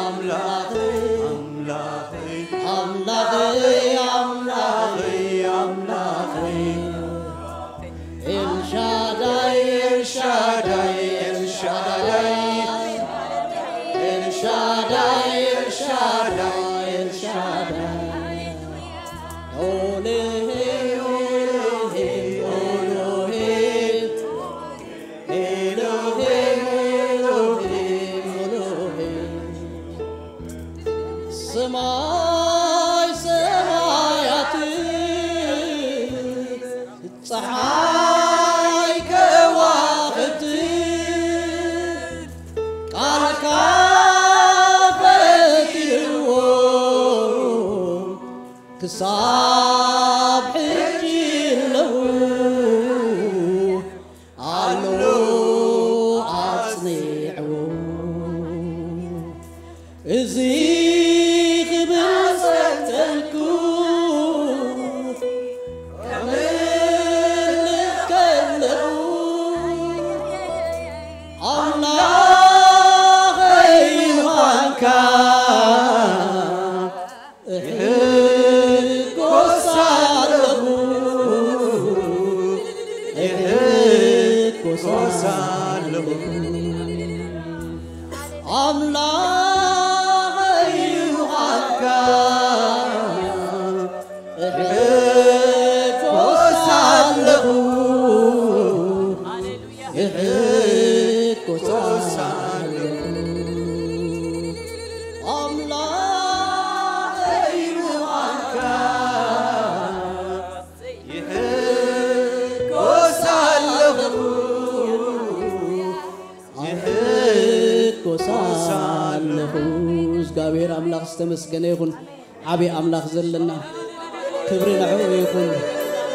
ኣምላኸይ ኣምላኸይ ኣምላኸይ ኣምላኸይ ኣምላኸይ ኤልሻዳይ ኤልሻዳይ ኤልሻዳይ ኤልሻዳይ ኤልሻዳይ ኤልሻዳይ ኦሌ ኦሎሄ ኤሎሄ ኤሎሄ ኤሎሄ ሰማይ ሰማያት ጸሓይ ከዋኽብቲ ቃልካ ፈጢርዎ ክሳብ ሕጂ ኣለዉ ኣሎ ኣጽኒዕዎ እዚ ክብል ሰተንኩ ከምልክ ከለኹ ኣምላኸይ ምዃንካ እሕጎስ ኣለኹ እሕጎስ ኣለኹ ኣምላኸይ ምዃንካ እሕጎስ ኣለኹ እሕጎስ ኣለኹ ኣምላኸይ ምዃንካ ይሕጎስ ኣለኹ ይሕጎስ ኣለኹ እግዚኣብሔር ኣምላኽ ዝተመስገነ ይኹን ዓብዪ ኣምላኽ ዘለና ክብሪ ንዕኡ ይኹን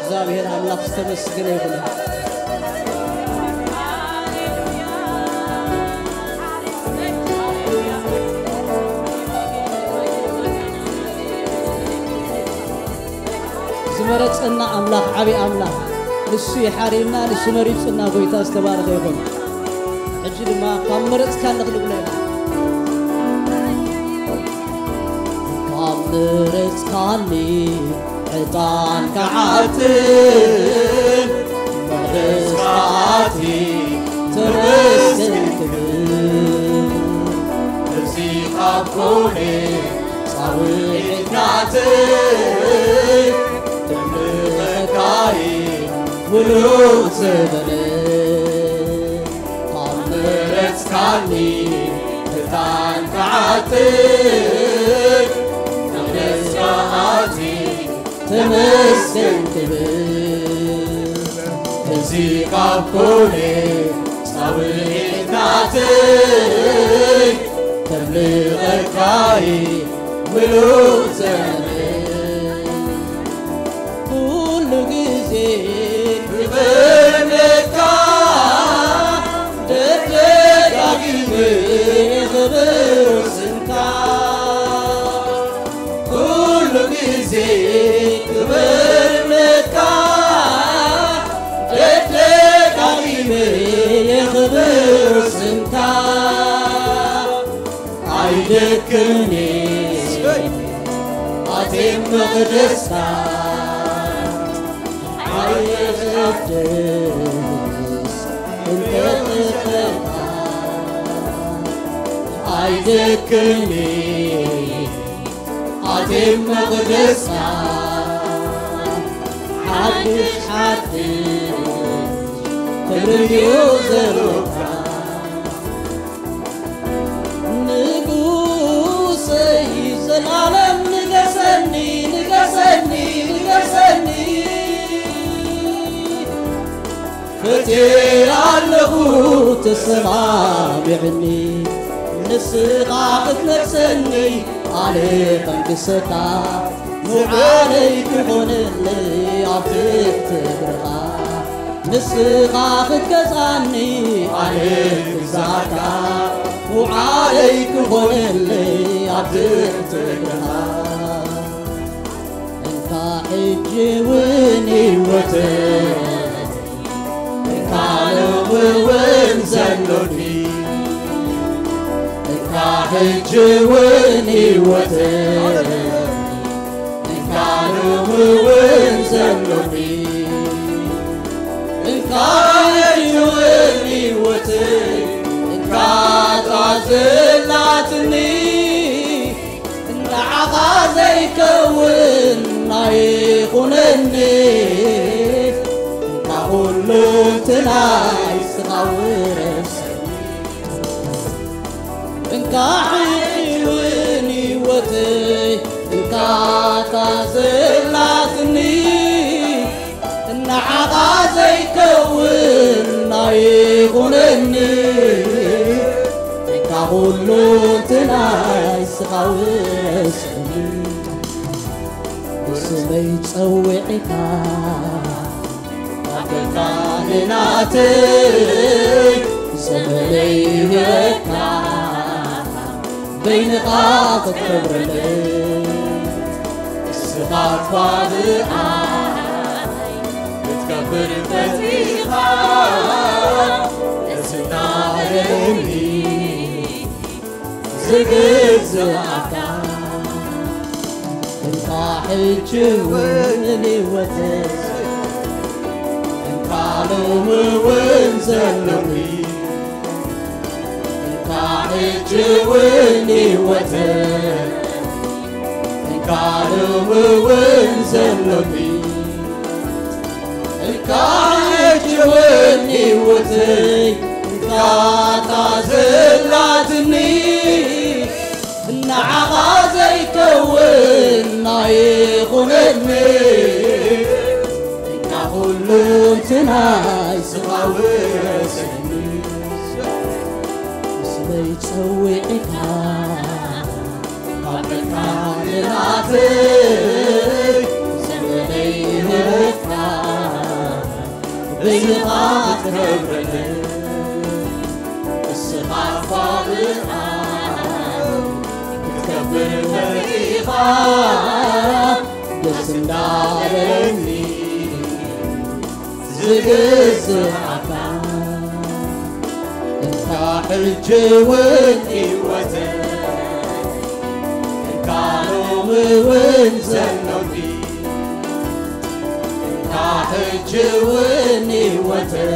እግዚኣብሔር ኣምላኽ ዝተመስገነ ይኹን ዝመረጸና ኣምላኽ ዓብዪ ኣምላኽ ንሱ ይሓርየና ንሱ መሪጹና ጎይታ ዝተባረኸ ይኹን ሕጂ ድማ ካብ መረጽካ ንኽንብሎ ኢና ካብ መረጽካኒ ዕጣን ክዓጥን መቕደስካ ኣቲ ተመስገን ክብል እዚ ካብ ኮነ ጻውዒት ናተይ ተምልኸካይ ምሉእ ዘበነ ካብ መረጽካኒ ዕጣን ክዓጥን መቕደስካ ኣቲ ተመስገን ክብል እዚ ካብ ኮነ ጻውዒት ናተይ ተምልኸካይ ምሉእ ዘመን ኩሉ ግዜ ክበነካ ደጋጊመ ክብር ስምካ ኩሉ ግዜ ክበነካ ደጋጊመ ክብር ስምካ ኣይደክምኒ ኣትየ መቕደስካ ኣይደክምኒ ኣይደክምኒ ኣትየ መቕደስካ ሓድሽ ሓድሽ ክብሪ ዘለካ ንጉሰይ ዘላለም ንገሰኒ ንገሰኒ ንገሰኒ ፈትየ ኣለኹ ተሰማሚዕኒ ንስኻ ክትመልሰኒ ኣነ ከንግሰካ ምዓለይ ክኾነለይ ኣብ ትሕቲ እግርኻ ንስኻ ክትገዛኒ ኣነ ክግዛእካ ውዓለይ ክኾነለይ ኣብ ትሕቲ እግርኻ እንካ ሕጂ እውን ህይወተይ እንካ ሎሚ እውን ዘሎኒ እንካ ሕጂ እውን ህይወተይ እንካ ሎሚ እውን ዘሎኒ፣ እንካ ሕጂ እውን ህይወተይ እንካ እታ ዘላትኒ፣ ንዓኻ ዘይከውን ኣይኹነኒ፣ እንካ ኩሉ እንትና ንስኻ ውረሰኒ። እንካ ሕጂ እውን ህይወተይ እንካ እታ ዘላትኒ፣ ንዓኻ ዘይከውን ኣይኹነኒ፣ እንካ ኩሉ እንትናይ ንስኻ ውረሰኒ። ብስመይ ጸዊዕካ ኣበካ ንናተይ ዘመነይ ይበካ በይንኻ ክትከብረለይ። እስኻ እኳ ብኣይ ክትከብር ፈቲኻ እዚ ናእለኒ ዝግዝኣካ። እንካ ሕጂ እውን ህይወተይ እንካ ሎሚ እውን ዘሎኒ፣ እንካ ሕጂ እውን ህይወተይ እንካ ሎሚ እውን ዘሎኒ፣ እንካ ሕጂ እውን ህይወተይ እንካ እታ ዘላትኒ፣ ንዓኻ ዘይከውን ኣይኹነኒ፣ እንካ ኩሉ እንትናይ ንስኻ ውረሰኒ። ስመይ ጸዊዕካ ኣበካ ንናተይ ዘመነይ ይበካ በይንኻ ክትከብረለይ። እስኻ እኳ ብኣይ ክትከብር ፈቲኻ ደስ እንዳበለኒ ዝግዝኣካ። እንካ ሕጂ እውን ህይወተይ እንካ ሎሚ እውን ዘሎኒ፣ እንካ ሕጂ እውን ህይወተይ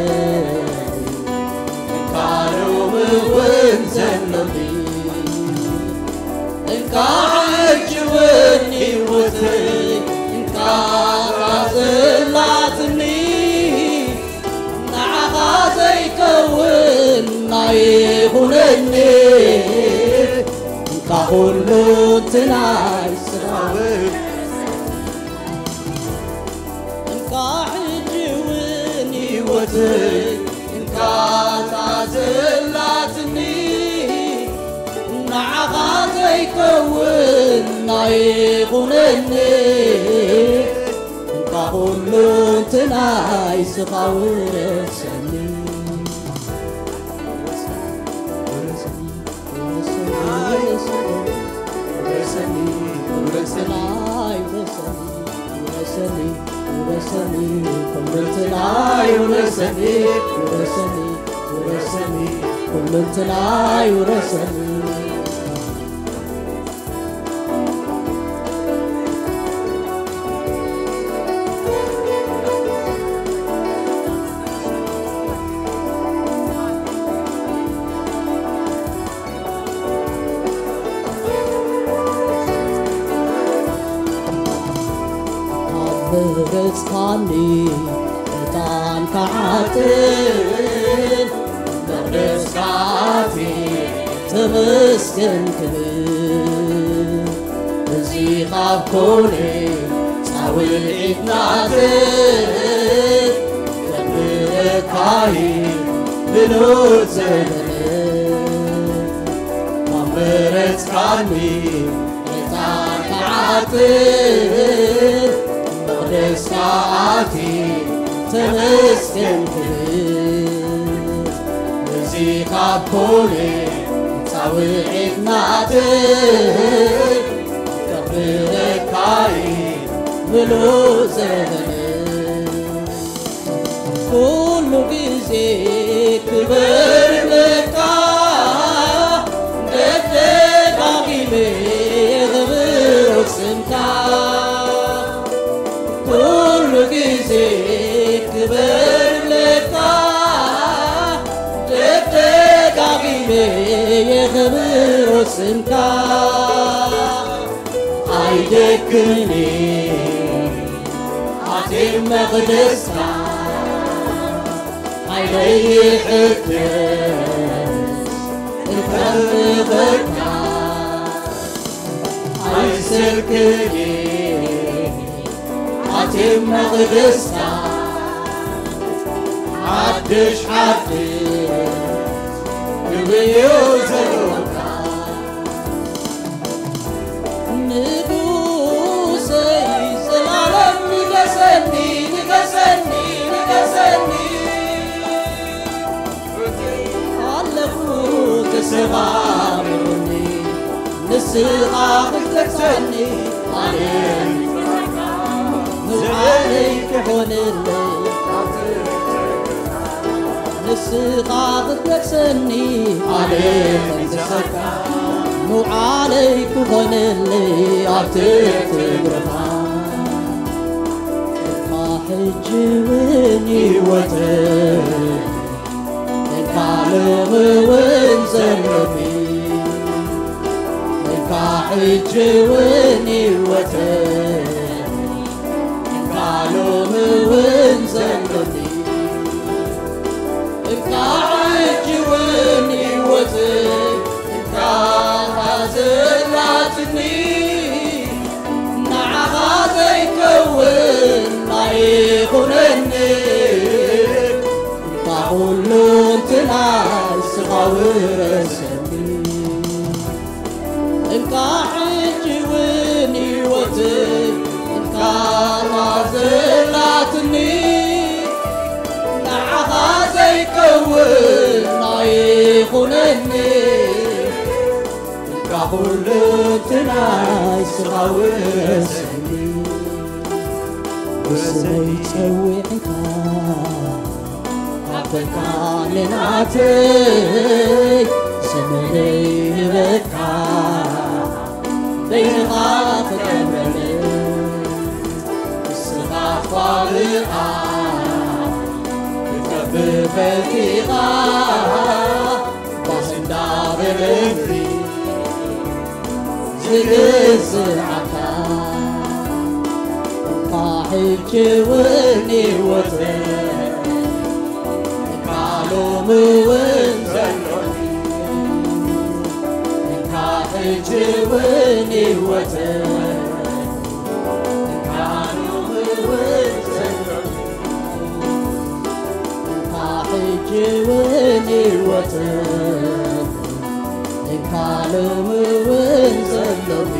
እንካ ሎሚ እውን ዘሎኒ፣ እንካ ሕጂ እውን ህይወተይ እንካ ዘላትኒ፣ ንዓኻ ዘይከውን ኣይኹነኒ፣ እንካ ኩሉ እንትናይ ንስኻ ውረሰኒ። እንካ ሕጂ እውን ህይወተይ እንካ እታ ዘላትኒ፣ ንዓኻ ዘይከውን ኣይኹነኒ፣ እንካ ኩሉ እንትናይ ንስኻ ውረሰኒ። ውረሰኒ፣ ውረሰኒ፣ ውረሰኒ፣ ውረሰኒ፣ ውረሰኒ፣ ኩሉ እንትናይ ውረሰኒ፣ ውረሰኒ፣ ውረሰኒ፣ ኩሉ እንትናይ ውረሰኒ። ኣብ መረጽካኒ ዕጣን ክዓጥን መቕደስካ ኣትየ ተመስገን ክብል። እዚ ካብ ኮነ ጻውዒት ናተይ ከብረካይ ብሉጽ ዘመን መመረጽካኒ ዕጣን ክዓጥን መቕደስካ ኣትየ ተመስገን ክብል። እዚ ካብ ኮነ ጻውዒት ናተይ ከብረካይ ብሉጽ ዘመን ኩሉ ግዜ ክበር በቃ ደደ የኽብሮ ስምካ፣ ኩሉ ግዜ ክብር ለካ፣ ደጋጊመ የኽብሮ ስምካ። ኣይደክምን ኣትየ መቕደስካ፣ ሓይለይ ይሕደስ እፈርኸካ። ኣይሰልክን ኣትየ መቕደስካ፣ ሓድሽ ሓድሽ ክብር እዩ ዘለካ። ንጉሰይ ዘላለም ንገሰኒ፣ ንገሰኒ፣ ንገሰኒ። ኣለኹ ተሰማሚዑኒ፣ ንስኻ ክትገሰኒ፣ ኣነ ንዓለይ ክኾነለይ። ንስኻ ክትነግሰኒ፣ ኣነ ንስኻ ንዓለይ ክኾነለይ ኣብ ትሕቲ እግርኻ። እካ ሕጂ እውን ህይወተይ፣ እካ ሎሚ እውን ዘሎኒ፣ እካ ሕጂ እውን ህይወተይ፣ እካ ሎሚ እውን ዘሎኒ፣ እካ ሕጂ እውን ህይወተይ፣ እካ ዘላትኒ፣ ንዓኻ ዘይከውን ኣይኹነኒ፣ እካ ኩሉ እንትናይ ንስኻ ውረሰኒ። እንካ ሕጂ እውን ህይወተይ እንካ ዘላትኒ፣ ንዓኻ ዘይከውን ኣይኹነኒ። እንካ ኩሉ እንትናይ ንስኻ ውረሰኒ። ወሰነይ ጸዊዕካ ኣበካ ንናተይ ዘመነይ ህበካ በይንኻ ተከብረለይ። ንስኻ ፋብሪኻ ክትከብር ፈቲኻ ባስ እንዳበለኒ ዝግዝኣካ እኳ ሕጂ እውን ህይወት እኳ ሎሚ እውን ዘሎኒ እኳ ሕጂ እውን ህይወት እኳ ሎሚ እውን ዘሎኒ እኳ ሕጂ እውን ህይወት እኳ ሎሚ እውን ዘሎኒ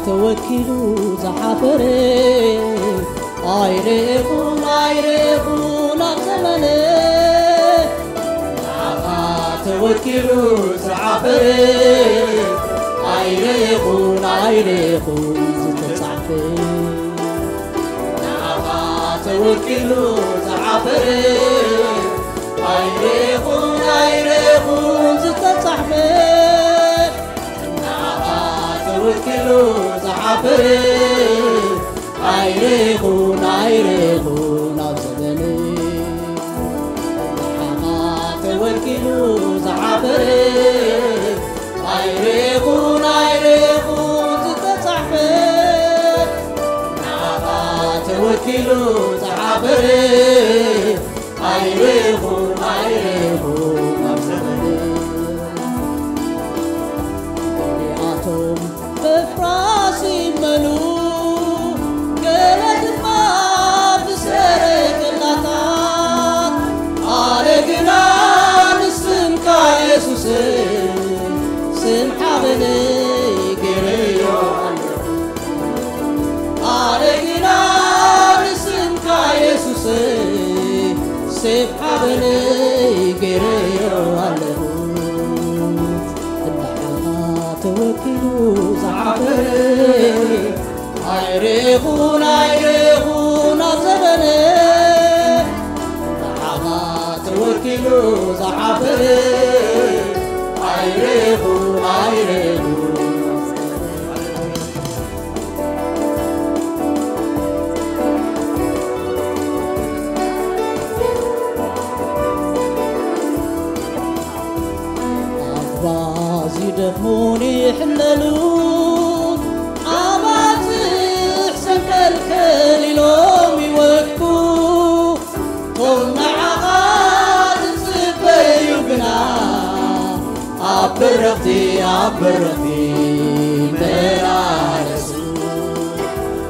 ተወኪሉ ዝሓፈረ ኣይረኹን ኣይረኹን ኣብ ዘመነ ንዓኻ ተወኪሉ ዝሓፈረ ኣይረኹን ኣይረኹን ዝተጻሕፈ ንዓኻ ተወኪሉ ዝሓፈረ ኣይረኹን ኣይረኹን ዝተጻሕፈ ንዓኻ ተወኪሉ ዝሓፈረ ኣይረኹን ኣይረኹን ኣብ ዘመነ ንዓኻ ተወኪሉ ዝሓፈረ ኣይረኹን ኣይረኹን ዝተጻሕፈ ንዓኻ ተወኪሉ ዝሓፈረ ኣይረኹን ኣይረኹን ኣብ ዘመነ ገሊኣቶም በፍራስ ይመኑ ገለ ድማ ብሰረገላታት ኣነ ግና ንስምካ የሱስ ስም ሓበነይ ገይረዮ ኣለኹ ኣነ ግና ንስምካ የሱስ ሴፍ ሓበነ ገይረዮ ኣለኹ። ንዓኻ ተወኪሉ ዝዓበረ ኣይረኹን፣ ኣይረኹን ኣብ ዘበነ። ንዓኻ ተወኪሉ ዝዓበረ ኣይረኹን፣ ኣይረኹን። ኣባ ዝደኽሙን ይሕለሉ፣ ኣባጽሕ ሰንከልከል ኢሎም ይወድቁ። ቶም ንዓኻ ዝጽበዩ ግና ኣብ በረኽቲ፣ ኣብ በረኽቲ ይመላለሱ።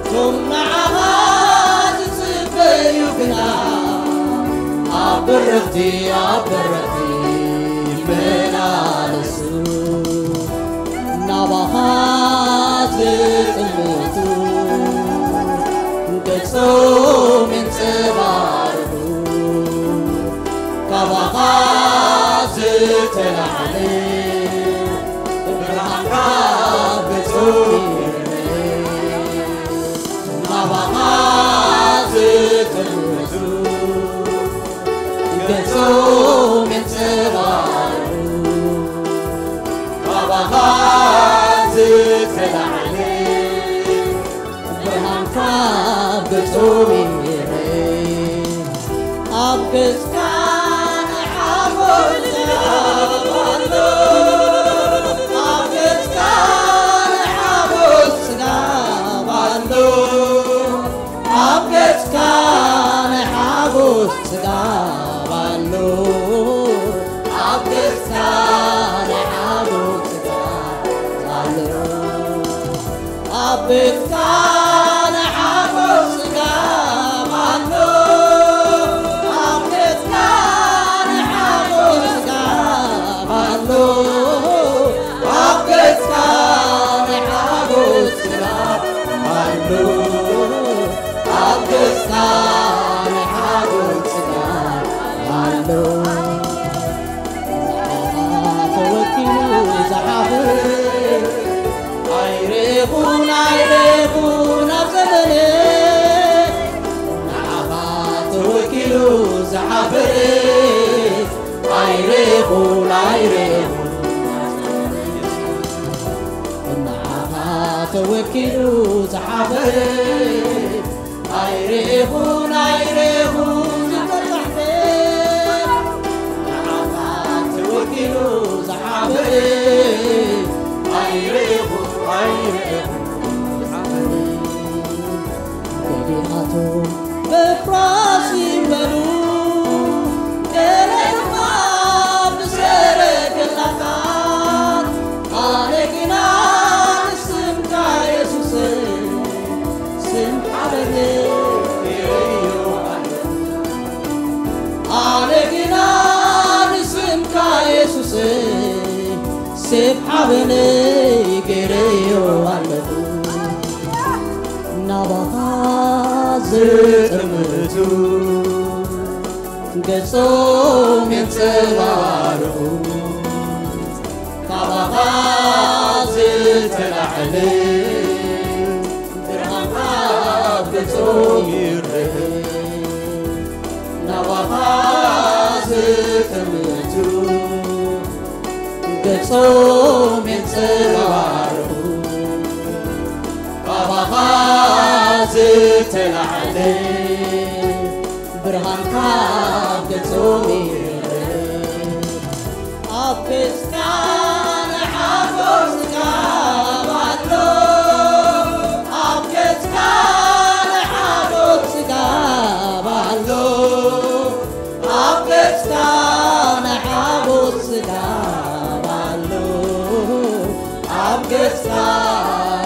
ቶም ንዓኻ ዝጽበዩ ግና ኣብ በረኽቲ፣ ኣብ በረኽቲ ይመላለሱ። ናባኻ ዝጥምቱ ገጾም የንጸባርቑ። ካባኻ ዝተላዕለ ብርሃንካ ገጾም ይርአ። ናባኻ ዝጥምቱ ገጾም የንጸባርቑ። ካባኻ ዝተላዕለ ብርሃንካ ኣብ ገጾም ይርአ። ኣብ ገጽካ ናይ ሓጎስ ጽጋብ ኣሎ። ኣብ ገጽካ ናይ ሓጎስ ጽጋብ ኣሎ። ኣብ ገጽካ ናይ ሓጎስ ጽጋብ ኣሎ። ኣብ ገጽካ ናይ ሓጎስ ጽጋብ ኣሎ። ኣብ ቤትካ ናይ ሓጎስ ጽጋብ ኣሎ። ኣብ ቤትካ ናይ ሓጎስ ጽጋብ ኣሎ። ኣብ ገጽካ ናይ ሓጎስ ጽጋብ ኣሎ። ኣብ ገጽካ ናይ ሓጎስ ጽጋብ ኣሎ። ተወኪሉ ዝሓፍር ኣይረኹን፣ ኣይረኹን ኣብ ዘመነ። ንዓኻ ተወኪሉ ዝሓፈረ ኣይረኹን፣ ኣይረኹን። ንዓኻ ተወኪሉ ዝሓፈረ ኣይረኹን፣ ኣይረኹን ዝተጻሕፈ። ንዓኻ ተወኪሉ ዝሓፈረ ኣይረኹን፣ ኣይረኹን። ገሊኣቶም በፍራስ ይንበሩ፣ ገለ ድማ ብሰረገላታት። ኣነ ግና ንስምካ የሱሰይ ስም ሓበነ ገይረዮ ኣለኹ። ኣነ ግና ንስምካ የሱሰይ ስም ሓበነ ገይረዮ ኣለኹ። ናባኻ ዝጥምቱ ገጾም የንጸባርቑ። ካባኻ ዝተላዕለ ብርሃንካ ኣብ ገጾም ይረአ። ናባኻ ዝጥምቱ ገጾም የንጸባርቑ። ካባኻ ዝተላዕለ ብርሃንካ ኣብ ገጾም ይረአ። ኣብ ገጽካ ናይ ሓጎስ ጽጋብ ኣሎ። ኣብ ገጽካ ናይ ሓጎስ ጽጋብ ኣሎ። ኣብ ገጽካ ናይ ሓጎስ ጽጋብ ኣሎ። ኣብ ገጽካ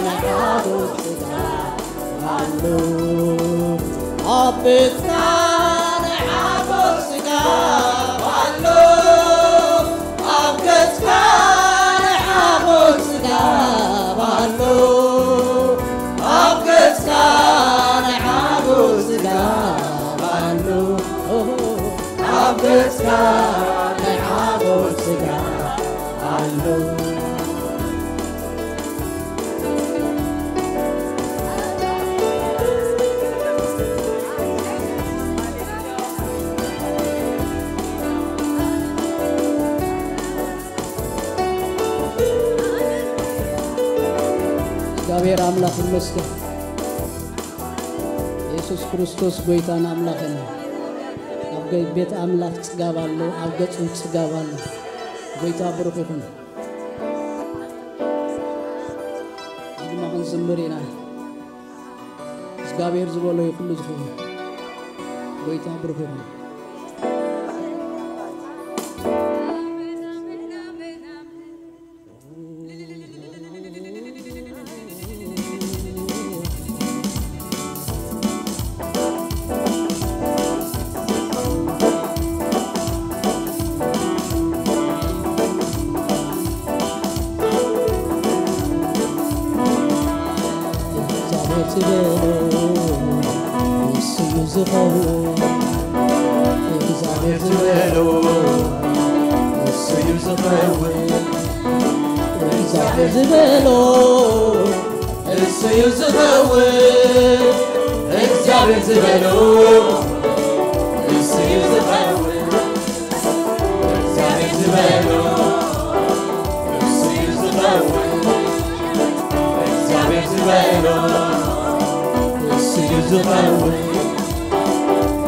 ናይ ሓጎስ ጽጋብ ኣሎ። ኣብ ቤትካ ናይ ሓጎስ ጽጋብ ኣሎ። ኣብ ገጽካ ናይ ሓጎስ ጽጋብ ኣሎ። ኣብ ገጽካ ናይ ሓጎስ ጽጋብ ኣሎ። ኣብ ገጽ ናይ ሓጎስ ስጋ ኣሎ። እግዚኣብሔር ኣምላኽ ይመስገን። የሱስ ክርስቶስ ጎይታን ኣምላኽን እዩ። ኣብ ገ-፣ ቤት ኣምላኽ ጽጋብ ኣሎ፣ ኣብ ገጹ ጽጋብ ኣሎ። ጎይታ ብሩኽ ይኹን። እዚ ድማ ክንዝምር ኢና። እግዚኣብሔር ዝበሎ እዩ ኩሉ ዝኸውን። ጎይታ ብሩኽ ይኹን። እግዚኣብሔር ዝበሎ ንሱ እዩ ዝኸውን። እግዚኣብሔር ዝበሎ ንሱ እዩ ዝኸውን። እግዚኣብሔር ዝበሎ ንሱ እዩ ዝኸውን። እግዚኣብሔር ዝበሎ ንሱ እዩ ዝኸውን። እግዚኣብሔር ዝበሎ ንሱ እዩ ዝኸውን። እግዚኣብሔር ዝበሎ ንሱ እዩ ዝኸውን።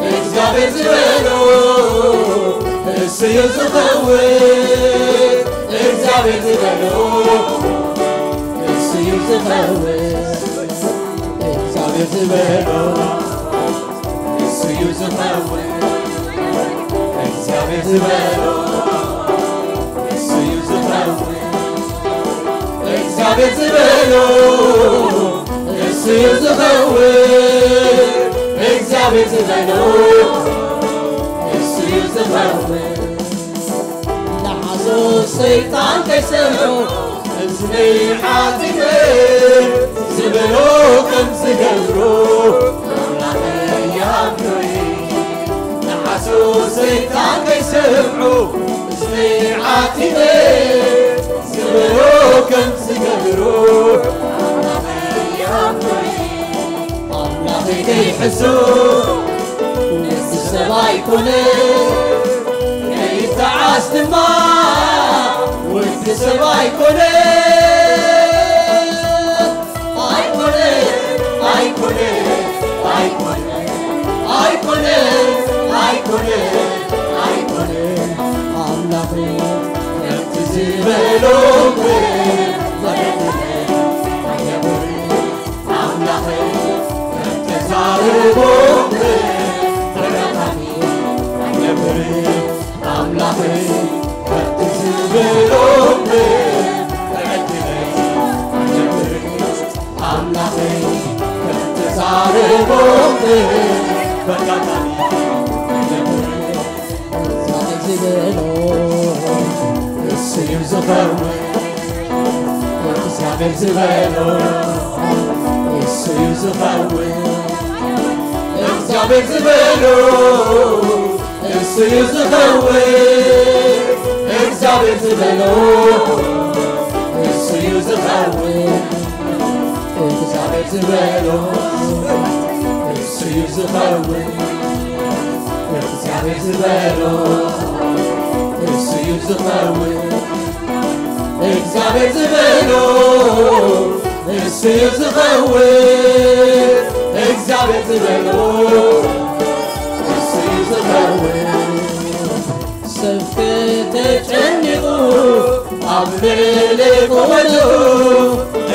እግዚኣብሔር ዝበሎ ንሱ እዩ ዝኸውን። እግዚኣብሔር ዝበሎ ንሱ እዩ ዝኸውን። እግዚኣብሔር ዝበሎ ንሱ እዩ ዝኸውን። እግዚኣብሔር ዝበሎ ንሱ እዩ ዝኸውን። እግዚኣብሔር ዝበሎ ንሱ እዩ ዝኸውን። እግዚኣብሔር ዝበሎ ንሱ እዩ ዝኸውን። ንሓሶት ሰይጣን ከይሰምዖ እዝነይ ሓጺበ ዝበሎ ከም ዝገብሮ ኣምላኸይ ይሃብኖይ። ንሓሶት ሰይጣን ከይሰምዖ እዝነይ ሓጺበ ዝበሎ ከም ዝገብሮ ኣምላኸይ ይሃብኖይ። ኣምላኸይ ከይሕሱ ወዲ ሰብ ኣይኮነ፣ ከይተዓስ ድማ ወዲ ሰብ ኣይኮነ። ኣይኮነ፣ ኣይኮነ፣ ኣይኮነ፣ ኣይኮነ፣ ኣይኮነ፣ ኣይኮነ። ኣምላኸይ ከምቲ ዝበሎ እኮ መሬት ኣይነብር። ኣምላኸይ ከም ተዛረቦ ተደጋጋሚ ኣይነብር። ኣምላኸይ ከምቲ ዝበሎ ተዕድለይ ኣይነብር። ኣምላኸይ ከም ተዛረቦ ተደጋጋሚ ኣይነብር። እግዚኣብሔር ዝበሎ እሱ እዩ ዝኸውን። እግዚኣብሔር ዝበሎ እሱ እዩ ዝኸውን። እግዚኣብሔር ዝበሎ እሱ እዩ ዝኸውን። እግዚኣብሔር ዝበሎ እሱ እዩ ዝኸውን። እግዚኣብሔር ዝበሎ እሱ እዩ ዝኸውን። እግዚኣብሔር ዝበሎ እሱ እዩ ዝኸውን። እግዚኣብሔር ዝበሎ እሱ እዩ ዝኸውን። እግዚኣብሔር ዝበሎ እሱ እዩ ዝኸውን። ሰብ ተጨኒቑ ኣብ ልዕሊ ቁመቱ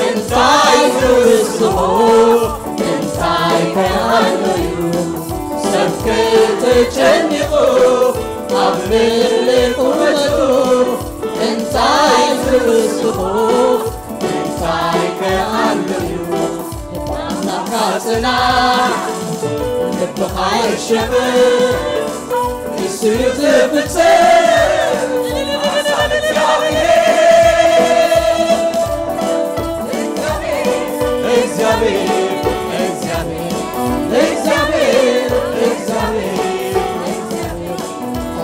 እንታይ ዝውስኾ እንታይ ከኣሎ እዩ? ሰብ ከተጨኒቑ ኣብ ልዕሊ ቁመቱ እንታይ ዝውስኾ እንታይ ከኣሎ እዩ? ኣምላኽካ ጽናዕ፣ ልብኻ ይሸፈን፣ ንሱ እዩ ዝፍጽም። ሓሳብ እግዚኣብሔር፣ እግዚኣብሔር፣ እግዚኣብሔር፣ እግዚኣብሔር፣ እግዚኣብሔር፣ እግዚኣብሔር፣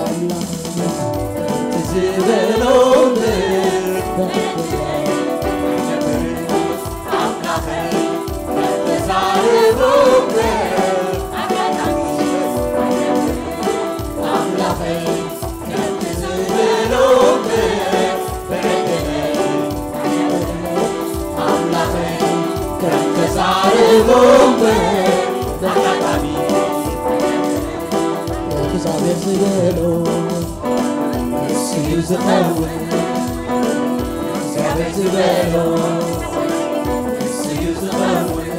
ኣምላኽ እግዚኣብሔር ዝበሎ እሱ እዩ ዝኸውን። እግዚኣብሔር ዝበሎ እሱ እዩ ዝኸውን።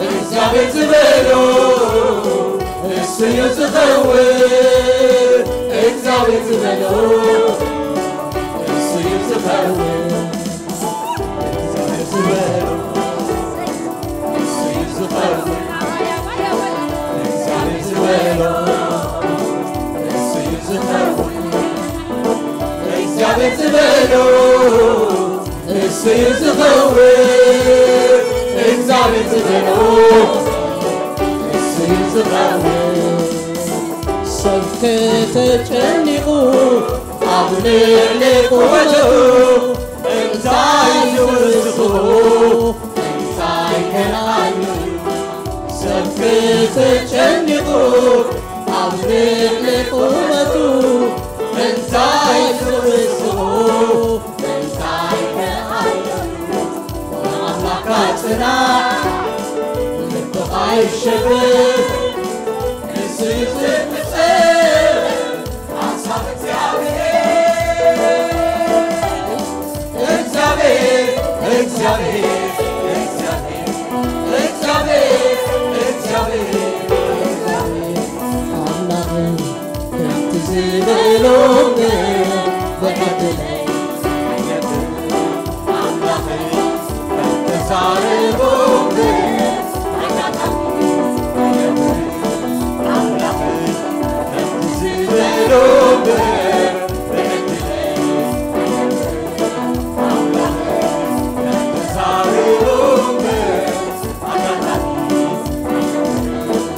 እግዚኣብሔር ዝበሎ እሱ እዩ ዝኸውን። እግዚኣብሔር ዝበሎ እሱ እዩ ዝኸውን። እግዚኣብሔር ዝበሎ እሱ እዩ ዝኸውን። እግዚኣብሔር ዝበሎ እሱ እዩ ዝኸውን። እግዚኣብሔር ዝበሎ እሱ እዩ ዝኸውን። እግዚኣብሔር ዝበሎ እሱ እዩ ዝኸውን። ሰብ ከተጨኒቑ ኣብ ልዕሊ ቁመቱ እንታይ ዝውስኹ እንታይ ከነኣሉ። ሰብ ከተጨኒቑ ኣብ ልዕሊ ቁመቱ እንታይ ዝውስኹ እንታይ ከነኣሉ። ንኣምላኽካ ጽናዕ፣ ልብኻ ይሸበር፣ ንሱ እዩ ዝፍጸም። ሓሳብ እግዚኣብሔር፣ እግዚኣብሔር፣ እግዚኣብሔር፣ እግዚኣብሔር፣ ኣምላኽ ከምቲ ዝበሎ እምበር ብዕድለይ ኣይነብርን። ኣምላኸይ ከምቲ ተዛረቦ እምበር ኣጋጣሚ ኣይነብርን። ኣምላኸይ ከምቲ ዝበሎ እምበር ብዕድለይ ኣይነብርን። ኣምላኸይ ከምቲ ተዛረቦ እምበር ኣጋጣሚ ኣይነብርን።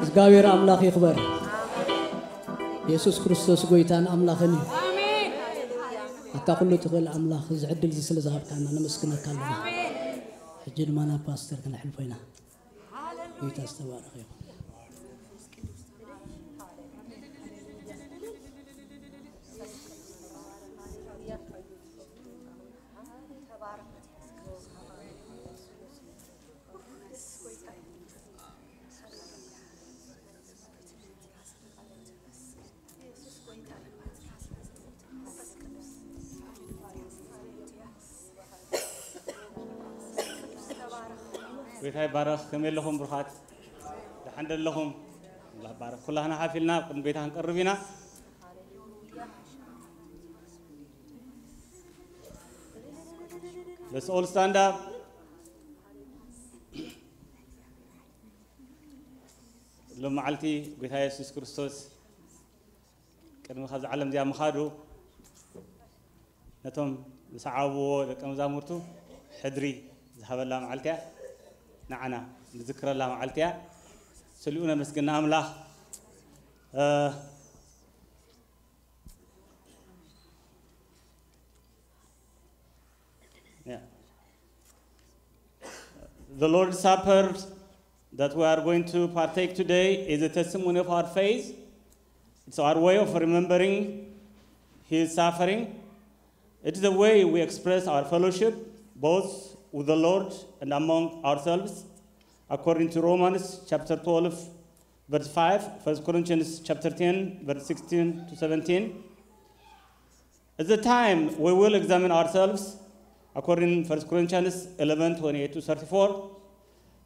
እግዚኣብሔር ኣምላኽ ይኽበር። የሱስ ክርስቶስ ጎይታን ኣምላኽን እዩ። ኣታ ኩሉ ትኽእል ኣምላኽ፣ እዚ ዕድል እዚ ስለ ዝሃብካና ነመስግነካ ኣለና። ሕጂ ድማ ናብ ፓስተር ክነሕልፎ ኢና። ጎይታ ዝተባረኸ ይኹን። ጎይታ ይባረኽ። ከመይ ኣለኹም ብሩኻት? ደሓን ዶ ኣለኹም? ኣምላኽ ይባረኽ። ኩላህና ሓፍ ኢልና ቅድሚ ጎይታ ክንቀርብ ኢና። Let's all stand up. ሎም መዓልቲ ጎይታ የሱስ ክርስቶስ ቅድሚ ካብዛ ዓለም እዚኣ ምኻዱ ነቶም ዝሰዓብዎ ደቀ መዛሙርቱ ሕድሪ ዝሃበላ መዓልቲ እያ። ንዓና ንዝክረላ መዓልቲ እያ። ስሊኡ ነመስግን ኣምላኽ። እ፣ Yeah. The Lord's Supper that we are going to partake today is a testimony of our faith. It's our way of remembering his suffering. It's the way we express our fellowship both with the Lord and among ourselves, according to Romans chapter twelve, verse five, First Corinthians chapter ten, verse sixteen to seventeen. At the time we will examine ourselves, according to First Corinthians eleven twenty-eight to thirty-four.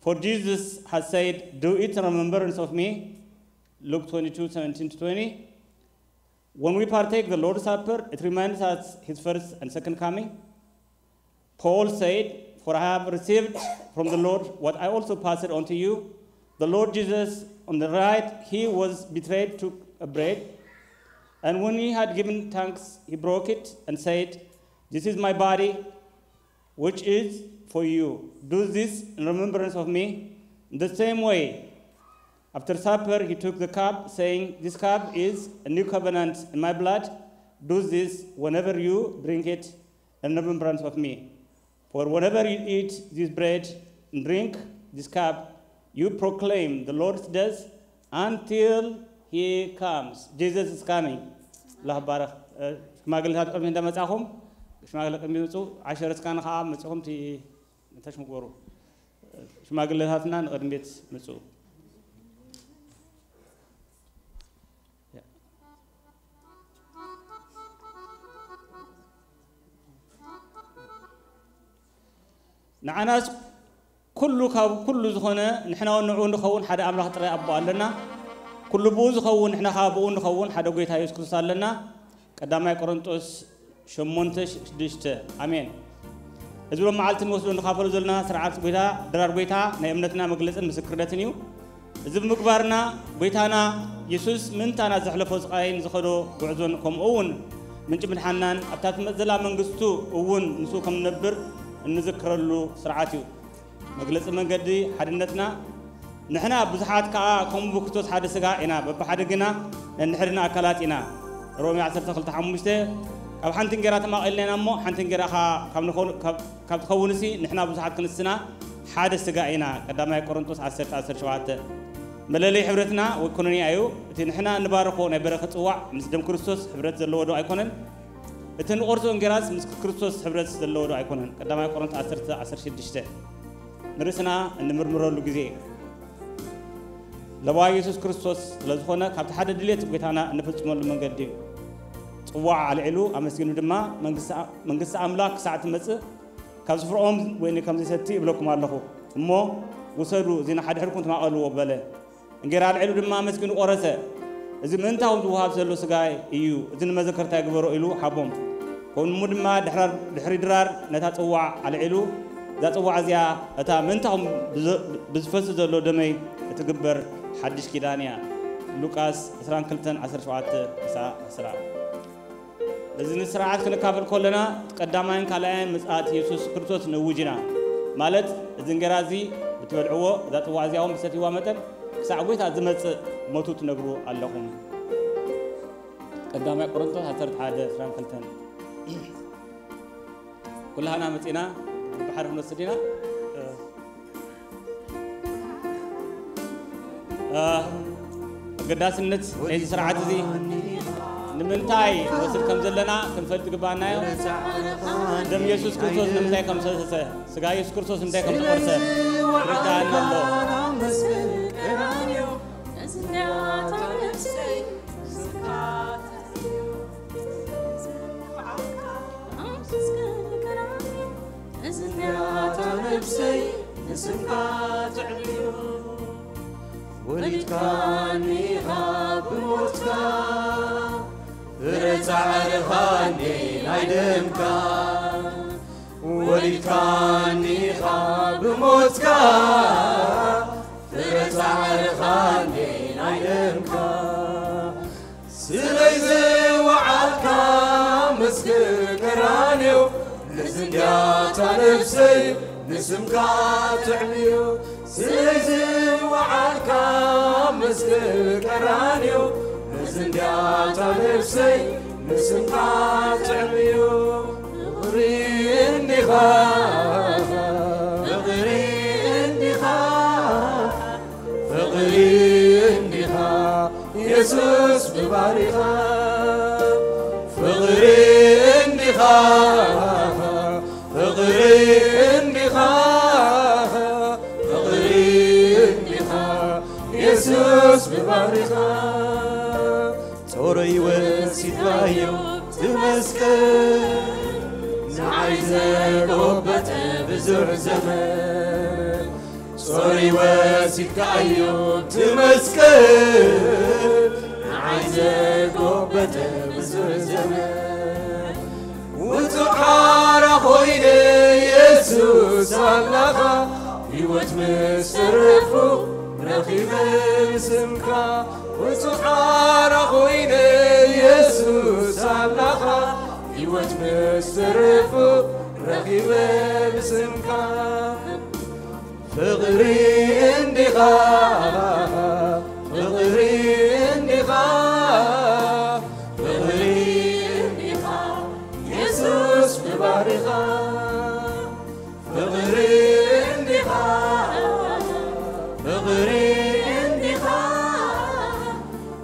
For Jesus has said, "Do it in remembrance of me," Luke twenty-two seventeen to twenty. When we partake the Lord's Supper, it reminds us his first and second coming. Paul said, "For I have received from the Lord what I also passed on to you. The Lord Jesus, on the night he was betrayed, took a bread, and when he had given thanks, he broke it and said, 'This is my body, which is for you. Do this in remembrance of me.' In the same way, After supper, he took the cup, saying, "This cup is a new covenant in my blood. Do this whenever you drink it in remembrance of me. For whenever you eat this bread and drink this cup, you proclaim the Lord's death until he comes." Jesus is coming. ኣምላኽ ይባረኽ። ሽማግሌታት ቅድሚ እንዳመጻኹም፣ ሽማግሌ ቅድሚ ምጹ፣ ዓሸረትካን ከዓ መጺኹም እቲ ተሽምጎሩ። ሽማግሌታትና ንቕድሚት ምጹ። ንዓናስ ኩሉ ካብ ኩሉ ዝኾነ፣ ንሕና እውን ንዕኡ ንኸውን ሓደ ኣምላኽ ጥራይ ኣቦ ኣለና። ኩሉ ብኡ ዝኸውን፣ ንሕና ከዓ ብኡ ንኸውን ሓደ ጎይታ የሱስ ክርስቶስ ኣለና። ቀዳማይ ቆሮንጦስ ሸሞንተ ሽዱሽተ። ኣሜን። እዚ ሎም መዓልቲ ንወስዶ ንካፈሎ ዘለና ስርዓት ጎይታ፣ ድራር ጎይታ ናይ እምነትና መግለጽን ምስክርነትን እዩ። እዚ ብምግባርና ጎይታና የሱስ ምእንታና ዘሕለፎ ስቓይን ዝኸዶ ጉዕዞን፣ ከምኡ እውን ምንጪ ምድሓንናን ኣብታ ትመጽእ ዘላ መንግስቱ እውን ምስኡ ከም ንነብር እንዝክረሉ ስርዓት እዩ። መግለጺ መንገዲ ሓድነትና፣ ንሕና ብዙሓት ከኣ ከምኡ ብክርስቶስ ሓደ ስጋ ኢና፣ በብሓደ ግና ነንሕድና ኣካላት ኢና። ሮሜ ዓሰርተ ክልተ ሓሙሽተ። ካብ ሓንቲ እንጌራ ተማቒልና ኢና እሞ፣ ሓንቲ እንጌራ ከኣ ካብ ንኸው-፣ ካብ፣ ካብ ትኸውንሲ ንሕና ብዙሓት ክንስና ሓደ ስጋ ኢና። ቀዳማይ ቆሮንቶስ ዓሰርተ ዓሰርተ ሸውዓተ። መለለዪ ሕብረትና ወይ ኮኖንያ እዩ። እቲ ንሕና እንባርኾ ናይ በረኸት ጽዋዕ ምስ ደም ክርስቶስ ሕብረት ዘለዎ ዶ ኣይኮነን? እቲ ንቆርሶ እንጌራስ ምስ ክርስቶስ ሕብረት ዘለዎ ዶ ኣይኮነን? ቀዳማይ ቆሮንቶስ ዓሰርተ ዓሰርተ ሽዱሽተ። ንርእስና እንምርምረሉ ግዜ እዩ። ለባዊ የሱስ ክርስቶስ ስለ ዝኾነ፣ ካብቲ ሓደ ድሌት ጎይታና እንፍጽመሉ መንገዲ እዩ። ጽዋዕ ኣልዒሉ ኣመስጊኑ ድማ፣ "መንግስቲ ኣ-፣ መንግስቲ ኣምላኽ ክሳዕ ትመጽእ፣ ካብ ስፍራኦም ወይኒ ከም ዘይሰቲ እብለኩም ኣለኹ። እሞ ውሰዱ፣ እዚ ንሓድሕድኩም ተማቐልዎ" በለ። እንጌራ ኣልዒሉ ድማ ኣመስጊኑ ቆረሰ። "እዚ ምእንታኹም ዝወሃብ ዘሎ ስጋይ እዩ፣ እዚ ንመዘከርታይ ግበሮ" ኢሉ ሃቦም። ከምኡ ድማ ድሕራር-፣ ድሕሪ ድራር ነታ ጽዋዕ ኣልዒሉ፣ "እዛ ጽዋዕ እዚኣ እታ ምእንታኹም ብዘ-፣ ብዝፈሲ ዘሎ ደመይ እትግበር ሓድሽ ኪዳን እያ።" ሉቃስ ዕስራን ክልተን ዓሰርተ ሸውዓተ ክሳዕ ዕስራ። እዚ ንስርዓት ክንካፈል ከለና፣ እቲ ቀዳማይን ካልኣይን ምጽኣት የሱስ ክርስቶስ ንእውጅ ኢና። ማለት፣ እዚ እንጌራ እዚ ብትበልዕዎ፣ እዛ ጽዋዕ እዚኣ እውን ብሰትይዋ መጠን፣ ክሳዕ ጎይታ ዝመጽእ ሞቱ ትነግሩ ኣለኹም። ቀዳማይ ቆሮንቶስ ዓሰርተ ሓደ ዕስራን ክልተን። ኩላህና መጺና ብሓደ ክንወስድ ኢና። እ፣ ኣገዳስነት ናይዚ ስርዓት እዚ ንምንታይ ንወስድ ከም ዘለና ክንፈልጥ ዝግባኣና እዩ። ደም የሱስ ክርስቶስ ንምንታይ ከም ዝፈሰሰ፣ ስጋ የሱስ ክርስቶስ ንምንታይ ከም ዝቆርሰ ርዳእና ኣሎ። እዝንያታ ነብሰይ ንስምካ ትዕብዩ። ወሊድካኒ ኢኻ ብሞትካ፣ ፍረ ጻዕርኻኒ ናይ ደምካ። ወሊድካኒ ኢኻ ብሞትካ፣ ፍረ ጻዕርኻኒ ናይ ደምካ። ስለይ ዝወዓልካ መስገ ቀራንዮ፣ ንዝንድያታ ነብሰይ ንስምካ ትዕብዮ። ስለይ ዝወዓልካ መስገ ቀራንዮ፣ ንዝንድያታ ነብሰይ ንስምካ ትዕብዮ። ፍቕሪ እንዲኻ፣ ፍቕሪ እንዲኻ፣ ፍቕሪ እንዲኻ የሱስ ብባሪኻ። ፍቕሪ እንዲኻ፣ ፍቕሪ እንዲኻ፣ ፍቕሪ እንዲኻ የሱስ ብባሪኻ። ጾረይ ወሲድካዮ ብቲ መስቀል፣ ንዓይ ዘጎበጠ ብዙሕ ዘመን። ጾረይ ወሲድካዮ ብቲ መስቀል፣ ንዓይ ዘጎበጠ ብዙሕ ዘመን። ውጹዕ ሓራ ኮይነ የሱስ ኣምላኻ፣ ህይወት ምስ ተረፉ ረኺበ ብስምካ። ውጹዕ ሓራ ኮይነ የሱስ ኣምላኻ፣ ህይወት ምስ ተረፉ ረኺበ ብስምካ። ፍቕሪ እንዲኻ፣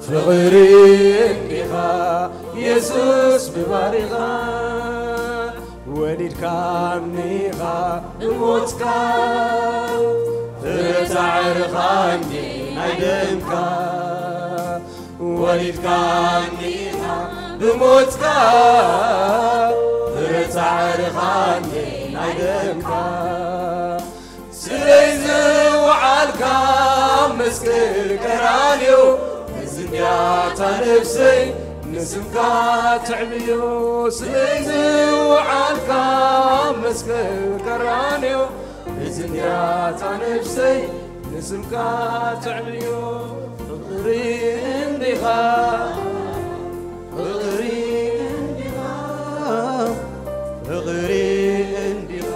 ፍቕሪ እንዲኻ የሱስ ብባሪኻ ወሊድካኒ ኢኻ ብሞትካ ፍረ ጻዕርኻ እንዲ ናይ ደምካ ወሊድካኒ ኢኻ ብሞትካ ፍረ ጻዕርኻ እንዲ ናይ ደምካ ስለይ ዝወዓልካ ኣብ መስቀል ቀራንዮ እዝንያታ ነፍሰይ ንስምካ ትዕብዮ ስለይ ዝወዓልካ ኣብ መስቀል ቀራንዮ እዝንያታ ነፍሰይ ንስምካ ትዕብዮ ፍቕሪ እንዲኻ ፍቕሪ እንዲኻ ፍቕሪ እንዲኻ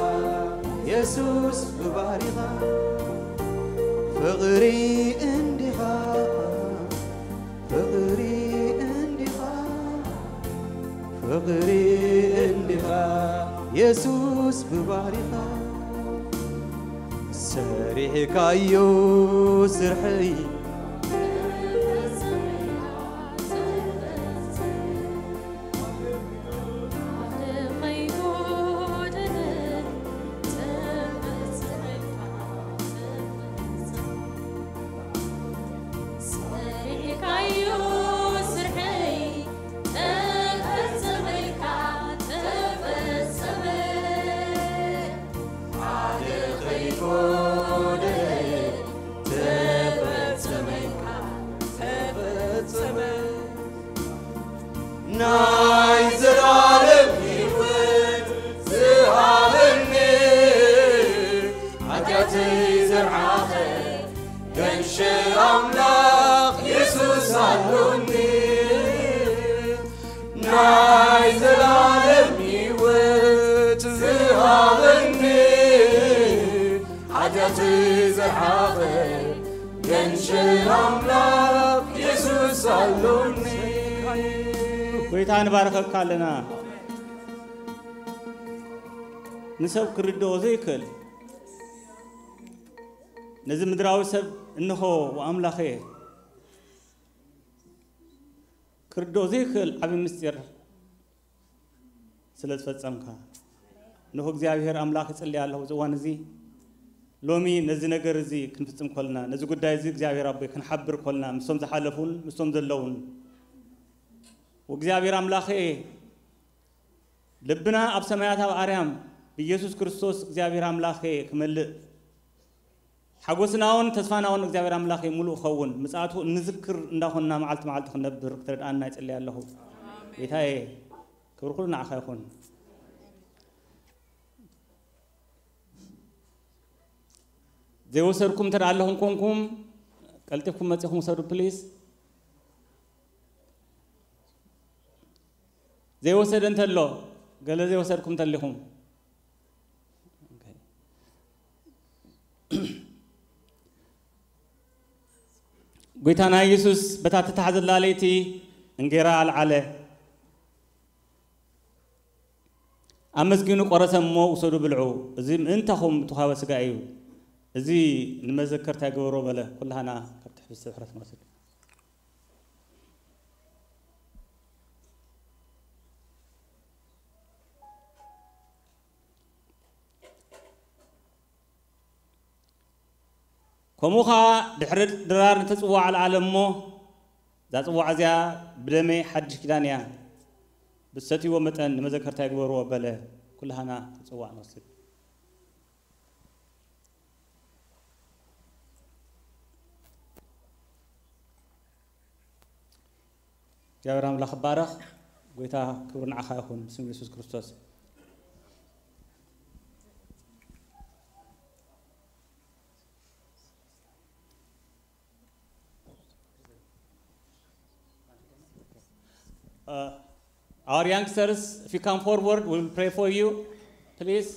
የሱስ ብባህሪኻ ፍቕሪ እንዲኻ ፍቕሪ እንዲኻ ፍቕሪ እንዲኻ የሱስ ብባህሪኻ ሰሪሕካዮ ስርሐይ ናይ ዘላለም ህይወት ዝሃበኒ ሓጢኣተይ ዘርሓቐ ገንሸ ኣምላኽ የሱስ ኣሎኒ ናይ ዘላለም ህይወት ዝሃበኒ ሓጢኣተይ ዘርሓቐ ገንሸ ኣምላኽ የሱስ ኣሎኒ ጎይታ ንባርኸካ ኣለና ንሰብ ክርድኦ ዘይክእል ነዚ ምድራዊ ሰብ እንሆ ኣምላኸ ክርድኦ ዘይክእል ዓብ ምስጢር ስለ ዝፈጸምካ ንሆ እግዚኣብሔር ኣምላኽ ይጽልይ ኣለኹ ዝዋን እዚ ሎሚ ነዚ ነገር እዚ ክንፍጽም ኮልና ነዚ ጉዳይ እዚ እግዚኣብሔር ኣቦይ ክንሓብር ኮልና ምስቶም ዝሓለፉን ምስቶም ዘለውን እግዚኣብሔር ኣምላኸ ልብና ኣብ ሰማያት ኣብ ኣርያም ብኢየሱስ ክርስቶስ እግዚኣብሔር ኣምላኸ ክመልእ ሓጎስናውን ተስፋናውን እግዚኣብሔር ኣምላኸ ሙሉእ ኸውን ምጽኣቱ እንዝክር እንዳኾንና መዓልቲ መዓልቲ ክንነብር ክትረድኣና ይጽልይ ኣለኹ ጌታዬ ክብሪ ኩሉ ንዓኻ ይኹን ዘይወሰድኩም እንተ ኣለኹም ኮንኩም ቀልጢፍኩም መጺኹም ውሰዱ ፕሊስ ዘይወሰደ እንተሎ ገለ ዘይወሰድኩም እንተሊኹም ጎይታና የሱስ በታ ትታሕዘላ ለይቲ እንጌራ ኣልዓለ ኣመስጊኑ ቆረሰ እሞ ውሰዱ ብልዑ እዚ ምእንታኹም እተዋህበ ስጋ እዩ እዚ ንመዘከርታ ይግበሮ በለ ኩላህና ካብ ትሕቲ ስሕረት ንወስድ ከምኡ ኸዓ ድሕሪ ድራር ንተጽዋዕ ኣልዓለ እሞ እዛ ጽዋዕ እዚኣ ብደመይ ሓድሽ ኪዳን እያ ብትሰትይዎ መጠን ንመዘከርታ ይግበርዎ በለ ኩላህና ተጽዋዕ ንወስድ እግዚኣብሔር ኣምላኽ ይባረኽ። ጎይታ ክብሪ ንዓኻ ይኹን ብስም የሱስ ክርስቶስ። Uh, our youngsters, if you come forward, we'll pray for you, please.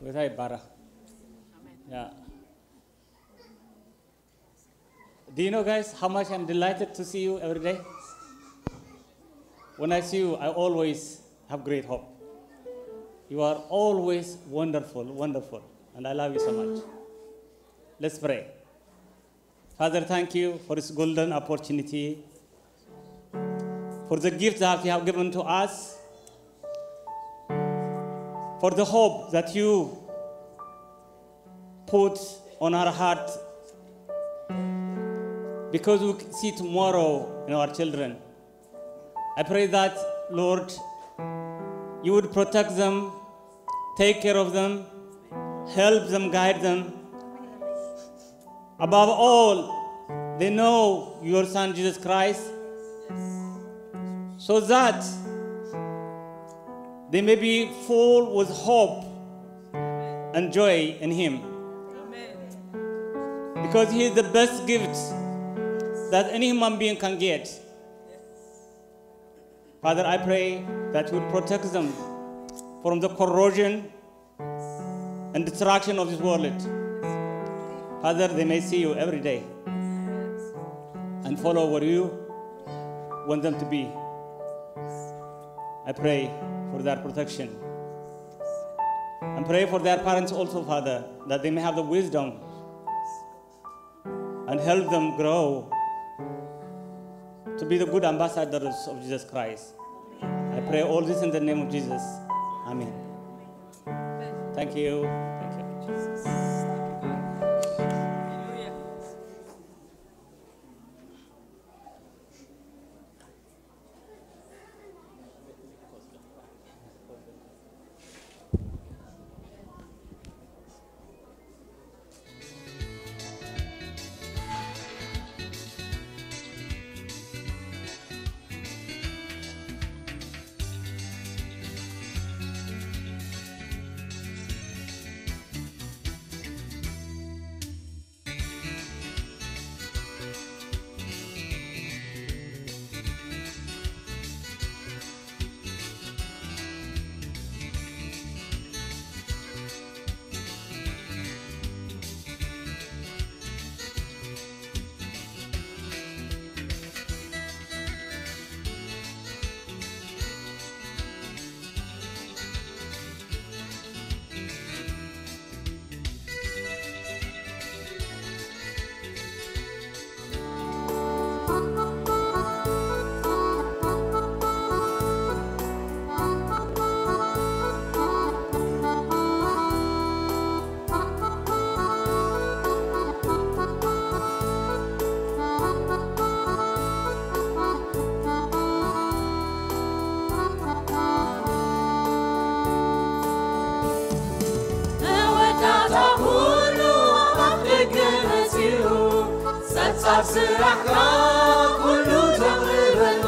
ጌታ ይባረክ። Yeah. Do you know, guys, how much I'm delighted to see you every day? When I see you, I always have great hope. You are always wonderful, wonderful, and I love you so much. Let's pray. Father, thank you for this golden opportunity, for the gift that you have given to us, for the hope that you put on our heart, because we see tomorrow in our children. I pray that, Lord, you would protect them, take care of them, help them, guide them. Above all, they know your Son, Jesus Christ, so that they may be full with hope and joy in Him. Because He is the best gift that any human being can get. Father, I pray that you will protect them from the corrosion and destruction of this world. Father, they may see you every day and follow where you want them to be. I pray for their protection and pray for their parents also, Father, that they may have the wisdom and help them grow to be the good ambassadors of Jesus Christ. I pray all this in the name of Jesus. Amen. Thank you. Thank you. መወዳእታ ኩሉ ኣብ ደገ መጺኡ፣ ጸብጻብ ስራሕካ ኩሉ ተቕርበሉ።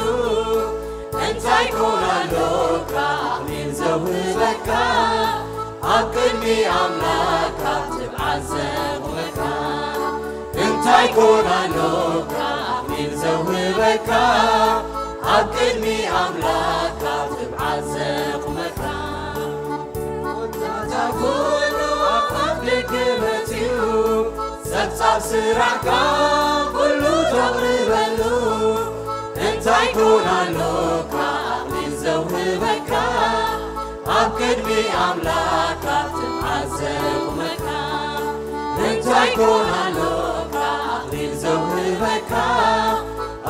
እንታይ ኮን ኣሎካ ኣኽሊል ዘውህበካ፣ ኣብ ቅድሚ ኣምላክ ኣብ ትብዓት ዘቑመካ? እንታይ ኮን ኣሎካ ኣኽሊል ዘውህበካ፣ ኣብ ቅድሚ ኣምላክ ኣብ ትብዓት ዘቑመካ? መወዳእታ ኩሉ ኣብ ኣፍ ደገ መጺኡ፣ ጸብጻብ ስራሕካ ኩሉ ተቕርበሉ። እንታይ ኮን ኣሎካ ኣኽሊል ዘውህበካ፣ ኣብ ቅድሚ ኣምላክ ኣብ ትብዓት ዘቑመካ? እንታይ ኮን ኣሎካ ኣኽሊል ዘውህበካ፣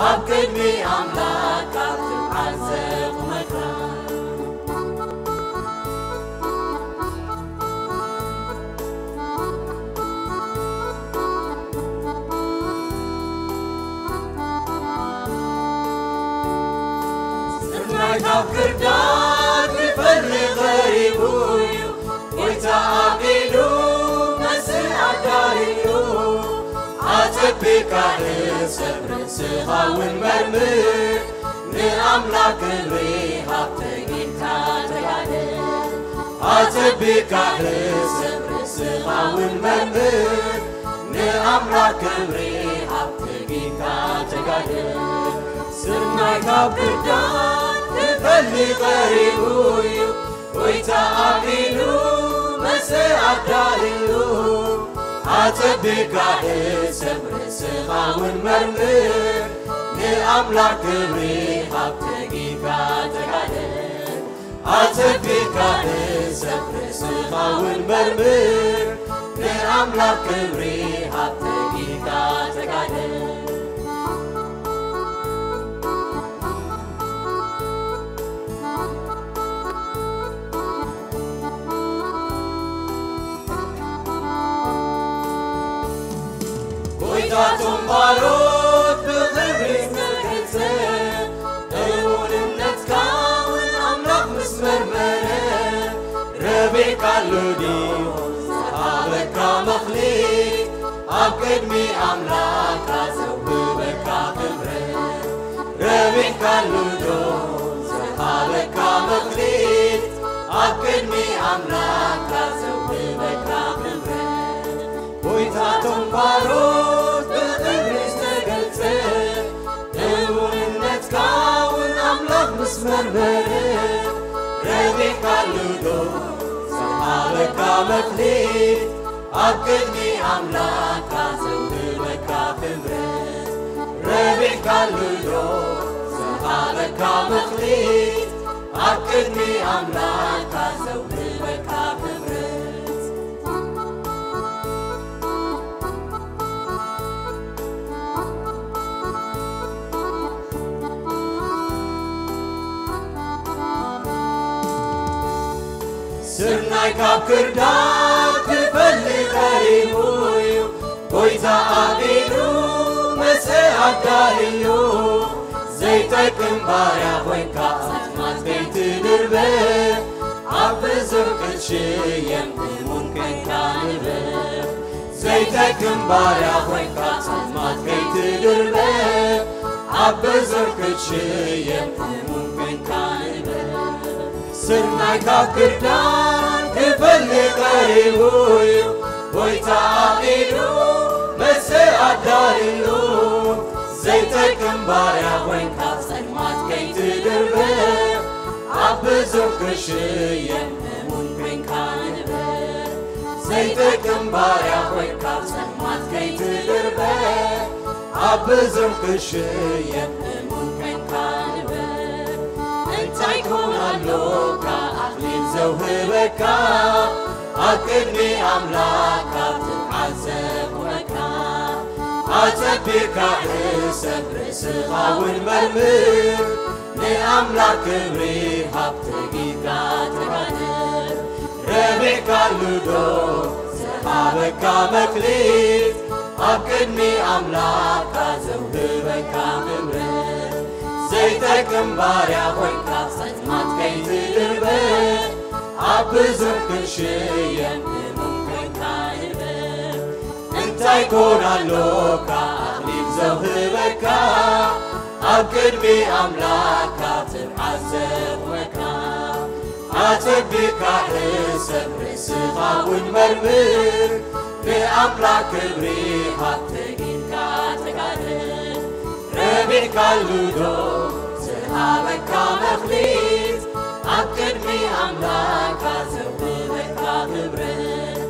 ኣብ ቅድሚ ኣምላክ ኣብ ትብዓት ዘቑመካ? ስርናይ ካብ ክርዳድ ክፈልይ ቀሪቡ እዩ፣ ጎይታ ኣቢሉ መስእ ኣዳልዩ። ኣጸቢቕካ ሕሰብ ርእስኻ እውን መርምር፣ ንኣምላኽ ክብሪ ሃብ ተጊድካ ተጋደል። ኣጸቢቕካ ሕሰብ ርእስኻ እውን መርምር፣ ንኣምላኽ ክብሪ ሃብ ተጊድካ ተጋደል። ስርናይ ካብ ክርዳድ ክፈልይ ቀሪቡ እዩ፣ ጎይታ ኣቢሉ መስእ ኣጸቢካ ሕሰብ ርእስኻ እውን መርምር፣ ንኣምላኽ ክብሪ ሃብ ተጊካ ተጋደል። ኣጸቢካ ሕሰብ ርእስኻ እውን መርምር፣ ንኣምላኽ ክብሪ ሃብ ተጊካ ተጋደል። ጎይታቶም ባሮት ብኽብሪ ዝተገልጸ፣ እሙንነትካ እውን ኣምላኽ ምስ መርመረ፣ ረቢዕካሉ ድዩ ዝሃበካ መኽሊት፣ ኣብ ቅድሚ ኣምላኽካ ዘውህበካ ክብረ? ረቢዕካሉ ዶ ዝሃበካ መኽሊት፣ ኣብ ቅድሚ ኣምላኽካ ዘውህበካ ክብረ? ጎይታቶም ባሮት ብኽብሪ ዝተገልጸ፣ እሙንነትካ እውን ኣምላኽ ምስ መርመረ፣ ረቢዕካሉ ዶ ዝሃበካ መኽሊት፣ ኣብ ቅድሚ ኣምላኽካ ዘውህበካ ክብረ? ረቢዕካሉ ዶ ዝሃበካ መኽሊት፣ ኣብ ቅድሚ ኣምላኽካ ዘውህበካ ክብረት? ስርናይ ካብ ክርዳድ ክፈልይ ቀሪቡ እዩ፣ ጎይታ ኣቢሉ መሰ ኣዳልዩ። ዘይጠቅም ባርያ ኮይንካ ጸልማት ከይትድርበ፣ ኣብ ብዙሕ ክትሽየም እሙን ኮይንካ ንበር። ዘይጠቅም ባርያ ኮይንካ ጸልማት ከይትድርበ፣ ኣብ ብዙሕ ክትሽየም እሙን ኮይንካ ንበር። ስርናይ ካብ ክርዳን ክፈልይ ቀሪቡ እዩ፣ ጎይታ ኣኺሉ መሰ ኣዳልዩ። ዘይጠቅም ባርያ ኮይንካ ጸልማት ከይትድርበ፣ ኣብ ብዙሕ ክሽየም እሙን ኮይንካ ንበር። ዘይጠቅም ባርያ ኮይንካ ጸልማት ከይትድርበ፣ ኣብ ብዙሕ ክሽየም እሙን ኮይንካ ንበር። እንታይ ኮን ኣሎካ ኣኽሊል ዘውህበካ፣ ኣብ ቅድሚ ኣምላኽ ካብ ትትዓዘብ ቁመካ። ኣጸቢቕካ ሕሰብ ርእስኻ እውን መርምር፣ ንኣምላኽ ክብሪ ሃብ ተጊካ ተጋደል። ረቢዕካሉ ዶ ዝሃበካ መክሊት፣ ኣብ ቅድሚ ኣምላኽካ ዘውህበካ ክብረት። ዘይጠቅም ባርያ ኮይንካ ጸልማት ከይትድርበ፣ ኣብ ብዙሕ ክሽየም እሙን ኮይንካ ንበር። እንታይ ኮን ኣሎካ ኣኽሊል ዘውህበካ፣ ኣብ ቅድሚ ኣምላኽካ ትብዓት ዘቑመካ። ኣጸቢቕካ ሕሰብ ርእስኻ እውን መርምር፣ ንኣምላኽ ክብሪ ሃብ ተጊድካ ተጋደል። ረቢዕካሉ ዶ ዝሃበካ መኽሊት፣ ኣብ ቅድሚ ኣምላኽካ ዘውህበካ ክብረት።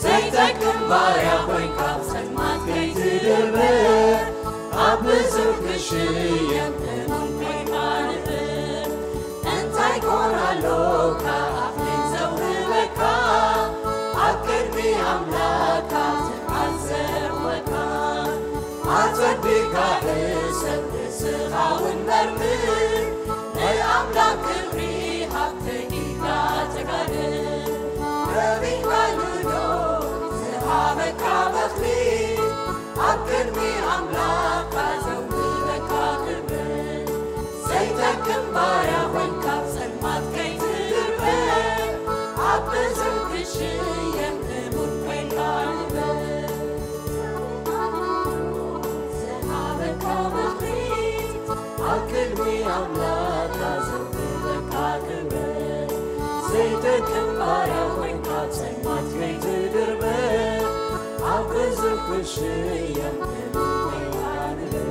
ዘይጠቅም ባርያ ኮይንካ ጸልማት ከይትድርበ፣ ኣብ ብዙሕ ክሽየም እሙን ኮይንካ ንበር። እንታይ ኮን ኣሎካ ኣኽሊል ዘውህበካ፣ ኣብ ቅድሚ ኣምላኽካ ትብዓት ዘቑመካ። ኣጸቢቕካ ሕሰብ ርእስኻ እውን መርምር፣ ናይ ኣምላኽ ክብሪ ሃብ ተጊድካ ተጋደል። ረቢዕካሉ ዶ ዝሃበካ መኽሊት፣ ኣብ ቅድሚ ኣምላኽካ ዘውህበካ ክብረት። ዘይጠቅም ባርያ ኮይንካ ጸልማት ከይትድርበ፣ ኣብ ብዙሕ ክሽየም እሙን ኮይንካ ንበር። ዝሃበካ መኽሊት፣ ኣብ ቅድሚ ኣምላኽካ ዘውህበካ ክብረት። ዘይጠቅም ባርያ ኮይንካ ጸልማት ከይትድርበ፣ ኣብ ብዙሕ ክሽየም እሙን ኮይንካ ንበር።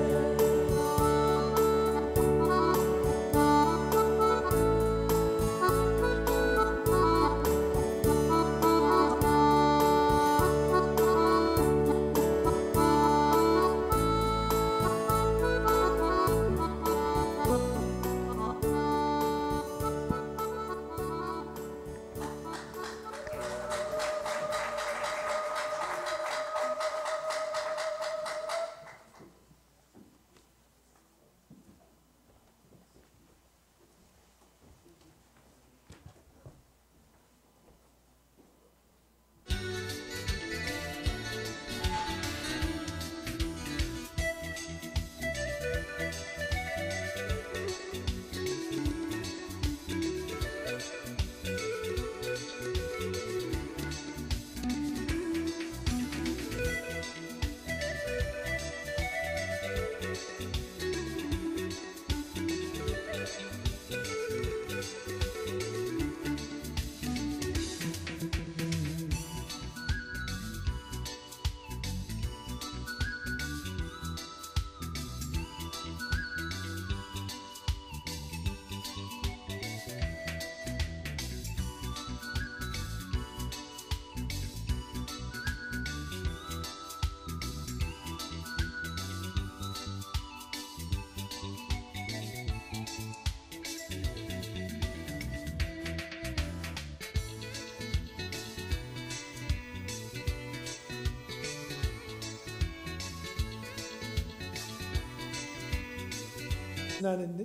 ናንኒ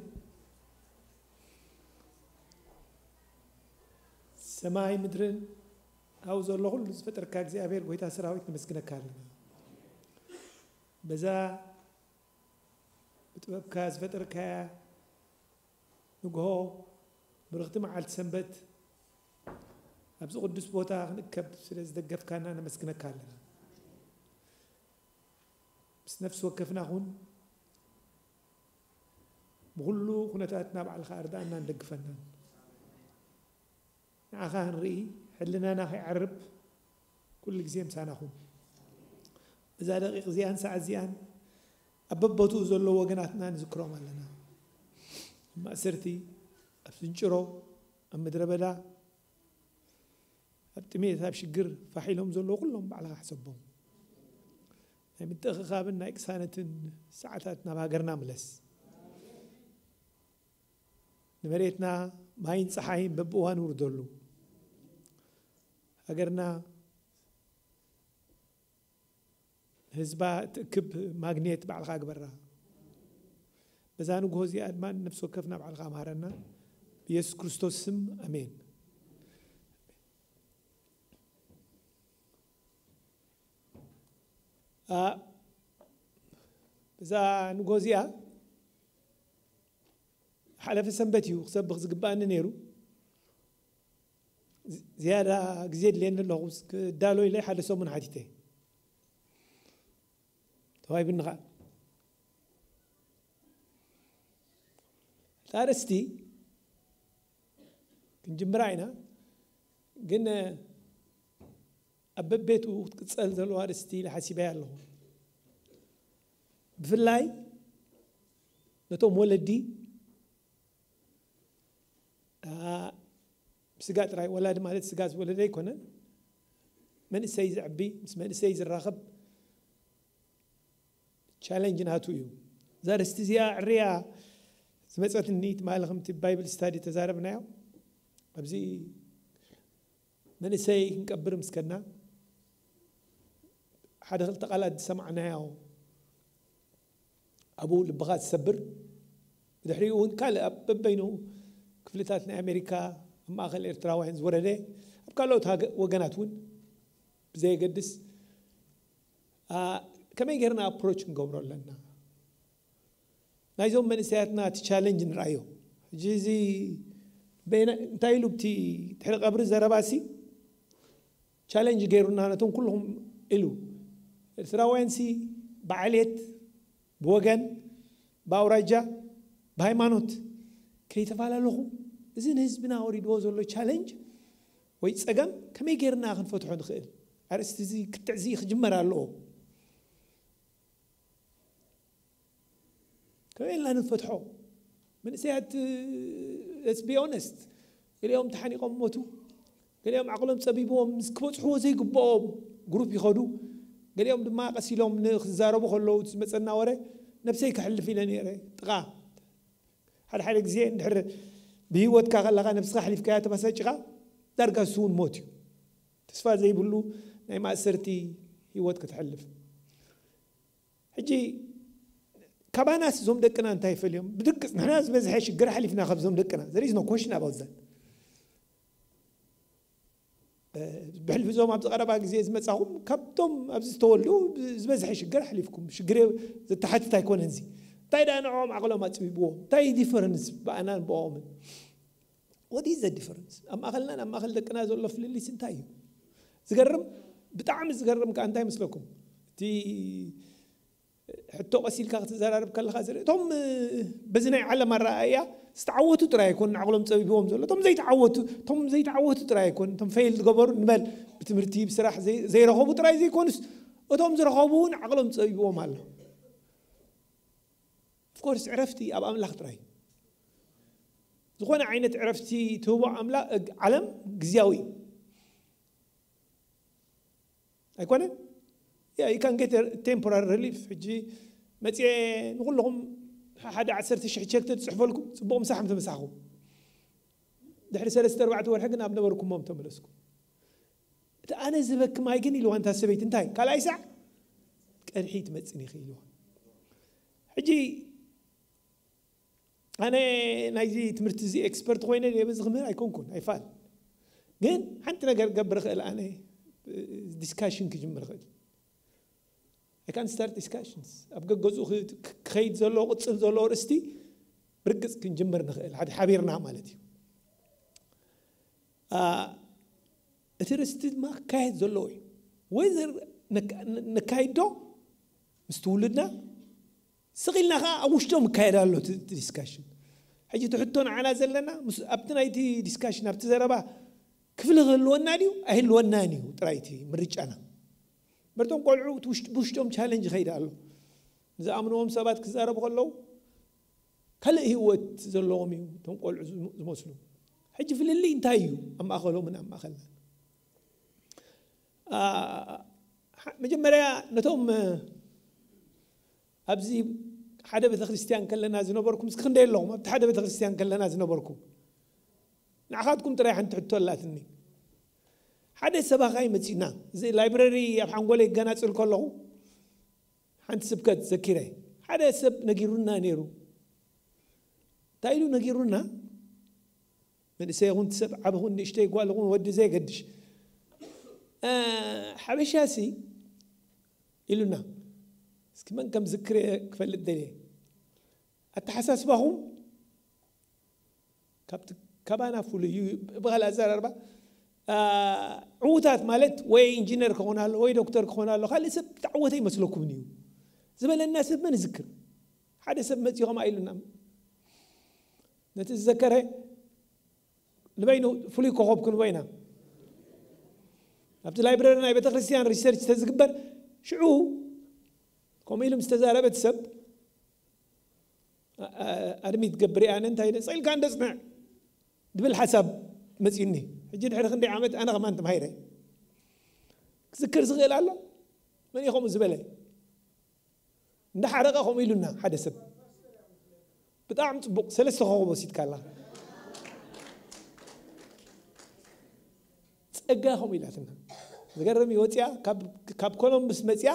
ሰማይ ምድርን ኣብኡ ዘሎ ኩሉ ዝፈጠርካ እግዚኣብሔር ጎይታ ሰራዊት ነመስግነካ ኣለና። በዛ ብጥበብካ ዝፈጠርካያ ንግሆ ብርኽቲ መዓልቲ ሰንበት ኣብዚ ቅዱስ ቦታ ክንእከብ ስለ ዝደገፍካና ነመስግነካ ኣለና። ምስ ነፍሲ ወከፍና ኹን፣ ብኹሉ ኩነታትና ባዕልኻ ኣርድኣናን ደግፈናን። ንዓኻ ክንርኢ፣ ሕልናና ከይዓርብ ኩሉ ግዜ ምሳና ኹን። እዛ ደቂቕ እዚኣን ሰዓት እዚኣን ኣብ በቦትኡ ዘለዉ ወገናትና ንዝክሮም ኣለና። ኣብ ማእሰርቲ፣ ኣብ ስንጭሮ፣ ኣብ ምድረ በዳ፣ ኣብ ጥሜት፣ ኣብ ሽግር ፋሕ ኢሎም ዘለዉ ኩሎም ባዕልኻ ሕሰቦም። ናይ ምትእኽኻብን ናይ ቅሳነትን ሰዓታት ናብ ሃገርና ምለስ። ንመሬትና ማይን ጸሓይን በብእዋኑ ውርደሉ። ሃገርና ህዝባ ትእክብ ማግኔት ባዕልኻ ግበራ። በዛ ንግሆ እዚኣ ድማ ነፍሲ ወከፍና ባዕልኻ መሃረና። ብየሱስ ክርስቶስ ስም ኣሜን። ኣ፣ በዛ ንግሆ እዚኣ ሓለፈ ሰንበት እዩ ክሰብኽ ዝግባኣኒ ነይሩ። ዝ-፣ ዝያዳ ግዜ ድልየኒ ኣለኹ ክዳሎ ኢለ ሓደ ሰሙን ሓቲተ። ተዋሂብኒ ኸዓ። እታ ኣርእስቲ ክንጅምራ ኢና፣ ግን ኣብ በቤቱ ክትቅጸል ዘለዋ ኣርእስቲ ኢለ ሓሲበያ ኣለኹ። ብፍላይ ነቶም ወለዲ፣ ኣ፣ ብስጋ ጥራይ፣ ወላዲ ማለት ስጋ ዝወለደ ኣይኮነን። መንእሰይ ዘዕቢ፣ ምስ መንእሰይ ዝራኸብ ቻለንጅ ናቱ እዩ። እዛ ኣርእስቲ እዚኣ ዕርያ ዝመጸትኒ ትማሊ ከምቲ ባይብል ስታዲ ተዛረብናዮ። ኣብዚ መንእሰይ ክንቀብር ምስ ከድና ሓደ ክልተ ቃላት ዝሰማዕናዮ ኣብኡ ልብኻ ዝሰብር፣ ብድሕሪኡ እውን ካልእ ኣብ በበይኑ ክፍልታት ናይ ኣሜሪካ፣ ኣብ ማእከል ኤርትራውያን ዝወረደ፣ ኣብ ካልኦት ሃገ-፣ ወገናት እውን ብዘየገድስ፣ ኣ፣ ከመይ ጌርና ኣፕሮች ክንገብሮ ኣለና? ናይዞም መንእሰያትና እቲ ቻለንጅ ንርኣዮ። ሕጂ እዚ በይና-፣ እንታይ ኢሉ ብቲ ድሕሪ ቀብሪ ዘረባሲ ቻለንጅ ገይሩና ነቶም ኩልኹም ኢሉ። ኤርትራውያንሲ ብዓሌት፣ ብወገን፣ ብኣውራጃ፣ ብሃይማኖት ከይተፈላለኹ፣ እዚ ንህዝብና ወሪድዎ ዘሎ ቻለንጅ ወይ ጸገም ከመይ ጌርና ክንፈትሖ ንኽእል? ኣርእስቲ እዚ ክትዕ እዚ ክጅመር ኣለዎ። ከመይ ኢልና ንፈትሖ? መንእሰያት፣ let's be honest፣ ገሊኦም ተሓኒቖም ሞቱ፣ ገሊኦም ዓቕሎም ጸቢብዎም ምስ ክበጽሕዎ ዘይግብኦም ግሩፕ ይኸዱ፣ ገሊኦም ድማ ቀስ ኢሎም ንክዛረቡ ከለዉ እቲ ዝመጸና ወረ ነብሰይ ከሕልፍ ኢለ ነይረ። ጥቓ ሓደ ሓደ ግዜ እንድሕር ብህይወትካ ከለኻ ነብስኻ ኣሕሊፍካያ ተባሳጭኻ ዳርጋ እሱ እውን ሞት እዩ። ተስፋ ዘይብሉ ናይ ማእሰርቲ ህይወት ከተሕልፍ። ሕጂ ካባናስ እዞም ደቅና እንታይ ይፈልዮም? ብድቅስ ንሕና ዝበዝሐ ሽግር ሓሊፍና ካብዞም ደቅና። There is no question about that። እ፣ ብሕልፊ እዞም ኣብዚ ቀረባ ግዜ ዝመጻኹም ካብቶም ኣብዚ ዝተወልዱ ዝበዝሐ ሽግር ሓሊፍኩም። ሽግር ዘተሓትት ኣይኮነን እዚ። እንታይ ደኣ ንዕኦም ዓቕሎም ኣጽቢብዎም? እንታይ ዲፈረንስ ብኣናን ብኦምን? What is the difference? ኣብ ማእከልናን ኣብ ማእከል ደቅና ዘሎ ፍልልይስ እንታይ እዩ? ዝገርም፣ ብጣዕሚ ዝገርም ከኣ እንታይ ይመስለኩም? እቲ ሕቶ ቀስ ኢልካ ክትዘራረብ ከለኻ ዝርኢ፣ እቶም፣ እ፣ በዚ ናይ ዓለም ኣረኣእያ ዝተዓወቱ ጥራይ ኣይኮኑን ዓቕሎም ጸቢብዎም ዘሎ። እቶም ዘይተዓወቱ፣ እቶም ዘይተዓወቱ ጥራይ ኣይኮኑን፣ እቶም ፌይል ዝገበሩ ንበል፣ ብትምህርቲ፣ ብስራሕ ዘይ-፣ ዘይረኸቡ ጥራይ ዘይኮኑስ፣ እቶም ዝረኸቡ እውን ዓቕሎም ጸቢብዎም ኣሎ። ኦፍኮርስ ዕረፍቲ ኣብ ኣምላኽ ጥራይ። ዝኾነ ዓይነት ዕረፍቲ ትህቦ ኣምላ-፣ ዓለም ግዝያዊ እዩ። ኣይኮነን? Yeah, you can get a temporary relief። ሕጂ መጽኤ ንኹልኹም ሓደ ዓሰርተ ሽሕ ቸክ ተጽሕፈልኩም፣ ጽቡቕ ምሳሕ ምተመሳሕኹም። ድሕሪ ሰለስተ ኣርባዕተ ወርሒ ግን ኣብ ነበርኩሞም ተመለስኩም። እቲ ኣነ ዝበኪ ማይ ግን ኢልዋ እንታ ሰበይቲ፣ እንታይ? ካልኣይ ሳዕ ቀድሒ ትመጽኒ ኢኺ ኢልዋ። ሕጂ ኣነ ናይዚ ትምህርቲ እዚ ኤክስፐርት ኮይነ ድየ በዚ ክምህር ኣይኮንኩን ኣይፋል። ግን ሓንቲ ነገር ክገብር እኽእል፣ ኣነ ዲስካሽን ክጅምር እኽእል። I can start discussions ኣብ ገገዝኡ ክኸይድ ዘለዎ ቅፅል ዘለዎ ርእስቲ ብርግፅ ክንጅምር ንኽእል፣ ሓደ ሓቢርና ማለት እዩ። እቲ ርእስቲ ድማ ክካየድ ዘለዎ እዩ። ወይዘር ነካይዶ ምስ ትውልድና ስቕ ኢልና ከዓ ኣብ ውሽጦም ይካየድ ኣሎ ዲስካሽን። ሕጂ እቲ ሕቶ ንዓና ዘለና ኣብቲ ናይቲ ዲስካሽን ኣብቲ ዘረባ ክፍሊ ክህልወና ድዩ ኣይህልወናን እዩ ጥራይቲ ምርጫና። መርቶም ቆልዑ ብውሽጦም ቻለንጅ ይኸይድ ኣሎ። ንዝኣምንዎም ሰባት ክዛረቡ ከለዉ ካልእ ህይወት ዘለዎም እዩ እቶም ቆልዑ ዝመስሉ። ሕጂ ፍልልይ እንታይ እዩ ኣብ ማእኸሎምን ኣብ ማእኸልና? መጀመርያ ነቶም ኣብዚ ሓደ ቤተክርስትያን ከለና ዝነበርኩም እስኪ ክንደይ ኣለኹም ኣብቲ ሓደ ቤተክርስትያን ከለና ዝነበርኩም? ንዓኻትኩም ጥራይ ሓንቲ ሕቶ ኣላትኒ። ሓደ ሰባኻይ መፂና እዚ ላይብረሪ ኣብ ሓንጎለይ ይገናፅል ከለኹ ሓንቲ ስብከት ዘኪረ። ሓደ ሰብ ነጊሩና ነይሩ። እንታይ ኢሉ ነጊሩና? መንእሰይ ይኹን ሰብ ዓቢ ይኹን ንእሽተይ ጓል ይኹን ወዲ ዘይገድሽ ሓበሻ ሲ ኢሉና። እስኪ መን ከም ዝክር ክፈልጥ ደልየ። ኣተሓሳስባኹም ካብቲ ካባና ፍሉይ እዩ። ብኻልእ ኣዘራርባ ዕዉታት ማለት ወይ ኢንጂነር ክኾን ኣሎ ወይ ዶክተር ክኾን ኣሎ፣ ካልእ ሰብ ተዓወተ ይመስለኩምን እዩ ዝበለና ሰብ መን ዝክር? ሓደ ሰብ መፂኡ ከምኣ ኢሉና። ነቲ ዝዘከረ ንበይኑ ፍሉይ ኮኸብ ክንቦ ኢና። ኣብቲ ላይብረሪ ናይ ቤተክርስትያን ሪሰርች ተዝግበር ሽዑ ከምኡ ኢሉ ምስ ተዛረበ እቲ ሰብ ኣድሚት ገብር ኣነ እንታይ ኢለ ፀኢልካ እንደ ፅንዕ ድብል ሓሳብ መፂኒ። ሕጂ ድሕሪ ክንደይ ዓመት ኣነ ከማን ተማሂረ ክዝክር ዝኽእል ኣሎ? መን እዩ ከምኡ ዝበለ? እንዳሓረቐ ከምኡ ኢሉና ሓደ ሰብ። ብጣዕሚ ፅቡቕ ሰለስተ ኮኸብ ወሲድካ ኣላ። ፀጋ ከምኡ ኢላትና። ዝገርም እዩ። ወፂኣ ካብ ኮሎምብስ መፂኣ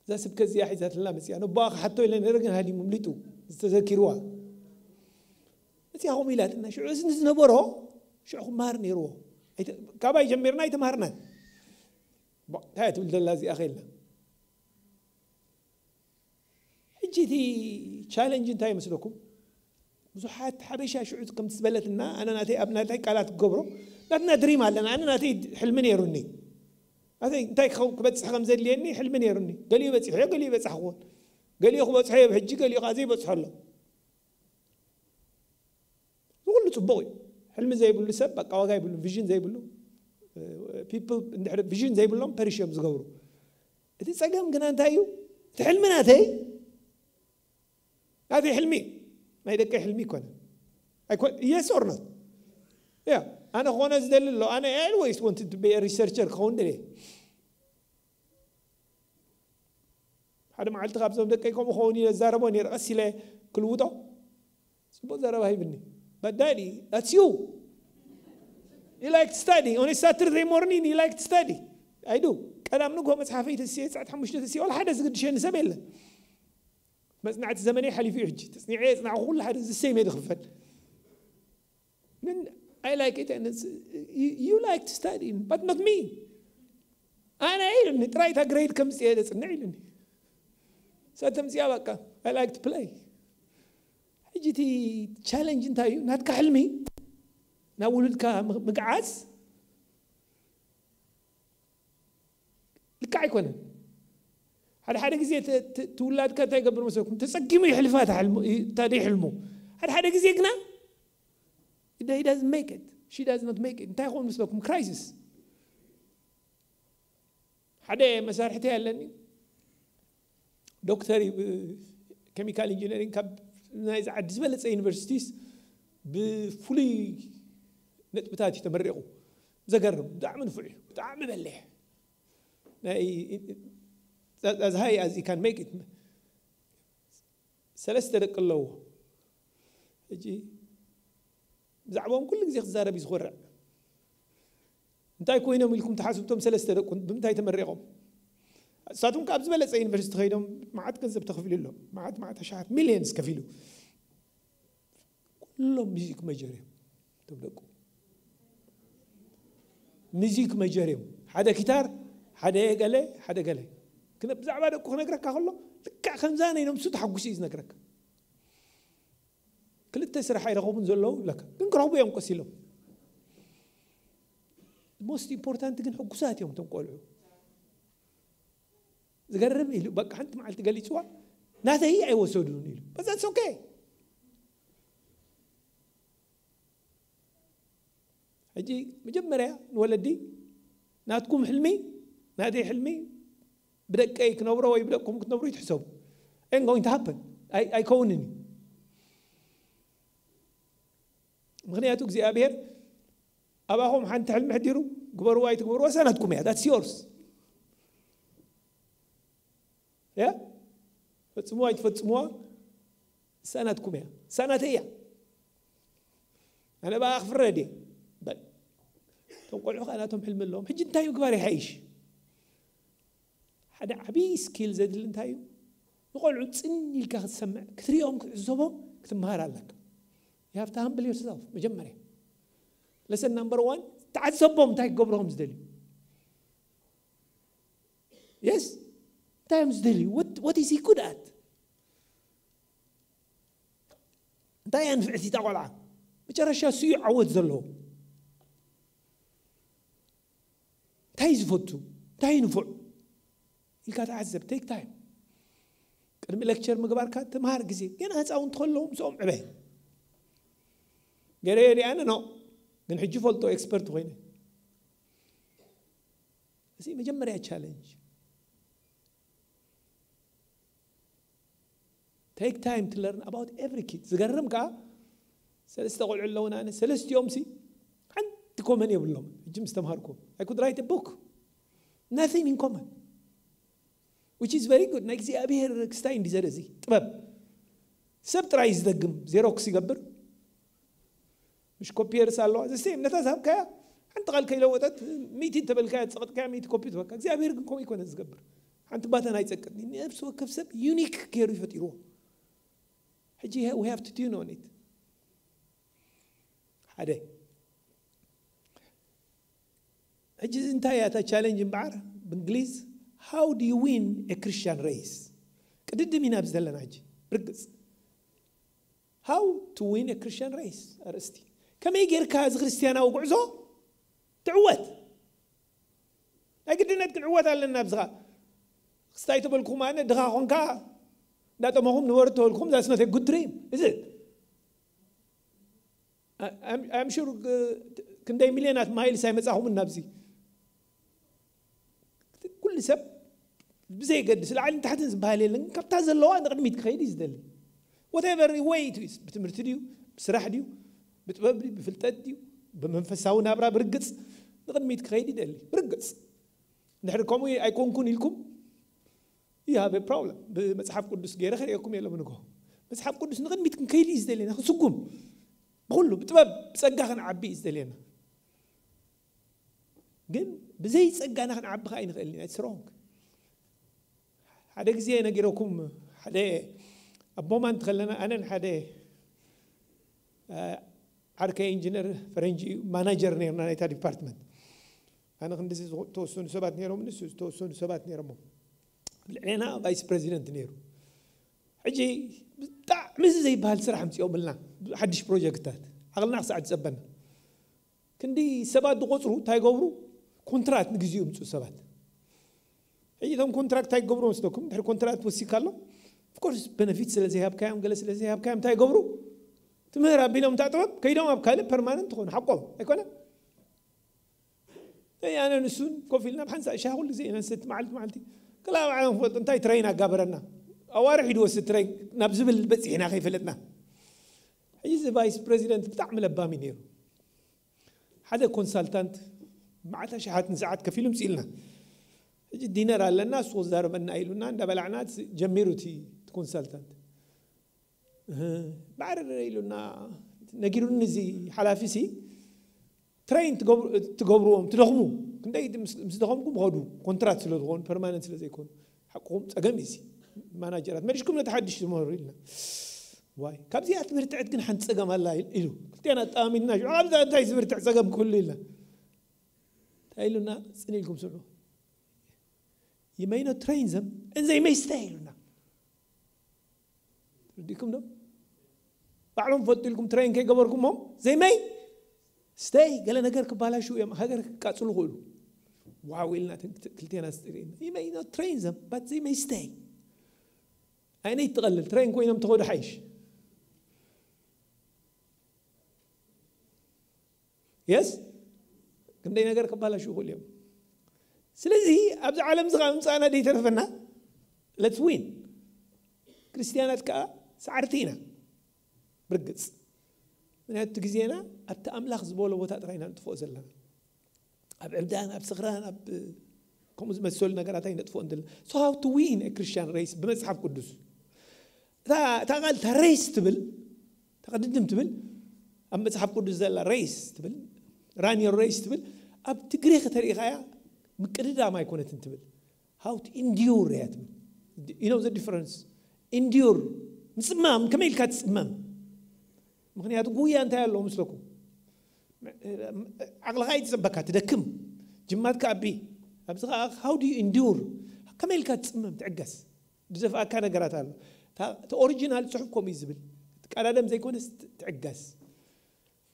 እዛ ስብከት እዚኣ ሒዛትልና መፂኣ። ነቦኣ ክሓቶ ኢለ ነረ ግን ሃዲሙ ምሊጡ ዝተዘኪርዋ። መፂኣ ከምኡ ኢላትና ሽዑ እዚ ዝነበሮ ሽዑ ክመሃር ነይርዎ። ካባይ ጀሚርና ኣይተማሃርናን። እንታይ ትብል ዘላ እዚኣ ከኢልና። ሕጂ እቲ ቻለንጅ እንታይ ይመስለኩም? ብዙሓት ሓበሻ ሽዑ ከም ዝበለትና ኣነ ናተይ ኣብ ናተይ ቃላት ክገብሮ ናትና ድሪም ኣለና። ኣነ ናተይ ሕልሚ ነይሩኒ። ናተይ እንታይ ክበፅሕ ከም ዘድልየኒ ሕልሚ ነይሩኒ። ገሊኡ በፂሖ ገሊኡ በፃሕክዎን ገሊኡ ክበፅሖ እየ ብሕጂ ገሊኡ ከዓ ዘይበፅሖ ኣሎ። ዝኩሉ ፅቡቕ እዩ። ሕልሚ ዘይብሉ ሰብ በቃ ዋጋ ይብሉ። ቪዥን ዘይብሉ ፒፕል እንድሕር ቪዥን ዘይብሎም ፐሪሽ እዮም ዝገብሩ። እቲ ፀገም ግና እንታይ እዩ? እቲ ሕልሚ ናተይ ናተይ ሕልሚ ናይ ደቀይ ሕልሚ ይኮነ። Yes or not? ያ ኣነ ክኾነ ዝደሊ ኣሎ። ኣነ always wanted to be a researcher ክኸውን ደልየ። ሓደ መዓልቲ ካብዞም ደቀይ ከምኡ ክኸውን ኢለ ዝዛረቦ ነይረ። ቀስ ኢለ ክልውጦ ፅቡቅ ዘረባ ሂብኒ። But daddy, that's you. You like to study. On a Saturday morning, you like to study. I do. ቀዳም ንግሆ መፅሓፈይ ተስየ ትስዓት ሓሙሽተ ተስየ ዋላ ሓደ ዝግድሸኒ ሰብ የለን። መፅናዕቲ ዘመነይ ሓሊፉ እዩ ሕጂ። ተፅኒዐ የፅናዕኩ ኩሉ ሓደ ዝሰይመ ዝኽፈል። ምን I like it and it's, you, you like to study but not me. ኣነ ኢሉኒ ጥራይ እታ ግሬድ ከምፅእ እየ ዘፅንዕ ኢሉኒ። ሰተምፅያ በቃ I like to play። ሕጂ እቲ ቻለንጅ እንታይ እዩ? ናትካ ሕልሚ ናብ ውሉድካ ምግዓዝ ልክዕ ኣይኮነን። ሓደ ሓደ ግዜ ትውላድካ እንታይ ገብር መስለኩም? ተፀጊሙ ይሕልፋ እታ ደይ ሕልሙ። ሓደ ሓደ ግዜ ግና ዳዝን ሜክ ኢት ሺ ዳዝ ኖት ሜክ ኢት። እንታይ ኾን መስለኩም? ክራይሲስ። ሓደ መሳርሕቲ ኣለኒ ዶክተር ኬሚካል ኢንጂነሪንግ ካብ ናይዚ ዓዲ ዝበለፀ ዩኒቨርሲቲስ ብፍሉይ ነጥብታት እዩ ተመሪቑ። ዘገርም ብጣዕሚ ንፉዕ እዩ። ብጣዕሚ በሊሕ። As high as you can make it። ሰለስተ ደቂ ኣለዎ። ሕጂ ብዛዕባኦም ኩሉ ግዜ ክዛረብ እዩ ዝኮርዕ። እንታይ ኮይኖም ኢልኩም ትሓስቡ? እቶም ሰለስተ ደቁ ብምንታይ ተመሪቖም? እሳቶም ካብ ዝበለፀ ዩኒቨርሲቲ ከይዶም መዓት ገንዘብ ተኽፊሉ ኣሎ። መዓት መዓት ኣሽሓት ሚሊየንስ ከፊሉ። ኩሎም ሚዚክ መጀር እዮም። እቶም ደቁ ሚዚክ መጀር እዮም። ሓደ ኪታር፣ ሓደ ገለ፣ ሓደ ገለ። ክነ ብዛዕባ ደቁ ክነግረካ ከሎ ልክዕ ከምዛ ናይ ነብሱ ተሓጉሱ እዩ ዝነግረካ። ክልተ ስራሕ ኣይረኸቡን ዘለዉ ይብለካ፣ ግን ክረኽቡ እዮም ቀስ ኢሎም። ሞስት ኢምፖርታንት ግን ሕጉሳት እዮም እቶም ቆልዑ። ዝገርም ኢሉ በቃ ሓንቲ መዓልቲ ገሊፅዋ፣ ናተይ ኣይወሰዱን ኢሉ። በዛት ኦኬ። ሕጂ መጀመርያ ንወለዲ ናትኩም ሕልሚ ናተይ ሕልሚ ብደቀይ ክነብሮ ወይ ብደቅኩም ክትነብሩ ይትሕሰቡ። Ain't going to happen። ኣይከውንን እዩ። ምክንያቱ እግዚኣብሔር ኣባኹም ሓንቲ ሕልሚ ሕዲሩ፣ ግበርዋ ኣይትግበርዋ እሳ ናትኩም እያ። That's yours። ያ ፈጽምዋ ኣይትፈጽምዋ እሳ ናትኩም እያ። እሳ ናተይ እያ። ኣነ ብኣ ክፍረድ እየ። በል እቶም ቆልዑ ከዓ ናቶም ሕልሚ ኣለዎም። ሕጂ እንታይ ምግባር ይሓይሽ? ሓደ ዓብዪ ስኪል ዘድሊ እንታይ እዩ? ንቆልዑ ጽን ኢልካ ክትሰምዕ፣ ክትሪኦም፣ ክትዕዘቦም ክትመሃር ኣለካ። You have to humble yourself መጀመርያ። Lesson number one፣ ተዓዘቦም እንታይ ክገብርዎም ዝደልዩ። የስ እንታይ እዮም ዝደልዩ? What is he good at? እንታይ እያ ንፍዕቲ እታ ቆልዓ? መጨረሻ እሱ እዩ ዓወት ዘለዎ። እንታይ ዝፈቱ እንታይ ንፉዕ ኢልካ ተዓዘብ። ቴክ ታይም። ቅድሚ ሌክቸር ምግባርካ ተምሃር ግዜ ገና ህፃውንቲ ከለዉ ምስኦም ዕበ። ገለ ሪኣነ ነው ግን ሕጂ ፈልጦ ኤክስፐርት ኮይነ። እዚ መጀመርያ ቻለንጅ። Take time to learn about every kid። ዝገርም ከዓ ሰለስተ ቆልዑ ኣለውና። ኣነ ሰለስቲኦም ሲ ሓንቲ ኮመን የብሎም። ሕጂ ምስ ተምሃርኩም I could write a book, nothing in common, which is very good። ናይ እግዚኣብሔር ክስታይ እንዲዘር እዚ ጥበብ ሰብ ጥራይ ዝደግም ዜሮክስ ይገብር። ምሽ ኮፒየርስ ኣለዋ ዘሴም ነታ ዝሃብካያ ሓንቲ ቃል ከይለወጠት ሚእቲ እንተበልካያ ዝፀቐጥካያ ሚእቲ ኮፒ ትበካ። እግዚኣብሔር ግን ከምኡ ይኮነ ዝገብር። ሓንቲ ባተን ኣይፀቅጥኒ። ነፍሲ ወከፍ ሰብ ዩኒክ ገይሩ ይፈጢርዎ። ሕጂ we have to tune on it። ሓደ ሕጂ እዚ እንታይ እያ እታ ቻለንጅ እምበዓር? ብእንግሊዝ how do you win a Christian race? ቅድድም ኢና ኣብዚ ዘለና ሕጂ ብርግፅ። How to win a Christian race ኣርእስቲ። ከመይ ጌርካ እዚ ክርስትያናዊ ጉዕዞ ትዕወት? ናይ ግድነት ክንዕወት ኣለና። ኣብዚኻ ክስታይ ተበልኩም ኣነ ድኻ ኾንካ እንዳጠመኹም ንበሩ ተበልኩም that's not a good dream is it? I'm sure ክንደይ ሚልዮናት ማይልስ ኣይመጻኹምን ናብዚ። ኩሉ ሰብ ብዘይገድስ ላዕልን ታሕትን ዝበሃል የለን። ካብታ ዘለዋ ንቕድሚት ክኸይድ እዩ ዝደሊ። Whatever way it is፣ ብትምህርቲ ድዩ፣ ብስራሕ ድዩ፣ ብጥበብ ድዩ፣ ብፍልጠት ድዩ፣ ብመንፈሳዊ ናብራ ብርግጽ ንቕድሚት ክኸይድ ይደሊ። ብርግጽ እንድሕሪ ከምኡ ኣይኮንኩን ኢልኩም you have a problem። ብመጽሓፍ ቅዱስ ገይረ ክርእየኩም የሎም ንጎ። መጽሓፍ ቅዱስ ንቕድሚት ክንከይድ እዩ ዝደልየና፣ ክንስጉም። ብኹሉ ብጥበብ ብጸጋ ክንዓቢ እዩ ዝደልየና። ግን ብዘይ ጸጋና ክንዓቢ ከኣ ኣይንኽእልን ኢና። It's wrong። ሓደ ግዜ ነጊረኩም ሓደ ኣቦማ እንተኸለና ኣነን ሓደ ዓርከይ ኢንጂነር ፈረንጂ እዩ ማናጀር ነርና ናይታ ዲፓርትመንት። ኣነ ክንዲ ዝተወሰኑ ሰባት ነይሮም፣ ንሱ ዝተወሰኑ ሰባት ነይሮሞ። ልዕሌና ቫይስ ፕሬዚደንት ነይሩ። ሕጂ ብጣዕሚ እዚ ዘይበሃል ስራሕ ኣምፂኦምልና፣ ሓድሽ ፕሮጀክትታት። ዓቕልና ክሳዕ ዝፀበና ክንዲ ሰባት ዝቆፅሩ እንታይ ይገብሩ? ኮንትራት ንግዜኡ ይምፅኡ ሰባት። ሕጂ እቶም ኮንትራክት እንታይ ክገብሩ መስለኩም? ድሕሪ ኮንትራክት ወሲካ ኣሎ ኦፍኮርስ በነፊት ስለ ዘይሃብካዮም ገለ ስለ ዘይሃብካዮም እንታይ ይገብሩ? ትምህር ኣቢሎም እታ ጥበብ ከይዶም ኣብ ካልእ ፐርማነንት ትኾኑ ሓቆም ኣይኮነ? ኣነ ንሱን ኮፍ ኢልና ብሓንሳእ ሻሂ ኩሉ ግዜ ኢና ንሰቲ መዓልቲ መዓልቲ። ክላ ባዕሎም ክፈልጡ እንታይ ትረይን ኣጋበረና ኣዋርሕ ኢዱ ወስድ ትረይን ናብ ዝብል በፂሕና ከይፈለጥና። ሕጂ እዚ ቫይስ ፕሬዚደንት ብጣዕሚ ለባም እዩ ነይሩ። ሓደ ኮንሳልታንት መዓልቲ ሸሓትን ሰዓት ከፊሉ ምፅኢልና። ሕጂ ዲነር ኣለና እሱ ክዛረበና ኢሉና እንዳበላዕና ጀሚሩ እቲ ኮንሳልታንት። ማዕረ ኢሉና ነጊሩኒ እዚ ሓላፊ ሲ ትሬን ትገብርዎም ትደኽሙ ክንደይ ምስ ደኸምኩም ኸዱ ኮንትራት ስለ ዝኾኑ ፐርማነንት ስለ ዘይኮኑ ሓቅኹም ፀገም እዩ። ማናጀራት መሊሽኩም ነቲ ሓድሽ ዝመሩ ኢልና ዋይ ካብዚኣ ትብርትዕት ግን ሓንቲ ጸገም ኣላ ኢሉ ክልቴና ኣጠማሚትና ሽዑ ካብዛ እንታይ ዝብርትዕ ጸገም ክህሉ ኢልና እንታይ ኢሉና ጽን ኢልኩም ስምዑ you may not train them and they may stay ኢሉና ርዲኩም ዶ ባዕሎም ፈልጡ ኢልኩም ትሬን ከይገበርኩሞም ዘይመይ ስተይ ገለ ነገር ክባላሹ እዮም ሃገር ክቃፅሉ ክእሉ ዋው ኢልና ክልቴና ስጥሪና you may not train them but they may stay ኣይነይ ትቐልል ትሬን ኮይኖም ተኸዱ ሓይሽ የስ ክንደይ ነገር ክባላሹ ይኽእሉ እዮም ስለዚ ኣብዚ ዓለም እዚ ምምፃእና ደይተረፈና let's win ክርስትያናት ከዓ ሰዓርቲ ኢና ብርግፅ ምክንያቱ እቲ ግዜና ኣብቲ ኣምላኽ ዝበሎ ቦታ ጥራይ ኢና ንጥፍኦ ዘለና ኣብ ዕብዳን ኣብ ስኽራን ኣብ ከምኡ ዝመሰሉ ነገራት ኣይነጥፍኦን ዘለና so how to win a Christian race ብመፅሓፍ ቅዱስ እታ እታ ቃል እታ ሬስ ትብል ተቐድድም ትብል ኣብ መፅሓፍ ቅዱስ ዘላ ሬስ ትብል run your race ትብል ኣብ ትግሬ ከተሪኢኻያ ምቅድዳም ኣይኮነትን ትብል how to endure እያ ትብል you know the difference endure ምፅማም ከመይ ኢልካ ትፅመም ምክንያቱ ጉያ እንታይ ኣለዎ ምስለኩም ዓቕልኻ ይፅበካ ትደክም ጅማትካ ኣቢ ኣብዚ ከዓ how do you endure ከመይ ኢልካ ትፅመም ትዕገስ ዝደፍኣካ ነገራት ኣሎ እቲ ኦሪጂናል ፅሑፍ ከምኡ እዩ ዝብል ትቀዳደም ዘይኮነስ ትዕገስ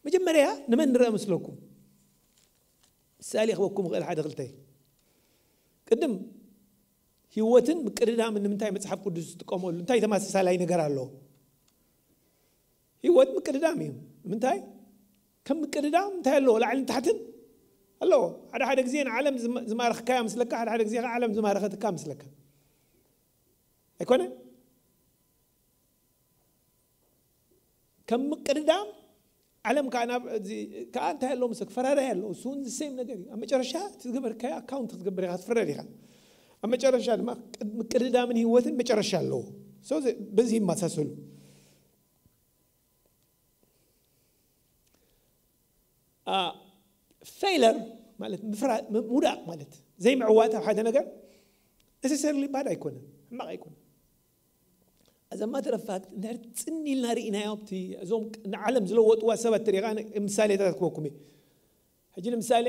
መጀመርያ ንመን ንረአ ምስለኩም ምሳሌ ክበኩም ክእል ሓደ ክልተ ቅድም ህይወትን ምቅድዳምን ንምንታይ መፅሓፍ ቅዱስ ዝጥቀመሉ እንታይ ተመሳሳላይ ነገር ኣሎ ህይወት ምቅድዳም እዩ ምንታይ ከም ምቅድዳም እንታይ ኣለዎ ላዕልን ታሕትን ኣለዎ ሓደ ሓደ ግዜ ንዓለም ዝማረኽካያ ምስለካ ሓደ ሓደ ግዜ ከዓ ዓለም ዝማረኸትካ ምስለካ ኣይኮነ ከም ምቅድዳም ዓለም ከዓ ናብ ከዓ እንታይ ኣለዎ ምስ ፈራዳይ ኣለዎ እሱን ሴም ነገር እዩ ኣብ መጨረሻ ትገበርካዮ ኣካውንት ክትገብር ኢካ ትፍረድ ኢካ ኣብ መጨረሻ ድማ ምቅድዳምን ህይወትን መጨረሻ ኣለዎ በዚ ይመሳሰሉ ፌለር ማለት ምውዳቅ ማለት ዘይምዕዋት ኣብ ሓደ ነገር necessarily bad ኣይኮነን ሕማቅ ኣይኮነን as a matter of fact እንድሕር ፅን ኢልና ርኢናዮ ኣብቲ እዞም ንዓለም ዝለወጥዋ ሰባት ትሪኢኻ ምሳሌታት ክበኩም እየ ሕጂ ንምሳሌ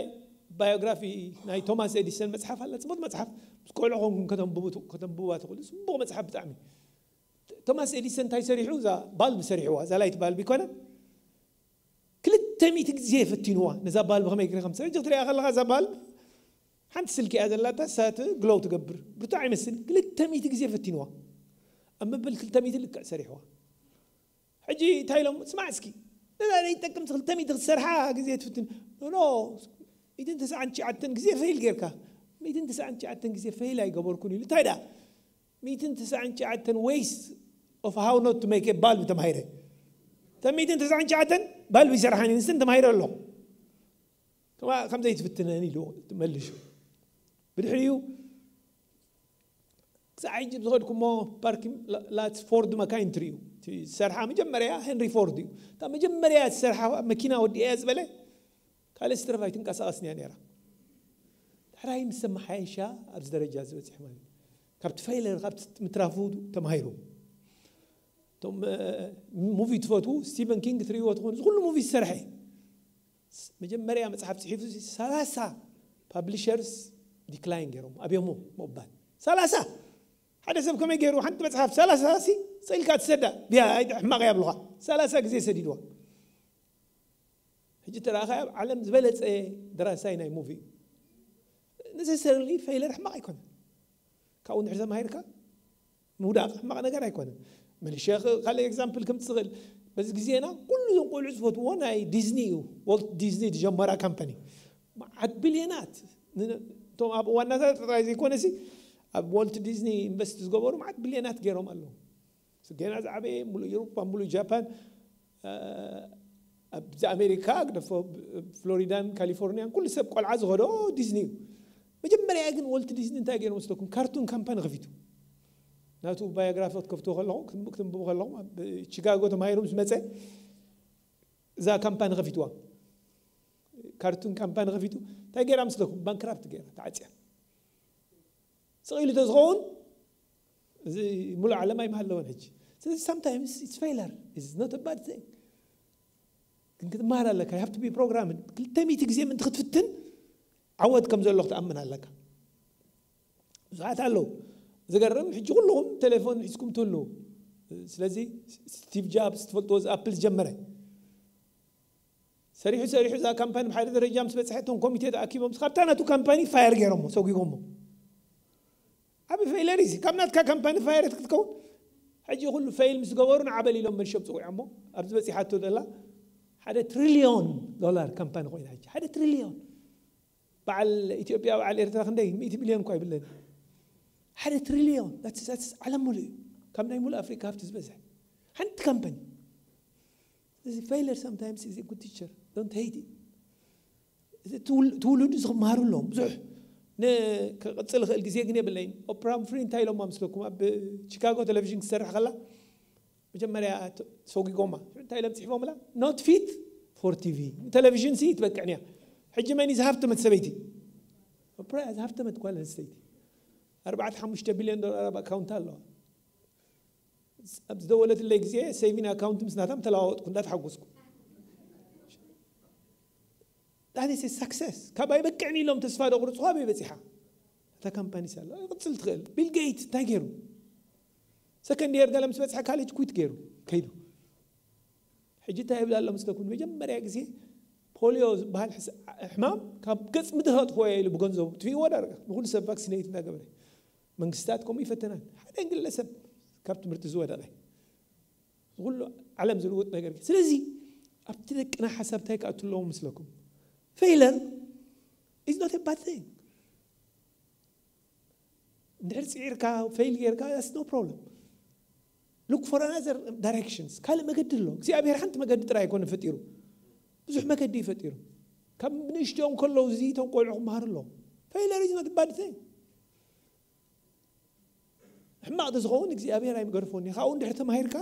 ባዮግራፊ ናይ ቶማስ ኤዲሰን መፅሓፍ ኣላ ፅቡቅ መፅሓፍ ምስ ቆልዑ ኮንኩም ከተንብቡዋ ትኽእሉ ፅቡቅ መፅሓፍ ብጣዕሚ ቶማስ ኤዲሰን እንታይ ሰሪሑ እዛ ባልብ ሰሪሕዋ እዛ ላይት ባልብ ይኮነ ክልተ ሚእቲ ግዜ ፈቲንዋ ነዛ ባልብ ከመይ ገይረ ከም ሰሪሕ ክትሪኣ ከለካ እዛ ባልብ ሓንቲ ስልኪ እያ ዘላታ ሳት ግሎው ትገብር ብርቱዕ ኣይመስል ክልተ ሚእቲ ግዜ ፈቲንዋ ኣብ መበል ክልተ ሚእቲ ልክዕ ሰሪሕዋ ሕጂ እንታይ ኢሎም ስማዕ እስኪ ነዛ ዘይጠቅም ክልተ ሚእቲ ክትሰርሓ ግዜ ትፍትን ኖ ሚእትን ተስዓን ትሽዓተን ግዜ ፈይል ጌርካ ሚእትን ተስዓን ትሽዓተን ግዜ ፈይል ኣይገበርኩን ኢሉ እንታይ ደኣ ሚእትን ተስዓን ትሽዓተን ways of how not to make a bulb ተማሂረ እተን ሚእትን ተስዓን ትሽዓተን ባልብ ይሰርሓን ይንስን ተማሂረ ኣሎ ከምዘይትፍትነን ኢሉ መልሹ ብድሕሪኡ ክሳዕ ሕጂ ዝኸድኩሞ ፓርኪን ላትስ ፎርድ መካይን ትርእዩ ዝሰርሓ መጀመርያ ሄንሪ ፎርድ እዩ እታ መጀመርያ ዝሰርሓ መኪና ወዲያ ዝበለ ካልእ ስትረፍ ኣይትንቀሳቐስን እያ ነራ ዳሕራይ ምስ ተመሓየሻ ኣብዚ ደረጃ ዝበፅሕ ማለት ካብቲ ፌለር ካብቲ ምትራፉ ተማሂሩ እቶም ሙቪ ትፈትዉ ስቲቨን ኪንግ ትርእይዎ ትኾኑ እዚ ኩሉ ሙቪ ዝሰርሐ መጀመርያ መፅሓፍ ፅሒፉ ሰላሳ ፓብሊሸርስ ዲክላይን ገይሮም ኣብዮሞ ምባል ሰላሳ ሓደ ሰብ ከመይ ገይሩ ሓንቲ መፅሓፍ ሰላሳ ሲ ፀኢልካ ትሰዳ ድያ ሕማቕ እያ ብልኻ ሰላሳ ግዜ ሰዲድዋ ሕጂ ተረኣኻ ኣብ ዓለም ዝበለፀ ደራሳይ ናይ ሙቪ እዩ necessarily ፌለር ሕማቕ ኣይኮነን ካብኡ እንድሕር ተማሂርካ ምውዳቕ ሕማቕ ነገር ኣይኮነን መለሽያ ካልእ ኤግዛምፕል ከም ትኽእል በዚ ግዜና ኩሉ ዞም ቆልዑ ዝፈትዎ ናይ ዲዝኒ እዩ ወልት ዲዝኒ ዝጀመራ ካምፓኒ መዓት ቢልዮናት እቶም ኣብ ዋናታት ጥራይ ዘይኮነሲ ኣብ ወልት ዲዝኒ ኢንቨስት ዝገበሩ መዓት ቢልዮናት ገይሮም ኣለዉ ስገና ዝዓበየ ሙሉእ ዩሮፓ ሙሉእ ጃፓን ኣብዚ ኣሜሪካ ግደፎ ፍሎሪዳን ካሊፎርኒያን ኩሉ ሰብ ቆልዓ ዝኸዶ ዲዝኒ እዩ መጀመርያ ግን ወልት ዲዝኒ እንታይ ገይሩ መስለኩም ካርቱን ካምፓኒ ከፊቱ ናቱ ባዮግራፊ ክትከፍትዎ ከለኹም ክትንብቡ ከለኹም ኣብ ቺካጎ ተማሂሩ ምስ መፀ እዛ ካምፓኒ ከፊትዋ ካርቱን ካምፓኒ ከፊቱ እንታይ ገይራ መስለኩም ባንክራፕት ገይራ ተዓፅያ ስቕ ኢሉ ተዝኸውን እዚ ሙሉእ ዓለም ኣይምሃለወን ሕጂ Sometimes it's failure. It's not a bad thing. ግን ክትመሃር ኣለካ። You have to be programmed. ክልተ ሚእቲ ግዜ ምእንቲ ክትፍትን ዓወት ከም ዘሎ ክትኣምን ኣለካ። ብዙሓት ኣለዉ። ዝገርም፣ ሕጂ ኩልኹም ቴሌፎን ሒዝኩም ትህልዉ። ስለዚ ስቲቭ ጃብስ ትፈልጥዎ፣ እዚ ኣፕል ዝጀመረ፣ ሰሪሑ ሰሪሑ እዛ ካምፓኒ ብሓደ ደረጃ ምስ በፅሐ፣ እቶም ኮሚቴ ተኣኪቦም ካብታ ናቱ ካምፓኒ ፋየር ገይሮሞ፣ ሰጒጎሞ። ዓቢ ፌለር እዚ ካብ ናትካ ካምፓኒ ፋየር ክትከውን። ሕጂ ኩሉ ፌል ምስ ገበሩ ንዓበል ኢሎም መልሾም ፅውዖሞ። ኣብዚ በፂሓቶ ዘላ ሓደ ትሪልዮን ዶላር ካምፓኒ ኮይና ሕጂ። ሓደ ትሪልዮን። በዓል ኢትዮጵያ፣ በዓል ኤርትራ ክንደይ? ሚእቲ ሚልዮን እኳ ይብለን። ሓደ ትሪልዮን። That's, that's ዓለም ሙሉእ እዩ። ካብ ናይ ሙሉእ ኣፍሪካ ሃብቲ ዝበዝሕ ሓንቲ ካምፓኒ። እዚ ፌለር sometimes is a good teacher. Don't hate it. እዚ ትውል- ትውልዱ ዝኽመሃሩ ኣለዎም ብዙሕ። ን- ክቕፅል ይኽእል፣ ግዜ ግን የብለይን። ኦፕራ ዊንፍሪ እንታይ ኢሎማ ምስለኩም? ኣብ ቺካጎ ቴሌቪዥን ክትሰርሕ ከላ መጀመርያ ተ- ሰጒጎማ። እንታይ ኢሎም ፅሒፎምላ? Not fit for ቲቪ። ንቴሌቪዥን ሲ ትበቅዕን እያ። ሕጂ መን እዩ ዝሃብተመት ሰበይቲ? ኦፕራ እያ ዝሃብተመት ጓል ኣንስተይቲ። ኣርባዕተ ሓሙሽተ ቢልዮን ዶላር ኣብ ኣካውንት ኣለዋ። ኣብ ዝደወለትለይ ግዜ ሴቪን ኣካውንት ምስ ናታ ተለዋወጥኩ፣ እንዳተሓጎስኩ። That is a success። ካብ ኣይበቅዕን ኢሎም ተስፋ ደቑርፁ፣ ኣበይ በፂሓ? እታ ካምፓኒ ሳላ ይቕፅል ትኽእል። ቢል ጌት እንታይ ገይሩ? ሰከንድ የር ገለ ምስ በፅሐ ካሌጅ ኩዊት ገይሩ ከይዱ። ሕጂ እንታይ ይብል ኣሎ ምስለኩም? መጀመርያ ግዜ ፖሊዮ ዝበሃል ሕስ- ሕማም ካብ ገፅ ምድር ከጥፍኦ እየ ኢሉ ብገንዘቡ ትፍእዎ ዳርጋ ንኩሉ ሰብ ቫክሲኔት እንዳገበረ። መንግስታት ከምኡ ይፈተናን፣ ሓደ ግለሰብ ካብ ትምህርቲ ዝወደቐ። እዚ ኩሉ ዓለም ዝልውጥ ነገር እዩ። ስለዚ ኣብቲ ደቅና ሓሳብ እንታይ ክኣቱ ኣለዎ ምስለኩም? Failure is not a bad thing። እንድሕር ፅዒርካ ፌል ጌርካ፣ that's no problem። Look for another directions። ካልእ መገዲ ኣሎ። እግዚኣብሔር ሓንቲ መገዲ ጥራይ ኣይኮነ ፈጢሩ፣ ብዙሕ መገዲ እዩ ፈጢሩ። ካብ ንእሽትኦም ከለዉ እዚ እቶም ቆልዑ ክመሃሩ ኣለዎም። Failure is not a bad thing። ሕማቕ ተዝኸውን እግዚኣብሔር ኣይምገርፎን እዩ። ካብኡ እንድሕር ተማሂርካ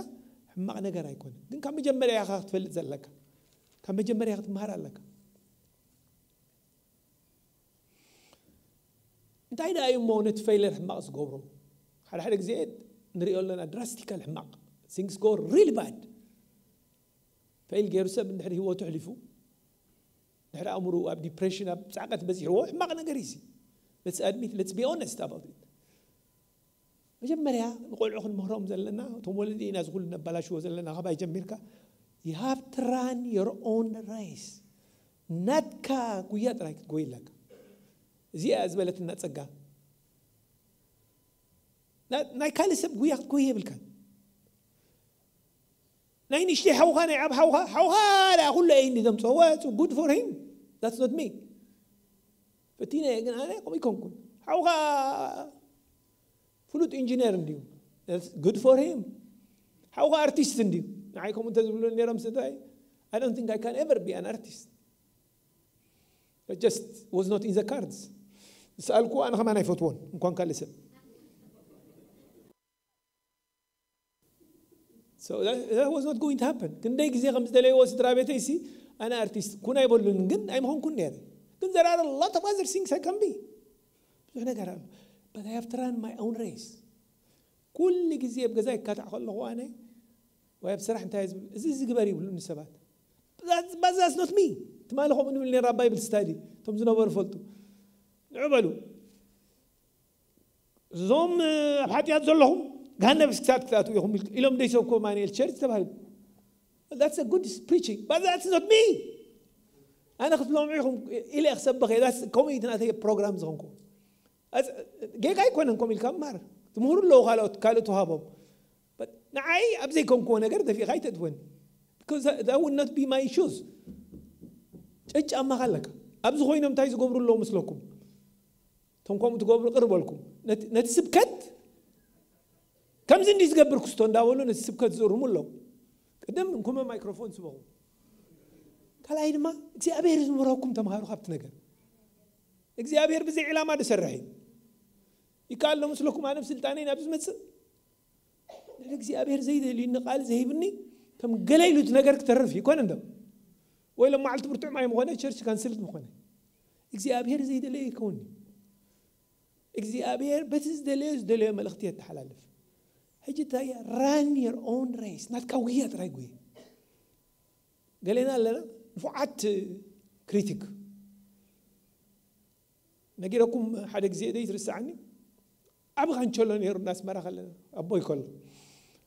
ሕማቕ ነገር ኣይኮነን። ግን ካብ መጀመርያ ኢኻ ክትፈልጥ ዘለካ፣ ካብ መጀመርያ ክትመሃር ኣለካ። እንታይ ደኣ እዩ እሞ ነቲ ፌለር ሕማቕ ዝገብሮ? ሓደ ሓደ ግዜ ንሪኦ ኣለና፣ ድራስቲካል ሕማቕ። Things go really bad። ፌል ገይሩ ሰብ እንድሕር ህይወቱ ኣሕሊፉ፣ ድሕሪ ኣእምሩ ኣብ ዲፕሬሽን፣ ኣብ ፃዕቀት በዚሕዎ፣ ሕማቕ ነገር እዩ። Let's admit, let's be honest about it። መጀመርያ ንቆልዑ ክንምህሮም ዘለና፣ እቶም ወለዲ ኢና ዝኩሉ ነባላሽዎ ዘለና። ካባይ ጀሚርካ፣ you have to run your own race። ናትካ ጉያ ጥራይ ክትጎይ ኣለካ። እዚኣ ዝበለትና ፀጋ። ና- ናይ ካልእ ሰብ ጉያ ክትጎይ የብልካን። ናይ ንሽተይ ሓውኻ፣ ናይ ዓብ ሓውኻ፣ ሓውኻ ደኣ ኩሉ እየ እንዲ ዘምፅኦ። Good for him. That's not me። ፈቲነ እየ፣ ግን ኣነ ከምኡ ይኮንኩን። ሓውኻ ፍሉጥ ኢንጂነር እንድዩ። Good for him። ሓውኻ ኣርቲስት እንድዩ። ንዓይ ከምኡ እንተዝብሉ ነይሮም ስታይ፣ I don't think I can ever be an artist. It just was not in the cards። ዝሰኣልኩ ኣነ ከማን ኣይፈትዎን፣ እንኳን ካልእ ሰብ። So that, that was not going to happen። ክንደይ ግዜ ከም ዝደለይዎ ስድራ ቤተይ ሲ፣ ኣነ ኣርቲስት ኩን ኣይበሉን፣ ግን ኣይምኾንኩን ነይረ። ግን there are a lot of other things I can be። ብዙሕ ነገር ኣሎ። But I have to run my own race። ኩሉ ግዜ ኣብ ገዛ ይካታዕ ከለኹ ኣነ፣ ወይ ኣብ ስራሕ እንታይ ዝብል፣ እዚ ዝግበር ይብሉኒ ሰባት። But that's not me። ትማሊ ከምኡ ንብል ነይራ ኣብ ባይብል ስታዲ፣ እቶም ዝነበሩ ፈልጡ። ንዑ በሉ፣ እዞም ኣብ ሓጢኣት ዘለኹም፣ ገሃነብ ክሳት ክትኣትዉ ኢኹም ኢሎም ደይሰብኩ ኣማኑኤል ቸርች ተባሂሉ። That's a good preaching, but that's not me። ኣነ ክትለምዑ ኢኹም ኢለ ክሰብኽ እየ። That's፣ ከምኡ እዩ ናተይ ፕሮግራም ዝኾንኩ። ጌጋ ኣይኮነን ከምኡ ኢልካ ምማር። ትምህሩ ኣለዉ ካልኦት፣ ካልእ ተዋህቦም። But ንዓይ ኣብ ዘይኮንክዎ ነገር ደፊእካ ኣይተእትወኒ። Because that would not be my shoes። ጨጫማኻ ኣለካ። ኣብዚ ኮይኖም እንታይ ዝገብሩ ኣለዉ መስለኩም? እቶም ከምኡ ትገብሩ ቅር በልኩም። ነቲ፣ ነቲ ስብከት ከምዚ እንዲ ዝገብር ክስቶ እንዳበሉ ነቲ ስብከት ዝእርሙ ኣለዉ። ቅድም እንኩመ ማይክሮፎን ስበኹ። ካልኣይ ድማ እግዚኣብሔር ዝምህረኩም ተምሃሩ ካብቲ ነገር። እግዚኣብሔር ብዘይ ዕላማ ዝሰርሕ እዩ። ይከኣል ዶ ምስለኩም ኣነ ብስልጣነይ ናብ ዝመፅእ? ንእግዚኣብሔር ዘይደልዩኒ ቃል ዘይብኒ ከም ገለ ኢሉ እቲ ነገር ክተርፍ ይኮነ እንዶ? ወይ ሎም መዓልቲ ብርቱዕ ማይ ምኾነ ቸርች ካንስልት ምኾነ እግዚኣብሔር ዘይደለየ ይከውን እዩ። እግዚኣብሔር በቲ ዝደለዮ ዝደለዮ መልእኽቲ የተሓላልፍ። ሕጂ እንታይ እያ? Run your own race። ናትካ ጉያ ጥራይ ጉየ። ገሌና ኣለና ንፉዓት ክሪቲክ። ነጊረኩም ሓደ ግዜ ደይ ትርስዓኒ። ዓቢ ካንቸሎ ነይሩ እንዳ ኣስመራ ከለና ኣቦይ ከሎ።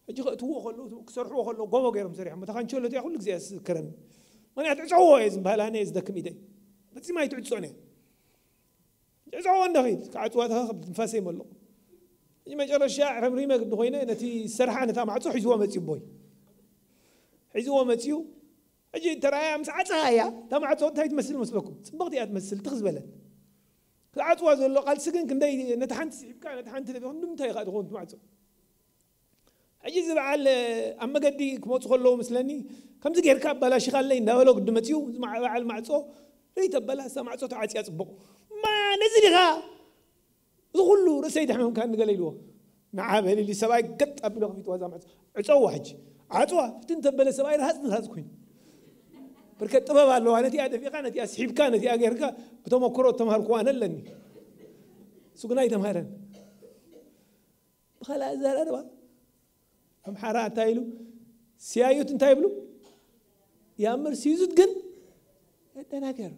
ሕጂ ከእትዎ ከለዉ ክሰርሕዎ ከለዉ ጎቦ ገይሮም ሰሪሖም። እታ ካንቸሎ እቲኣ ኩሉ ግዜ እያ ዝዝክረኒ። ምኽንያቱ ዕጸዎ እየ ዝበሃል ኣነ እየ ዝደክም ኢደይ። ፈጺማ ኣይትዕጾን እያ። ዕጸዎ እንዳ ኺድ ክዓጽዋ ተኸ ትንፋሰ ይመልቕ። ሕጂ መጨረሻ ረምሪመ ግዲ ኮይነ ነቲ ዝሰርሓ ነታ ማዕጾ ሒዝዎ መጺኡ ኣቦይ። ሒዝዎ መጺኡ። ሕጂ ተራእያ ምስ ዓጸኻ እያ እታ ማዕጾ እንታይ ትመስል መስለኩም? ጽብቕቲ እያ ትመስል ትኽ ዝበለት። ክዓጽዋ ዘሎ ቃልሲ ግን ክንደይ ነቲ ሓንቲ ስሒብካ ነቲ ሓንቲ ደፊኹ ንምንታይ ኢኻ ትኸውን ትማዕጾ? ሕጂ እዚ በዓል ኣብ መገዲ ክመፁ ከለዉ ምስለኒ ከምዚ ጌርካ ኣባላሽኻለይ እንዳበሎ ግዲ መፅኡ እዚ በዓል ማዕፆ ርእይ ተበላ እዛ ማዕፆ ተዓፅያ ፅቡቕ ማ ነዚ ዲኻ እዚ ኩሉ ርእሰይ ደሕመምካ ንገለ ኢልዎ ንዓ በሊሊ ሰብኣይ ገጥ ኣቢሎ ከፊትዋ እዛ ማዕፆ ዕፀዋ ሕጂ ዓፅዋ ፍትን ተበለ ሰብኣይ ረሃፅ ንሃፅ ኮይኑ ብርከት ጥበብ ኣለዋ ነቲኣ ደፊእካ ነቲኣ ስሒብካ ነቲኣ ጌርካ ብተመክሮ ተምሃርኩዋ ነለኒ እሱ ግና ኣይተምሃረን ብኻልእ ኣዘራርባ ኣምሓራ እንታይ ኢሉ ሲያዩት እንታይ ይብሉ ያምር ሲይዙት ግን ያደናገር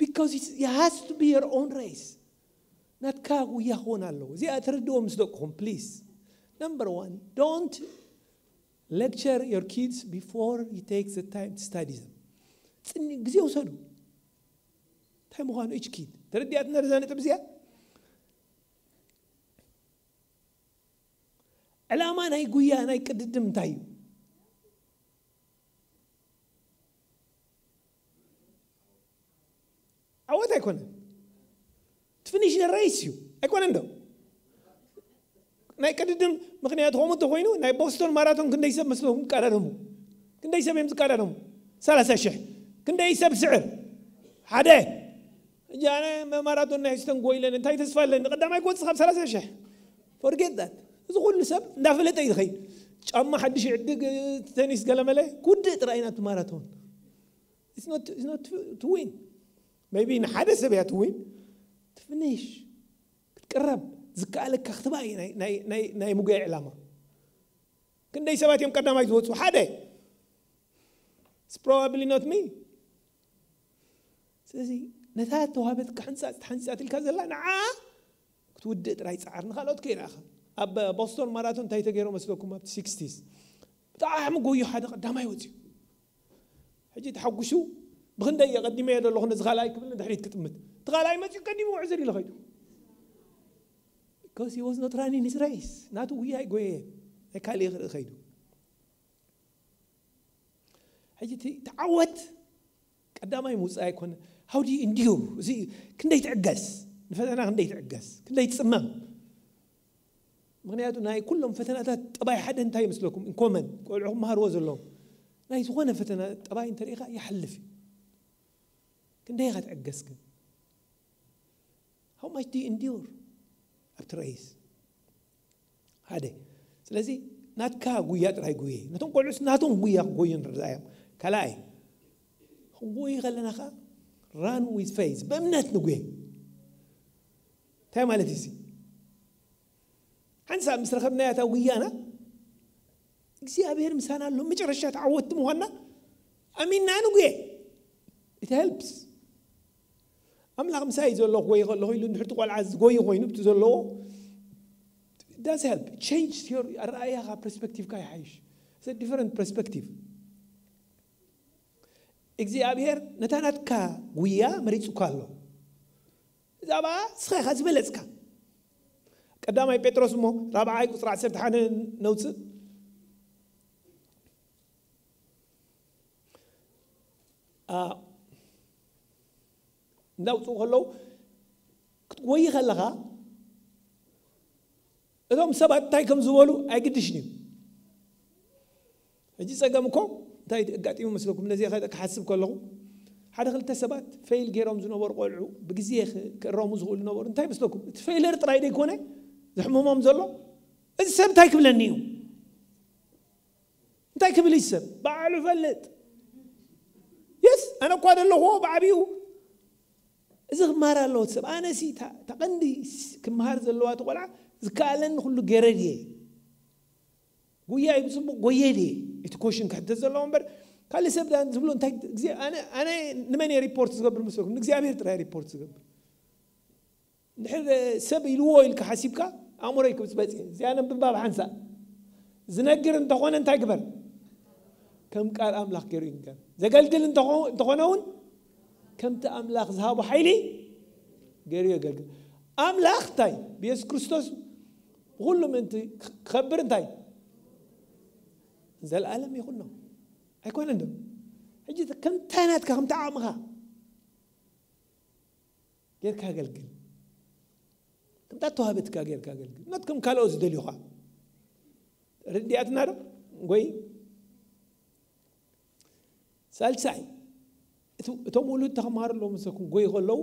because it has to be your own race ናትካ ጉያ ክኾን ኣለዎ እዚኣ ተረድዎ ምስ ደቅኹም please number one don't lecture your kids before you take the time to study them ፅኒ ግዜ ውሰዱ እንታይ ምዃኑ each kid ተረዲኣትና ዛ ነጥብ እዚኣ ዕላማ ናይ ጉያ ናይ ቅድድም እንታይ እዩ ዓወት ኣይኮነን ትፍኒሽ ረይስ እዩ ኣይኮነን ዶ ናይ ቅድድም ምክንያቱ ከምኡ እንተኮይኑ ናይ ቦስቶን ማራቶን ክንደይ ሰብ መስለኩም ዝቀዳደሙ ክንደይ ሰብ እዮም ዝቀዳደሙ ሰላሳ ሽሕ ክንደይ ሰብ ስዕር ሓደ ሕጂ ኣነ መማራቶን ናይ ስተን ጎይለን እንታይ ተስፋ ኣለኒ ቀዳማይ ክወፅእ ካብ ሰላሳ ሽሕ forget that እዚ ኩሉ ሰብ እንዳፈለጠ እዩ ዝኸይድ ጫማ ሓድሽ ይዕድግ ተኒስ ገለመለ ክውድእ ጥራይ ናቱ ማራቶን it's not to win maybe ንሓደ ሰብ እያ to win to finish ክትቅረብ ዝከኣለካ ክትባይ ናይ ሙጋይ ዕላማ ክንደይ ሰባት እዮም ቀዳማይ ዝወፁ ሓደ probably not me ስለዚ ነታ ተዋህበትካ ሕንፃፅ ተሓንፂፃትልካ ዘላ ንዓ ክትውድእ ጥራይ ፀዓር ንካልኦት ከይናኻ ኣብ ቦስቶን ማራቶን እንታይ ተገይሮ መስለኩም ኣብቲ ሲክስቲስ ብጣዕሚ ጎዩ ሓደ ቀዳማይ ወፅዩ ሕጂ ተሓጉሱ ብክንደይ እየ ቀዲመ እየ ዘለኹ ነዚ ካልኣይ ክብል ንድሕሪት ክጥምት እቲ ካልኣይ መፅኡ ቀዲሙ ውዕዝር ኢሉ ኸይዱ because he was not running his race ናቱ ጉያ ኣይጎየ ናይ ካልእ ክርኢ ኸይዱ ሕጂ ተዓወት ቀዳማይ ምውፃእ ኣይኮነ how do you endure እዚ ክንደይ ትዕገስ ንፈተና ክንደይ ትዕገስ ክንደይ ትፅመም ምክንያቱ ናይ ኩሎም ፈተናታት ጠባይ ሓደ እንታይ ይመስለኩም in common ቆልዑ ክመሃርዎ ዘለዎም ናይ ዝኾነ ፈተና ጠባይ እንተሪኢኻ ይሓልፍ እዩ ክንደይ ኢኻ ትዕገስ ግን how much do you endure ኣብቲ ሬስ ሓደ ስለዚ ናትካ ጉያ ጥራይ ጉየ ነቶም ቆልዑስ ናቶም ጉያ ክጎዩ ንርዳዮም ካልኣይ ክንጎዩ ከለና ከዓ run with faith ብእምነት ንጉየ እንታይ ማለት እዩ ሓንሳብ ምስ ረኸብናያ እታ ጉያና እግዚኣብሔር ምሳና ኣሎ መጨረሻ ተዓወትቲ ምዃንና ኣሚንና ንጉየ it helps ኣምላኽ ምሳይ ዘሎ ክጎይ ከለኹ ኢሉ እንድሕርቲ ቆልዓ ዝጎይ ኮይኑ ብቲ ዘለዎ does help change your ኣረኣያኻ ፐርስፔክቲቭካ ይሓይሽ it's different perspective እግዚኣብሔር ነታ ናትካ ጉያ መሪፁካ ኣሎ ብዛዕባ ስኻ ኢኻ ዝበለፅካ ቀዳማይ ጴጥሮስ እሞ ራብዓይ ቁፅሪ ዓሰርተ ሓደ ነውፅእ እንዳውፅኡ ከለዉ ክትጎይ ከለኻ እቶም ሰባት እንታይ ከም ዝበሉ ኣይግድሽን እዩ ሕጂ ፀገም እኮ እንታይ ኣጋጢሙ መስለኩም ነዚ ክሓስብ ከለኹ ሓደ ክልተ ሰባት ፌይል ገይሮም ዝነበሩ ቆልዑ ብግዜ ክእረሙ ዝኽእሉ ነበሩ እንታይ መስለኩም እቲ ፌይለር ጥራይ ደይኮነ ዘሕምሞም ዘሎ እዚ ሰብ እንታይ ክብለኒ እዩ እንታይ ክብል እዩ ሰብ ባዕሉ ፈልጥ የስ ኣነ እኳ ዘለኹዎ ብዓብዩ እዚ ክመሃር ኣለዎ ሰብ ኣነ ሲ ተቐንዲ ክመሃር ዘለዋ ተቆልዓ ዝከኣለኒ ኩሉ ገረድ እየ ጉያ እዩ ብፅቡቅ ጎየ ድየ? እቲ ኮሽን ክሕተት ዘለዎ እምበር ካልእ ሰብ ዳን ዝብሎ እንታይ ግዜ ኣነ ኣነ ንመን እየ ሪፖርት ዝገብር መስለኩም? ንእግዚኣብሔር ጥራይ ሪፖርት ዝገብር። እንድሕር ሰብ ኢልዎ ኢልካ ሓሲብካ ኣእምሮይ ክብፅበፅ እየ። እዚኣ ነንብባ ብሓንሳእ ዝነግር እንተኾነ እንታይ ግበር? ከም ቃል ኣምላኽ ገይሩ ይንገር። ዘገልግል እንተኾ- እንተኾነ እውን ከምቲ ኣምላኽ ዝሃቦ ሓይሊ ገይሩ የገልግል። ኣምላኽ እንታይ ብየሱስ ክርስቶስ ብኩሉ ምእንቲ ክኸብር እንታይ ዘለኣለም ይኹኖ ኣይኮነን ዶ? ሕጂ ከምታ ናትካ ከምታ ዓቕምኻ ጌርካ ኣገልግል። ከምታ ተዋህበትካ ጌርካ ኣገልግል። ኖት ከም ካልኦት ዝደልዩኻ ርድያትና ዶ ወይ ሳልሳይ እቱ- እቶም ውሉድ ተኸምሃሩ ኣለዉ መሰኩም ጎይ ከለዉ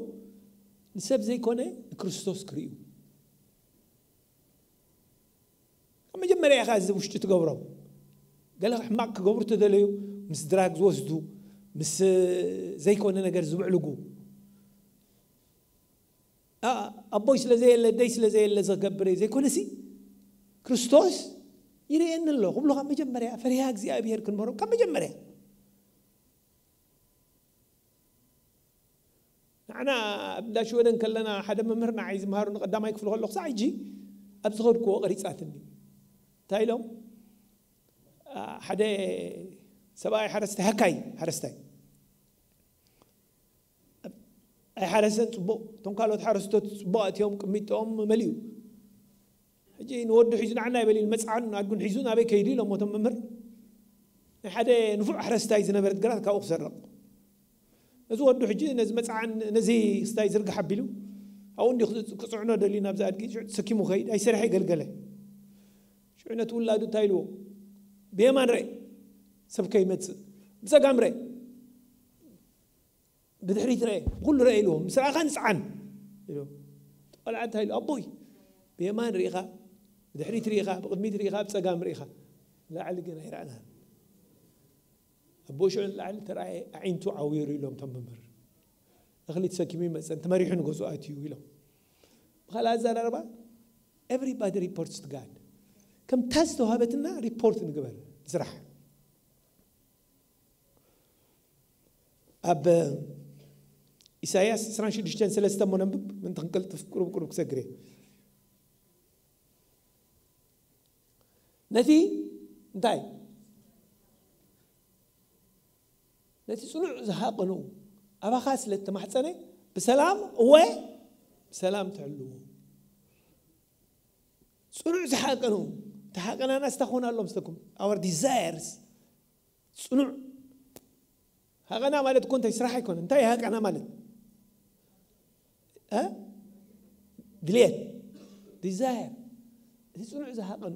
ንሰብ ዘይኮነ ንክርስቶስ ክርእዩ ካብ መጀመርያ ኢኻ እዚ ውሽጢ ትገብሮም። ገለ ሕማቕ ክገብሩ ተደለዩ ምስ ድራግ ዝወስዱ ምስ ዘይኮነ ነገር ዝብዕልጉ ኣ- ኣቦይ ስለ ዘየለ ደይ ስለ ዘየለ ዘገብር ዘይኮነሲ ክርስቶስ ይርእየኒ ኣሎ ክብሉ ካብ መጀመርያ ፈሪሃ እግዚኣብሔር ክንበሮም ካብ መጀመርያ ንዓና ኣብ እንዳ ሽወደን ከለና ሓደ መምህር ንዓይ ዝምሃሩ ንቀዳማይ ክፍሊ ከሎ ክሳዕ ሕጂ ኣብ ዝኸድኩዎ ቀሪፃትኒ እንታይ ኢሎም ሓደ ሰብኣይ ሓረስታይ ሃካይ ሓረስታይ ኣይሓረሰን ፅቡቅ እቶም ካልኦት ሓረስቶት ፅቡቅ ኣትዮም ቅሚጦም መሊኡ ሕጂ ንወዱ ሒዙ ንዓና ይበል ኢሉ መፅዓን ኣድጉን ሒዙ ናበይ ከይዱ ኢሎም እቶም መምህር ናይ ሓደ ንፉዕ ሓረስታይ ዝነበረት ግራት ካብኡ ክሰርቕ ነዚ ወዱ ሕጂ ነዚ መፅዓን ነዚ ክስታይ ዝርግሕ ኣቢሉ ኣብኡ እንዲ ክፅዕኖ ደልዩ ናብዚ ኣድጊ ሽዑ ተሰኪሙ ከይድ ኣይሰርሐ ይገልገለ ሽዑ ነቲ ውላዱ እንታይ ኢልዎ ብየማን ርአ ሰብ ከይመፅእ ብፀጋም ርአ ብድሕሪት ርአ ብኩሉ ርአ ኢልዎ ምስ ረኣኻ ንፅዓን ኢሉ ቆልዓ እንታይ ኢሉ ኣቦይ ብየማን ርኢኻ ብድሕሪት ርኢኻ ብቅድሚት ርኢኻ ብፀጋም ርኢኻ ላዕሊ ግን ኣይረኣናን ኣቦ ሽዑ ንላዕሊ ተረኣየ ኣዒንቱ ዓዊሩ ኢሎም እቶም መምህር እኽሊ ተሰኪሙ ይመፀን ተመሪሑ ንገዝኡ ኣትዩ ኢሎም ብካልእ ኣዘራርባ everybody reports to God ከምታ ዝተዋህበትና ሪፖርት ንግበር ንስራሕ ኣብ ኢሳያስ ዕስራን ሽዱሽተን ሰለስተ እሞ ነንብብ ምንቲ ክንቀልጥፍ ቁሩብ ቁሩብ ክሰግር እየ ነቲ እንታይ ነቲ ጽኑዕ ዝሃቀኑ ኣባኻ ስለ እተማሕጸነ ብሰላም እወ ብሰላም ትሕልዎ ጽኑዕ ዝሓቀኑ ተሓቀናና ስታኾን ኣሎ ምስተኩም our desires ጽኑዕ ሃቀና ማለት እኮ እንታይ ስራሕ ኣይኮነ እንታይ ሃቀና ማለት ድልየት desire እቲ ጽኑዕ ዝሃቀኑ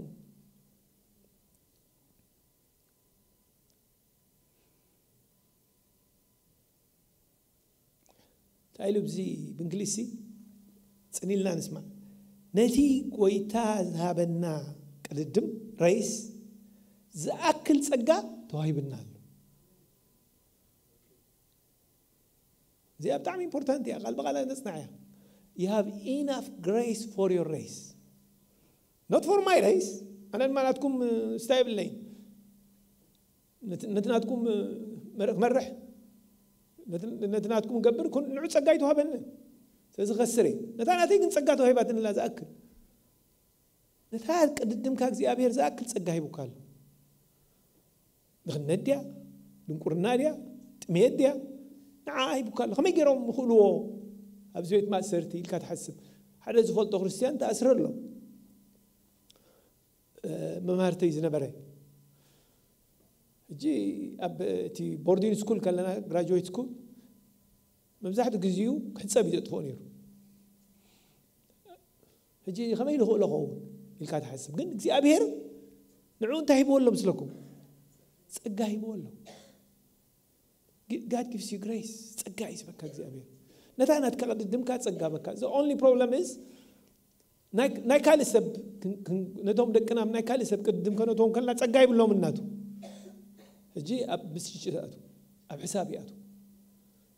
እንታይ ኢሉ ብዚ ብእንግሊዝሲ ጽን ኢልና ንስማዕ ነቲ ጎይታ ዝሃበና ቅድድም ሬስ ዝኣክል ጸጋ ተዋሂብና ኣሎ እዚኣ ብጣዕሚ ኢምፖርታንት እያ ቃል ብቃል ነፅናዕ እያ you have enough grace for your race not for my race ኣነ ድማ ናትኩም ስታይ የብለይን ነቲ ናትኩም መርሕ ክመርሕ ነቲ ናትኩም ገብር ንዑ ፀጋ ይተዋህበኒ ስለዚ ከስር እየ ነታ ናተይ ግን ፀጋ ተዋሂባትንላ ዝኣክል ነታ ቅድድምካ እግዚኣብሔር ዝኣክል ፀጋ ሂቡካ ኣሎ ድኽነት ድያ ድንቁርና ድያ ጥሜት ድያ ንዓ ሂቡካ ኣሎ ከመይ ገይሮም ይኽእልዎ ኣብዚ ቤት ማእሰርቲ ኢልካ ትሓስብ ሓደ ዝፈልጦ ክርስትያን ተኣስረ ኣሎ መምሃርተይ ዝነበረ ሕጂ ኣብ እቲ ቦርዲንግ ስኩል ከለና ግራጅዌት ስኩል መብዛሕትኡ ግዜኡ ክሕፀብ እዩ ዘጥፍኦ ነይሩ ሕጂ ከመይ ንኽእሎ ኸውን ኢልካ ትሓስብ ግን እግዚኣብሔር ንዕኡ እንታይ ሂብዎ ኣሎ ምስለኩም ጸጋ ሂብዎ ኣሎ God gives you grace ጸጋ እዩ ዝበካ እግዚኣብሔር ነታ ናትካ ቅድድምካ ጸጋ በካ the only problem is ናይ ካልእ ሰብ ነቶም ደቅና ናይ ካልእ ሰብ ቅድድም ከነቶም ከልና ጸጋ ይብሎም እናቱ ሕጂ ኣብ ብስጭት ኣቱ ኣብ ሕሳብ ይኣቱ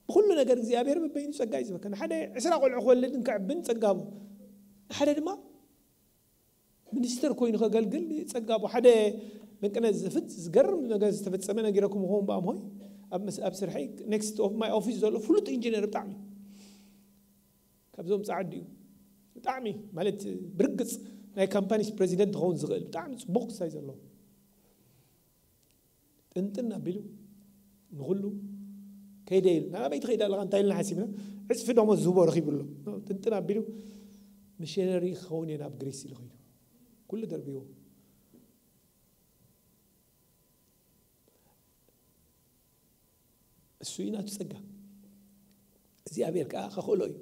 ብኩሉ ነገር እግዚኣብሔር በበይኑ ጸጋ እዩ ዝበካ ሓደ ዕስራ ቆልዑ ክወልድን ክዕብን ጸጋቡ ሓደ ድማ ሚኒስተር ኮይኑ ከገልግል ጸጋቡ ሓደ መንቅነ ዝፍት ዝገርም ነገር ዝተፈጸመ ነጊረኩም ኾን ብኣምሆይ ኣብ መስ- ኣብ ስርሐይ next of my office ዘሎ ፍሉጥ ኢንጂነር ብጣዕሚ ካብዞም ጻዕዲ እዩ። ብጣዕሚ ማለት ብርግጽ ናይ ካምፓኒስ ፕሬዚደንት ክኸውን ዝኽእል ብጣዕሚ ጽቡቕ ክሳይ ዘለዎ ጥንጥን ኣቢሉ ንኹሉ ከይደ ኢሉ ናበይ ትኸይድ ኣለኻ እንታይ ኢልና ሓሲብና ዕፅፊ ደሞዝ ዝህቦ ረኺቡ ኣሎ። ጥንጥን ኣቢሉ ሚሽነሪ ክኸውን እየ ናብ ግሪስ ኢሉ ኸይዱ። ኩሉ ደርብዎ። እሱ እዩ ናቱ ጸጋ እግዚኣብሔር ከዓ ከኽእሎ እዩ።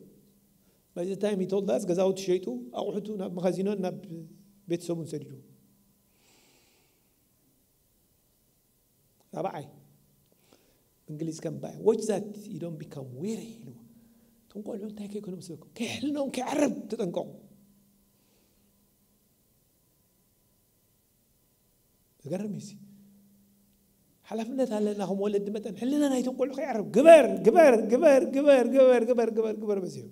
በዚ ታይም ይተወልዳስ ገዛውቲ ሸይጡ ኣቑሑቱ ናብ መኻዚኖን ናብ ቤተሰቡን ሰዲዱ። ራብዓይ እንግሊዝ ከም ባይ watch that you don't become weary ኢልዎ። እቶም ቆልዑ እንታይ ከይኮኑ መስለኩም ከይሕልኖም ከይዓርብ ተጠንቀቑ። ዝገርም እዩ። ሓላፍነት ኣለና ከም ወለዲ መጠን ሕልና ናይቶም ቆልዑ ከይዓርብ ግበር ግበር ግበር ግበር ግበር ግበር ግበር ግበር ግበር በዚሑ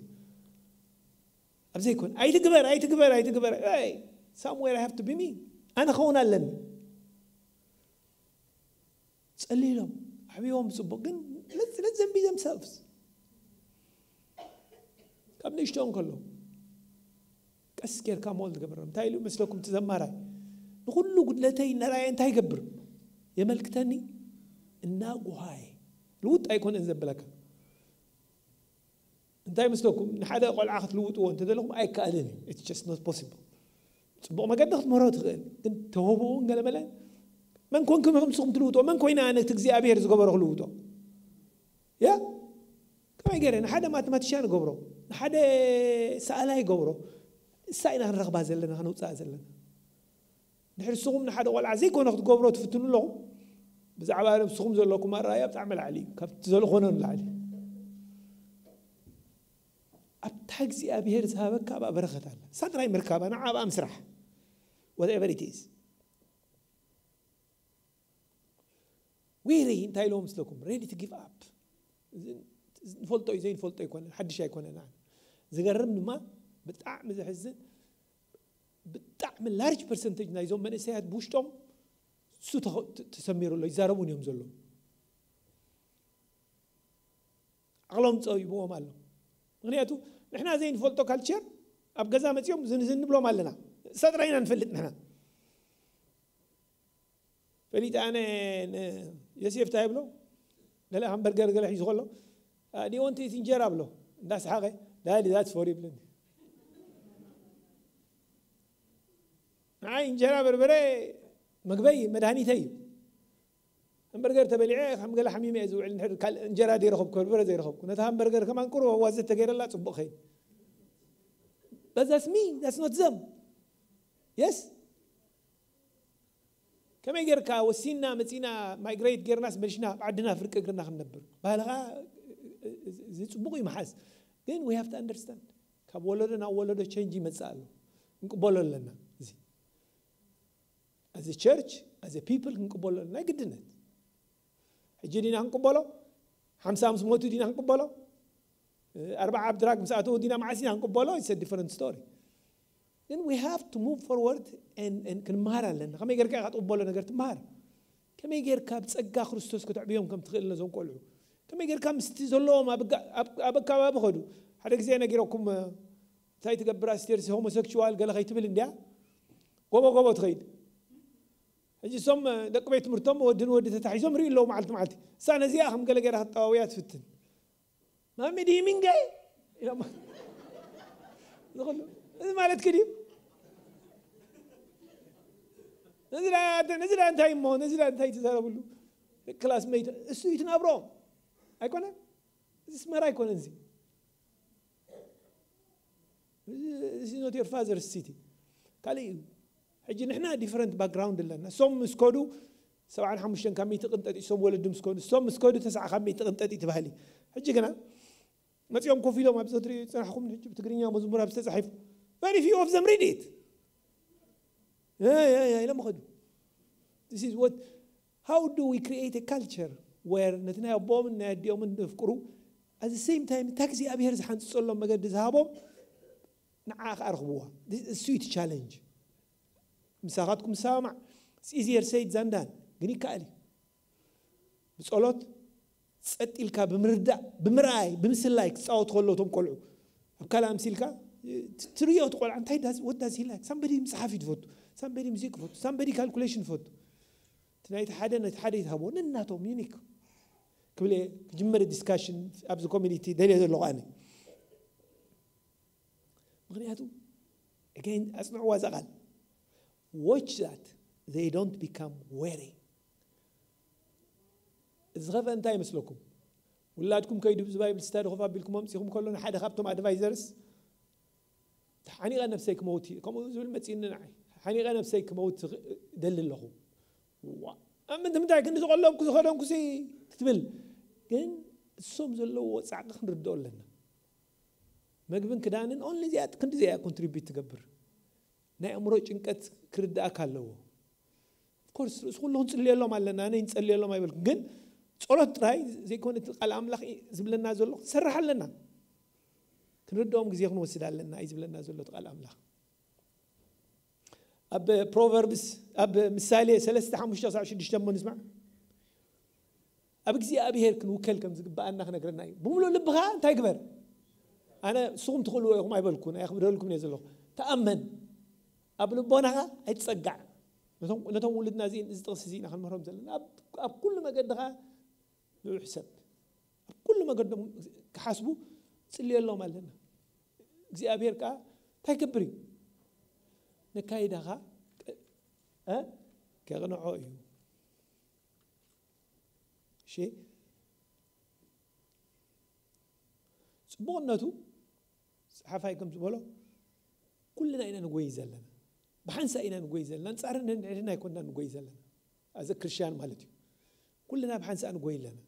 ኣብ ዘይኮን ኣይትግበር ኣይትግበር ኣይትግበር somewhere I have to be me ኣነ ኸውን ኣለኒ ጸሊሎም ኣሕቢዎም ብጽቡቕ ግን let them be themselves ካብ ንእሽቶኦም ከሎ ቀስ ጌርካ ሞል ትገብሮም እንታይ ኢሉ መስለኩም ትዘማራይ ንኩሉ ጉድለተይ እናረኣየ እንታይ ይገብር የመልክተኒ እናጉሃየ ልውጥ ኣይኮነን ዘብለካ እንታይ መስለኩም ንሓደ ቆልዓ ክትልውጥዎ እንተደለኹም ኣይከኣልን እዩ it's just not possible ጽቡቕ መገዲ ክትምህሮ ትኽእል ግን ተውህብኡ ገለመለ መን ኮንኩም ኢኹም ንስኹም ትልውጥዎ መን ኮይነ ኣነ እቲ እግዚኣብሔር ዝገበሮ ክልውጦ ያ ከመይ ገይረ ንሓደ ማትማቲሽያን ገብሮ ንሓደ ሰኣላይ ገብሮ እሳ ኢና ክንረኽባ ዘለና ከነውፅኣ ዘለና ድሕሪ ንስኹም ንሓደ ቆልዓ ዘይኮነ ክትገብሮ ትፍትኑ ኣለኹም ብዛዕባ ነብስኹም ዘለኩም ኣረኣያ ብጣዕሚ ላዕሊ እዩ ካብቲ ዘለኾነ ንላዕሊ ኣብታ እግዚኣብሔር ዝሃበካ ኣብኣ በረኸት ኣላ እሳ ጥራይ ምርካባ ንዓ ኣብኣ ምስራሕ whatever it is weary እንታይ ኢሎም ምስለኩም ready to give up ንፈልጦ እዩ ዘይንፈልጦ ኣይኮነን ሓድሽ ኣይኮነን ዝገርም ድማ ብጣዕሚ ዘሕዝን ብጣዕሚ large percentage ናይዞም መንእሰያት ብውሽጦም እሱ ተሰሚሩ ኣሎ ይዛረቡን እዮም ዘሎ ዓቕሎም ፀቢብዎም ኣሎ ምክንያቱ ንሕና ዘይንፈልጦ ካልቸር ኣብ ገዛ መፅኦም ዝንብሎም ኣለና እሳ ጥራይ ኢና ንፈልጥ ንሕና ፈሊጠ ኣነ ዮሴፍ እንታይ ይብሎ ገለ ሃምበርገር ገለ ሒዙ ከሎ ዲወንቲ ኢት እንጀራ ብሎ እንዳሰሓቀ ዳዲ that's for you ይብለኒ ንዓይ እንጀራ በርበረ መግበይ መድሃኒተይ እዩ ሃምበርገር ተበሊዐ ከም ገለ ሓሚመ እየ ዝውዕል እንድሕር ካልእ እንጀራ ዘይረኸብኩ በርበረ ዘይረኸብኩ ነቲ ሃምበርገር ከማን ቁሩብ ኣዋዘት ተገይረላ ፅቡቕ ኸይድ but that's me that's not them yes ከመይ ጌርካ ወሲና መፂና migrate ጌርናስ መሊስና ኣብ ዓድና ፍርቂ እግርና ክንነብር ባህልኻ እዚ ፅቡቕ እዩ መሓዝ ግን we have to understand ካብ ወለዶ ናብ ወለዶ change ይመፅእ ኣሎ ክንቅበሎ ኣለና እዚ as a church as a people ክንቅበሎ ኣለና ናይ ግድነት ሕጂ ዲና ክንቅበሎ ሓምሳ ምስ ሞቱ ዲና ክንቅበሎ ኣርባዓ ኣብ ድራግ ምስ ኣተዉ ዲና መዓስ ኢና ክንቅበሎ it's a different story ግን we have to move forward and ክንመሃር ኣለና ከመይ ጌርካ ኢኻ ትቕበሎ ነገር ትመሃር ከመይ ጌርካ ብጸጋ ክርስቶስ ከተዕብዮም ከም ትኽእል ነዞም ቆልዑ ከመይ ጌርካ ምስቲ ዘለዎም ኣብ ኣካባቢ ኸዱ ሓደ ግዜ ነጊረኩም እንታይ ትገብር ኣስቴር homosexual ገለ ከይትብል እንድያ ጎቦ ጎቦ ትኸይድ ሕጂ እሶም ደቂ ቤት ትምህርቶም ወድን ወዲ ተታሒዞም ርእዩ ኣለዉ መዓልቲ መዓልቲ እሳ ነዚኣ ከም ገለ ገይራ ክጠዋውያ ትፍትን ማሚ ድዩ ሚንጋይ ኢሎም ዝኽሉ እዚ ማለት ክድዩ ነዚ ዳ እንታይ እሞ ነዚ ዳ እንታይ ትዛረብሉ ክላስ መይት እሱ እዩ ትናብሮም ኣይኮነን እዚ ስመራ ኣይኮነን እዚ እዚ not your father's city ካልእ እዩ ሕጂ ንሕና different background ኣለና እሶም ምስ ከዱ ሰብዓን ሓሙሽተን ካብ ሚእቲ ቅንጠጥ እሶም ወለዱ ምስ ከዱ እሶም ምስ ከዱ ተስዓ ካብ ሚእቲ ቅንጠጥ ትባህሊ ሕጂ ግና መፂኦም ኮፍ ኢሎም ኣብዚ ትሪኡ ዝፀናሕኩም ሕጂ ብትግርኛ መዝሙር ኣብ ዝተፃሒፉ very few of them read it ኢሎም ኸዱ this is what how do we create a culture where ነቲ ናይ ኣቦኦምን ናይ ኣዲኦምን ነፍቅሩ at the same time እታ እግዚኣብሔር ዝሓንፅፀሎም መገዲ ዝሃቦም ንዓ ከዓ ረኽብዋ እሱ እቲ challenge ምሳኻትኩም ዝሰማማዕ It's easier said than done. ግን ይከኣል እዩ። ብጸሎት ጸጥ ኢልካ ብምርዳእ ብምርኣይ ብምስላይ ክጻወቱ ከለዉ እቶም ቆልዑ ኣብ ካልእ ኣምሲልካ ትርእዮ እቲ ቆልዓ እንታይ what does he like? Somebody መጽሓፍ እዩ ዝፈቱ፣ somebody ሙዚክ ይፈቱ፣ somebody calculation ይፈቱ። እቲ ናይቲ ሓደ ነቲ ሓደ ይትሃቦ ነናቶም ዩኒክ ክብል እየ ክጅምር ዲስካሽን ኣብዚ ኮሚኒቲ ደልየ ዘለኹ ኣነ። ምክንያቱ again ኣጽንዕዋ እዛ ቃል watch that they don't become weary። እዚ ኸፈ እንታይ ይመስለኩም? ውላድኩም ከይዱ ብዚ ባይብል ስታዲ ኮፍ ኣቢልኩም ኣምጺኹም ከሎ ንሓደ ካብቶም ኣድቫይዘርስ ሓኒቐ ነብሰይ ክመውት እየ ከምኡ ዝብል መፂእኒ ንዓይ ሓኒቐ ነብሰይ ክመውት ደሊ ኣለኹ። ዋ ኣብ ምንታይ ክንዲ ዝቐለብኩ ዝኸደንኩ ክትብል ግን እሶም ዘለዎ ፃዕቂ ክንርድኦ ኣለና። መግብን ክዳንን ኦንሊ እዚኣ ክንዲ እዚኣ ኮንትሪቢዩት ትገብር ናይ ኣእምሮ ጭንቀት ክርድኣካ ኣለዎ። ኦፍኮርስ ርእሲ ኩሉ ክንፅልየሎም ኣለና ኣነ ንፀልየሎም ኣይበልኩም ግን ጸሎት ጥራይ ዘይኮነ እቲ ቃል ኣምላኽ ዝብለና ዘሎ ክንሰርሕ ኣለና። ክንርድኦም ግዜ ክንወስድ ኣለና እዩ ዝብለና ዘሎ እቲ ቃል ኣምላኽ። ኣብ ፕሮቨርብስ ኣብ ምሳሌ ሰለስተ ሓሙሽተ ክሳብ ሽዱሽተ እሞ ንስማዕ። ኣብ እግዚኣብሔር ክንውከል ከም ዝግብኣና ክነግረና እዩ። ብምሉእ ልብኻ እንታይ ግበር? ኣነ ንስኹም ትኽእልዎ ኢኹም ኣይበልኩን ኣይክብደልኩም እየ ዘለኹ። ተኣመን። ኣብ ልቦናኻ ኣይትጸጋዕ። ነቶም ውሉድና እዚን እዚ ጥቕሲ እዚ ኢና ክንምህሮም ዘለና። ኣብ ኩሉ መገድኻ ንዑ ሕሰብ። ኣብ ኩሉ መገዶም ክሓስቡ ጽልየሎም ኣለና። እግዚኣብሔር ከኣ እንታይ ይገብር እዩ? ነካይዳኻ ከቕንዖ እዩ። እሺ ጽቡቕነቱ ጸሓፋይ ከም ዝበሎ ኩልና ኢና ንጎይ ዘለና። ብሓንሳ ኢና ንጎይ ዘለና። ኣንጻርን ንድሕድና ኣይኮንና ንጎይ ዘለና። ኣዘ ክርስቲያን ማለት እዩ። ኩልና ብሓንሳ ንጎይ ኣለና።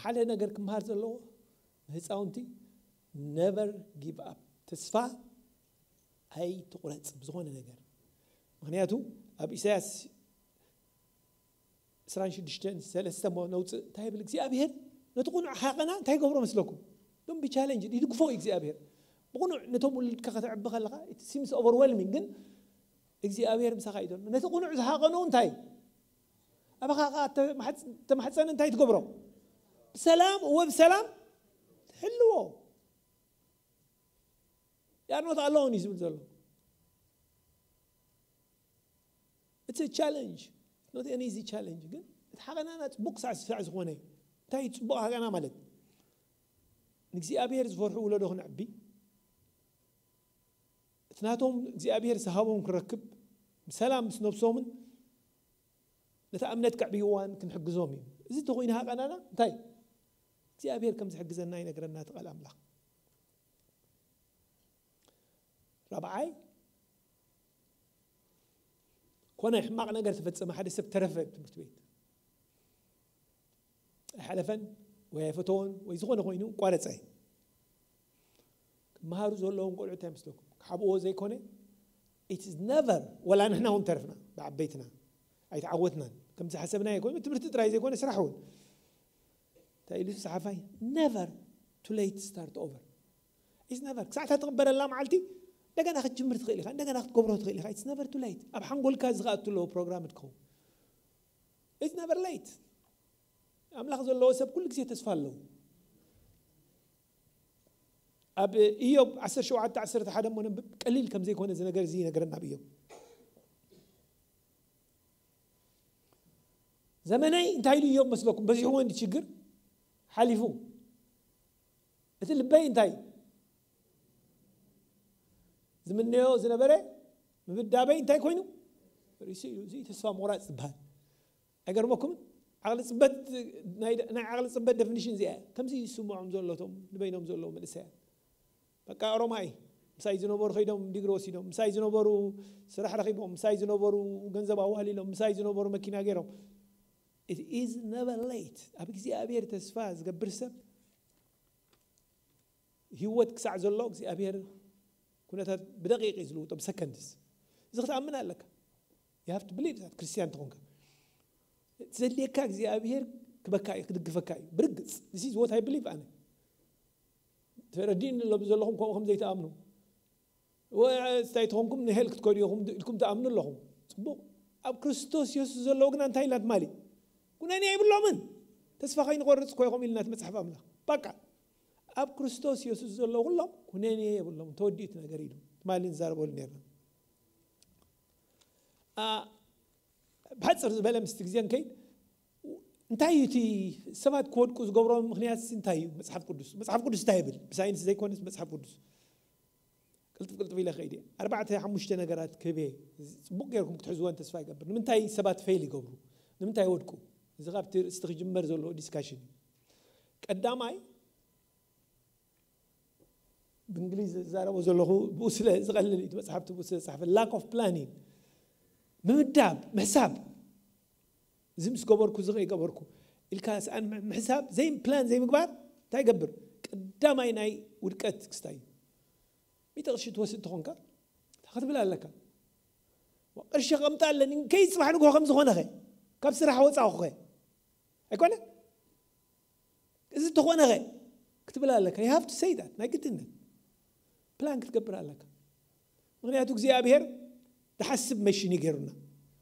ሓደ ነገር ክምሃር ዘለዎ ንህፃውንቲ ነቨር ጊቭ ኣፕ ተስፋ ኣይትቁረፅ ብዝኾነ ነገር። ምክንያቱ ኣብ ኢሳያስ ዕስራን ሽዱሽተን ሰለስተ ነውፅእ እንታይ ይብል እግዚኣብሔር? ነቲ ቁኑዕ ሃቀና እንታይ ይገብሮ መስለኩም? ዶም ብቻለንጅ ይድግፎ እዩ እግዚኣብሔር። ብቁኑዕ ነቶም ውልድካ ከተዕቢ ከለካ ሲምስ ኦቨርዌልሚንግ ግን እግዚኣብሔር ምሳኻ እዩ ዘሎ። ነቲ ቁኑዕ ዝሃቀኑ እንታይ ኣባኻ ተማሕፀን እንታይ ትገብሮ? ብሰላም እወ ብሰላም ትሕልዎ። ያርኖት ኣለውን እዩ ዝብል ዘሎ። እቲ ቻለንጅ ኖት ኤን ኢዚ ቻለንጅ ግን እቲ ሓቀናና ፅቡቅ ሳዕ ሳዕ ዝኾነ እንታይ ፅቡቅ ሓቀና ማለት ንእግዚኣብሔር ዝፈርሑ ውለዶ ክነዕቢ እቲ ናቶም እግዚኣብሔር ዝሃቦም ክረክብ ብሰላም ምስ ነብሶምን ነታ እምነት ከዕብይዋን ክንሕግዞም እዩ። እዚ እንተኮይኑ ሃቀናና እንታይ እግዚኣብሔር ከም ዝሕግዘና ይነግረና እቲ ቃል ኣምላኽ። ራብዓይ ኮነ ሕማቕ ነገር ተፈጸመ ሓደ ሰብ ተረፈ ትምህርቲ ቤት ኣይሓለፈን ወይ ኣይፈተዎን ወይ ዝኾነ ኮይኑ ቋረፀ። ክመሃሩ ዘለዎም ቆልዑ እንታይ መስለኩም ክሓብዎ ዘይኮነ it's never ወላ ንሕና እውን ተርፍና ብዓበይትና ኣይተዓወትናን ከምዚ ሓሰብናዮ ኮይኑ ትምህርቲ ጥራይ ዘይኮነ ስራሕ እውን እንታይ ኢሉ ዝፀሓፋይ never too late start over is never ክሳዕታ ትቕበለላ መዓልቲ እንደገና ክትጅምር ትኽእል ኢኻ እንደገና ክትገብሮ ትኽእል ኢኻ it's never too late ኣብ ሓንጎልካ ዝኸኣቱ ኣለዎ ፕሮግራም ትኸውን it's never late ኣምላኽ ዘለዎ ሰብ ኩሉ ግዜ ተስፋ ኣለዎ። ኣብ ኢዮብ ዓሰርተ ሸውዓተ ዓሰርተ ሓደ እሞ ነንብብ ቀሊል ከም ዘይኮነ እዚ ነገር እዚ ይነግረና ኣብ ኢዮብ ዘመነይ እንታይ ኢሉ ኢዮብ መስለኩም በዚሕዎ እንዲ ችግር ሓሊፉ እቲ ልበይ እንታይ ዝምነዮ ዝነበረ ምብዳበይ እንታይ ኮይኑ ርእሲ ኢሉ እዚ ተስፋ ምቑራፅ ዝበሃል ኣይገርመኩምን? ዓቕሊ ፅበት ናይ ዓቕሊ ፅበት ደፊኒሽን እዚኣ ከምዚ ይስምዖም ዘሎ እቶም ንበይኖም ዘለዉ መንእሰያት በቃ ኦሮማይ ምሳይ ዝነበሩ ከይዶም ዲግሪ ወሲዶም ምሳይ ዝነበሩ ስራሕ ረኪቦም ምሳይ ዝነበሩ ገንዘብ ኣዋህሊሎም ምሳይ ዝነበሩ መኪና ገይሮም it is never late ኣብ እግዚኣብሔር ተስፋ ዝገብር ሰብ ህይወት ክሳዕ ዘሎ እግዚኣብሔር ኩነታት ብደቂቅ እዩ ዝልውጦ ብሰከንድስ እዚ ክትኣምን ኣለካ you have to believe that ክርስትያን ተኾንካ ዘድልየካ እግዚኣብሔር ክበካ እዩ ክድግፈካ እዩ ብርግፅ this is what I believe ኣነ ተረዲእኒ ኣሎ ብዘለኹም ከምኡ ከም ዘይትኣምኑ። እንታይ ተኾንኩም ንሄል ክትከዱ ኢኹም ኢልኩም ትኣምኑ ኣለኹም። ጽቡቕ። ኣብ ክርስቶስ የሱስ ዘለዎ ግና እንታይ ኢልና ትማሊ? ኩነኔ የብሎምን። ተስፋ ከይንቆርጽ እኮ ኢኹም ኢልና እቲ መጽሓፍ ኣምላኽ። በቃ። ኣብ ክርስቶስ የሱስ ዘለዉ ኩሎም ኩነኔ የብሎምን። ተወዲኡ እቲ ነገር ኢሉ። ትማሊ ንዛረበሉ ነርና። ብሓፅር ዝበለ ምስቲ ግዜ ንከይድ። እንታይ እዩ እቲ ሰባት ክወድቁ ዝገብሮም ምክንያት እንታይ እዩ? መፅሓፍ ቅዱስ መፅሓፍ ቅዱስ እንታይ ይብል? ብሳይንስ ዘይኮነስ መፅሓፍ ቅዱስ። ቅልጥፍ ቅልጥፍ ኢለ ከይድ። ኣርባዕተ ሓሙሽተ ነገራት ክህብ። ፅቡቅ ገይርኩም ክትሕዝወን ተስፋ ይገብር። ንምንታይ ሰባት ፌል ይገብሩ? ንምንታይ ይወድቁ? እዚ ካብቲ ርእስቲ ክጅመር ዘለዎ ዲስካሽን እዩ። ቀዳማይ ብእንግሊዝ ዝዛረቦ ዘለኹ ብኡ ስለ ዝቐልል እዩ። መፅሓፍቲ ብኡ ስለ ዝፃሕፈ ላክ ኦፍ ፕላኒንግ፣ ምምዳብ፣ ምሕሳብ። እዚ ምስ ገበርኩ፣ እዚ ከይገበርኩ ኢልካ ስኣን ምሕሳብ፣ ዘይ ፕላን ዘይምግባር እንታይ ይገብር? ቀዳማይ ናይ ውድቀት ክስታይ እዩ። ሚእቲ ቅርሺ ትወስድ ተኾንካ እንታይ ክትብል ኣለካ? ቅርሺ ከምጣ ኣለኒ ከይ ፅባሕ ንግሆ ከም ዝኾነኸ ካብ ስራሕ ወፃኹኸ ኣይኮነ? እዚ ተኾነኸ ክትብል ኣለካ። You have to say that። ናይ ግድነት ፕላን ክትገብር ኣለካ። ምክንያቱ እግዚኣብሔር ዝሓስብ መሽን እዩ ገይሩና።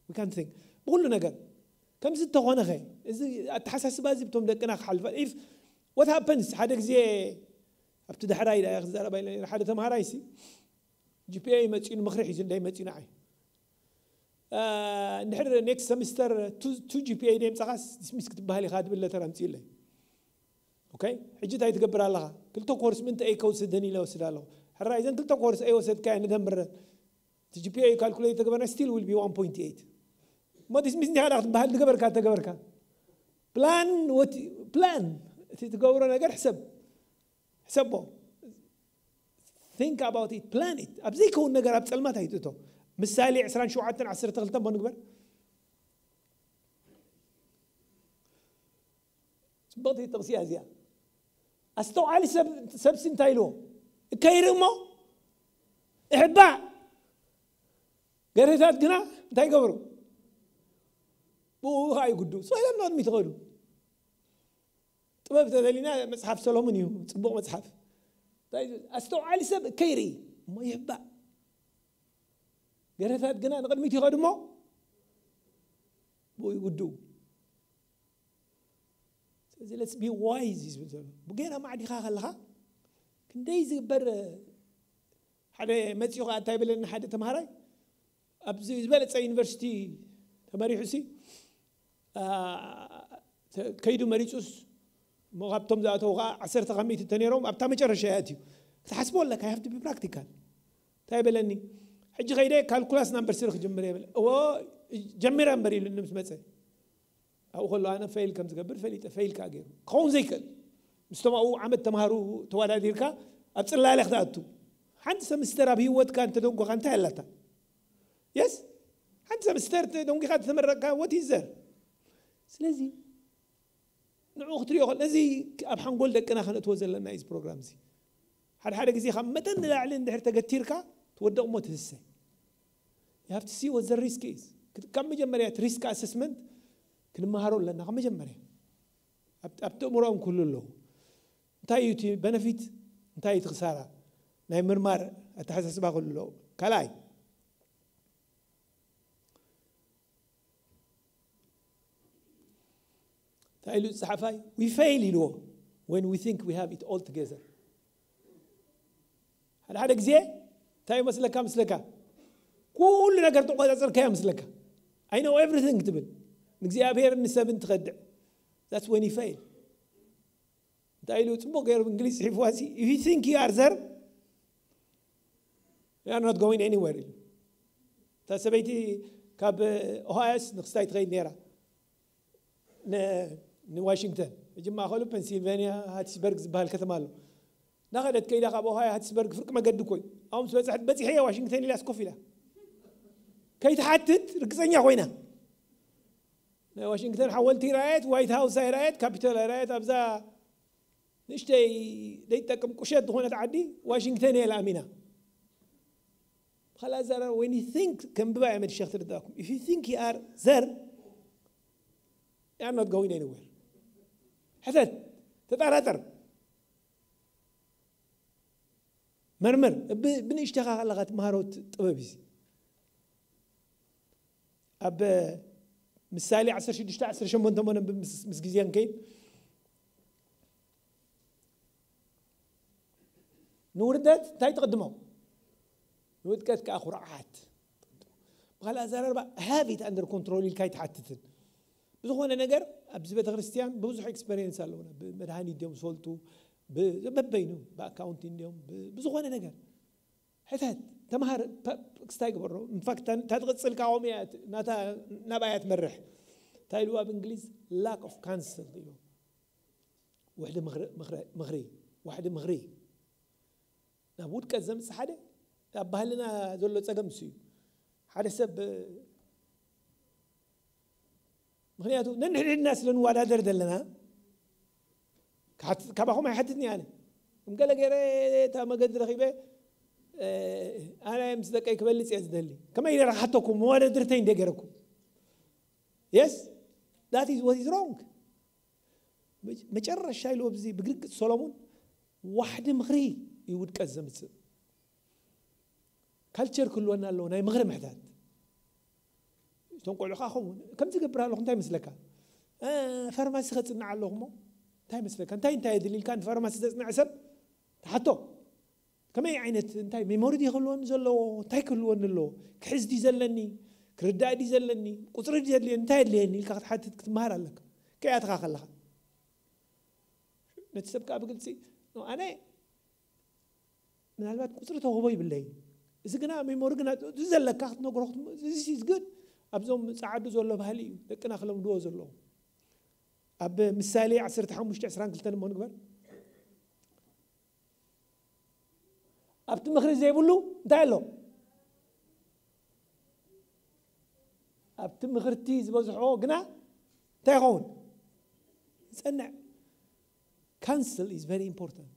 We can think ብኩሉ ነገር። ከምዚ ተኾነኸ እዚ ኣተሓሳስባ እዚ ብቶም ደቅና ክሓልፋ if what happens ሓደ ግዜ ኣብቲ ዳሕራይ ዳ ክዛረባ ኢለ ነረ። ሓደ ተምሃራይ ሲ ጂፒኤ መፂኡ ንምክሪ ሒዙ እንዳይ መፂኡ ንዓይ እንድሕር ኔክስት ሰሚስተር ቱ ጂፒኤ ደምፃኻስ ዲስሚስ ክትበሃል ኢኻ ትብል ለተር ኣምፅኡለይ። ኦኬ፣ ሕጂ እንታይ ትገብር ኣለኻ? ክልተ ኮርስ ምንተ እየ ከውስደን ኢለ ወስድ ኣለኹ። ሕራይ እዘን ክልተ ኮርስ ኣይወሰድካዮ ንደምረን እቲ ጂፒኤ ካልኩሌት ተገበርና still will be one point eight። እሞ ዲስሚስ እንዲኻ ክትበሃል ዝገበርካ ተገበርካ። ፕላን ወቲ ፕላን እቲ ትገብሮ ነገር ሕሰብ ሕሰቦ። Think about it, plan it። ኣብ ዘይከውን ነገር ኣብ ፀልማት ኣይትእቶ። ምሳሌ ዕስራን ሸውዓተን ዓሰርተ ክልተ እሞ ንግበር። ፅብቕቲ ጥቕሲ እያ እዚኣ። ኣስተውዓሊ ሰብ ሰብሲ እንታይ ኢልዎ? እከይር እሞ እሕባእ። ገርህታት ግና እንታይ ይገብሩ? ብኡ ከዓ ይጉዱ። ስቕ ኢሎም ንቕድሚት ይኸዱ። ጥበብ ተደሊና መፅሓፍ ሰሎሞን እዩ ፅቡቕ መፅሓፍ። እንታይ እዩ? ኣስተውዓሊ ሰብ እከይርኢ እሞ ይሕባእ። ገርህታት ግና ንቕድሚት ይኸዱ እሞ ብኡ ይጉድኡ። ስለዚ let's be wise እዩ ዝብል ዘሎ። ብጌና ማዕዲኻ ከለኻ ክንደይ ዝግበር ሓደ መፂኡ ከዓ እንታይ በለኒ ሓደ ተምሃራይ ኣብዚ ዝበለፀ ዩኒቨርሲቲ ተመሪሑ ሲ ከይዱ መሪፁስ እሞ ካብቶም ዝኣተው ከዓ ዓሰርተ ካብ ሚእቲ ተነይሮም ኣብታ መጨረሻ እያ ኣትዩ ክትሓስቦ ኣለካ። You have to be practical። እንታይ በለኒ? ሕጂ ከይደ ካልኩላስ ናምበር ስሪ ክጅምር እየ በለ። እዎ ጀሚረ እምበር ኢሉ ምስ መፀ ኣብኡ ከሎ ኣነ ፌል ከም ዝገብር ፈሊጠ። ፌል ከዓ ገይሩ ክኸውን ዘይክእል ምስቶም ኣብኡ ዓመት ተምሃሩ ተወዳዲርካ ኣብ ፅላለ ክትኣቱ ሓንቲ ሰምስተር ኣብ ህይወትካ እንተደንጎኻ እንታይ ኣላታ? የስ ሓንቲ ሰምስተር ደንጊኻ ተመረቅካ ወቲዘር። ስለዚ ንዑ ክትሪኦ ከሎ እዚ ኣብ ሓንጎል ደቅና ከነእትዎ ዘለና እዩ። እዚ ፕሮግራም እዚ ሓደ ሓደ ግዜ ካብ መጠን ንላዕሊ እንድሕር ተገቲርካ ትወደቕ እሞ ትህሰ። You have to see what the risk is። ካብ መጀመርያ እቲ ሪስክ ኣሰስመንት ክንመሃሮ ኣለና። ካብ መጀመርያ ኣብቲ ኣእምሮኦም ክህሉ ኣለዎ። እንታይ እዩ እቲ በነፊት እንታይ እዩ እቲ ክሳራ ናይ ምርማር ኣተሓሳስባ ክህሉ ኣለዎ። ካልኣይ እንታይ ኢሉ ዝፀሓፋይ we fail ኢልዎ። When we think we have it all together። ሓደ ሓደ ግዜ እንታይ መስለካ ምስለካ ኩሉ ነገር ተቆፃፀርካዮ ምስለካ I know everything ትብል ንእግዚኣብሔር ንሰብን ትኸድዕ። That's when you fail። እንታይ ኢሉ ፅቡቅ ገይሩ ብእንግሊዝ ፅሒፍዋ ሲ if you think you are there you are not going anywhere ኢሉ። እታ ሰበይቲ ካብ ኦሃዮስ ንክስታይ ትኸይድ ነይራ ንዋሽንግተን ሕጂ ማእኸሉ ፔንሲልቬኒያ ሃቲስበርግ ዝበሃል ከተማ ኣሎ። እናኸደት ከይዳ ካብ ኦሃዮ ሃቲስበርግ ፍርቂ መገዲ እኮ እዩ። ኣብ ምስ በፅሐት በፂሐ እየ ዋሽንግተን ኢላ ስኮፍ ኢላ ከይትሓትት ርግፀኛ ኮይና ናይ ዋሽንግተን ሓወልቲ ራየት ዋይት ሃውስ ኣይራየት ካፒቶል ኣይራየት ኣብዛ ንእሽተይ ዘይትጠቅም ቁሸት ዝኾነት ዓዲ ዋሽንግተን እየ ኣሚና። ብካልእ ኣዘራርባ when you think ከንብባ እየ መድሸ ክትርዳእኩም if you think you are there you are not going anywhere። ሕተት ተጠራጠር። መርምር። ብንእሽተኻ ከለኻ ትመሃሮ ጥበብ እዩ። ኣብ ምሳሌ ዓሰርተ ሽዱሽተ ዓሰርተ ሸሞንተ ሞ ነንብብ፣ ምስ ግዜ ንከይድ። ንውርደት እንታይ ትቕድሞ? ንውድቀት ከዓ ኩርዓት። ብኻልእ ኣዘራርባ፣ have it under control ኢልካ ኣይትሓትትን። ብዝኾነ ነገር ኣብዚ ቤተ ክርስቲያን ብዙሕ ኤክስፐሪየንስ ኣለውና። ብመድሃኒት ድዮም ዝፈልጡ፣ በበይኑ ብኣካውንቲንግ ድዮም፣ ብዝኾነ ነገር ሕተት፣ ተምሃር። ክስታይ ግበሮ። ኢንፋክት እታ ትቕፅል ካኦም እያ፣ ናብኣ እያ ትመርሕ። እንታይ ኢሉ ኣብ እንግሊዝ? Lack of counsel ኢሉ። ውሕዲ ምኽሪ፣ ዋሕዲ ምኽሪ ናብ ውድቀት ዘምፅእ ሓደ፣ ኣብ ባህልና ዘሎ ፀገም እሱ እዩ። ሓደ ሰብ፣ ምኽንያቱ ነንሕድሕድና ስለ ንወዳደር ዘለና፣ ካባኹም ኣይሓትትኒ ኣነ። እምገለ ገይረ እታ መገዲ ረኺበ፣ ኣነ ምስ ደቀይ ክበልፅ እየ ዝደሊ። ከመይ ገይረ ክሓተኩም? መወዳድርተይ እንደ ገይረኩም። Yes, that is what is wrong። መጨረሻ ኢሉ ኣብዚ ብግርግፅ ሰሎሙን፣ ዋሕዲ ምኽሪ እዩ ውድቀት ዘምፅእ። ካልቸር ክህልወና ኣለዎ ናይ ምኽሪ ምሕታት። እቶም ቆልዑ ከዓ ከምኡ ከምዚ ገብር ኣለኹ፣ እንታይ ይመስለካ? ፋርማሲ ከፅንዕ ኣለኹ ሞ እንታይ ይመስለካ? እንታይ እንታይ የድሊ ኢልካ ንፋርማሲ ዘፅንዐ ሰብ ተሓቶ። ከመይ ዓይነት እንታይ ሜሞሪ ድዩ ክህልወኒ ዘለዎ? እንታይ ክህልወኒ ኣለዎ? ክሕዝ ድዩ ዘለኒ? ክርዳእ ድዩ ዘለኒ? ቁፅሪ ድዩ ዘድልየኒ? እንታይ የድልየኒ ኢልካ ክትሓትት ክትመሃር ኣለካ። ከይኣትኻ ከለኻ ነቲ ሰብ ከዓ ብግልፂ፣ ኣነ ምናልባት ቁፅሪ ተውህቦ ይብለይ፣ እዚ ግና ሜሞሪ ግና፣ እዚ ዘለካ ክትነግሮ፣ እዚ ግን ኣብዞም ፃዓዱ ዘሎ ባህሊ እዩ ደቅና ክለምድዎ ዘለዎም። ኣብ ምሳሌ ዓሰርተ ሓሙሽተ ዕስራን ክልተን እሞ ንግበር። ኣብቲ ምኽሪ ዘይብሉ እንታይ ኣሎ? ኣብቲ ምኽርቲ ዝበዝሖ ግና እንታይ ይኸውን? ይጸንዕ። Counsel is very important።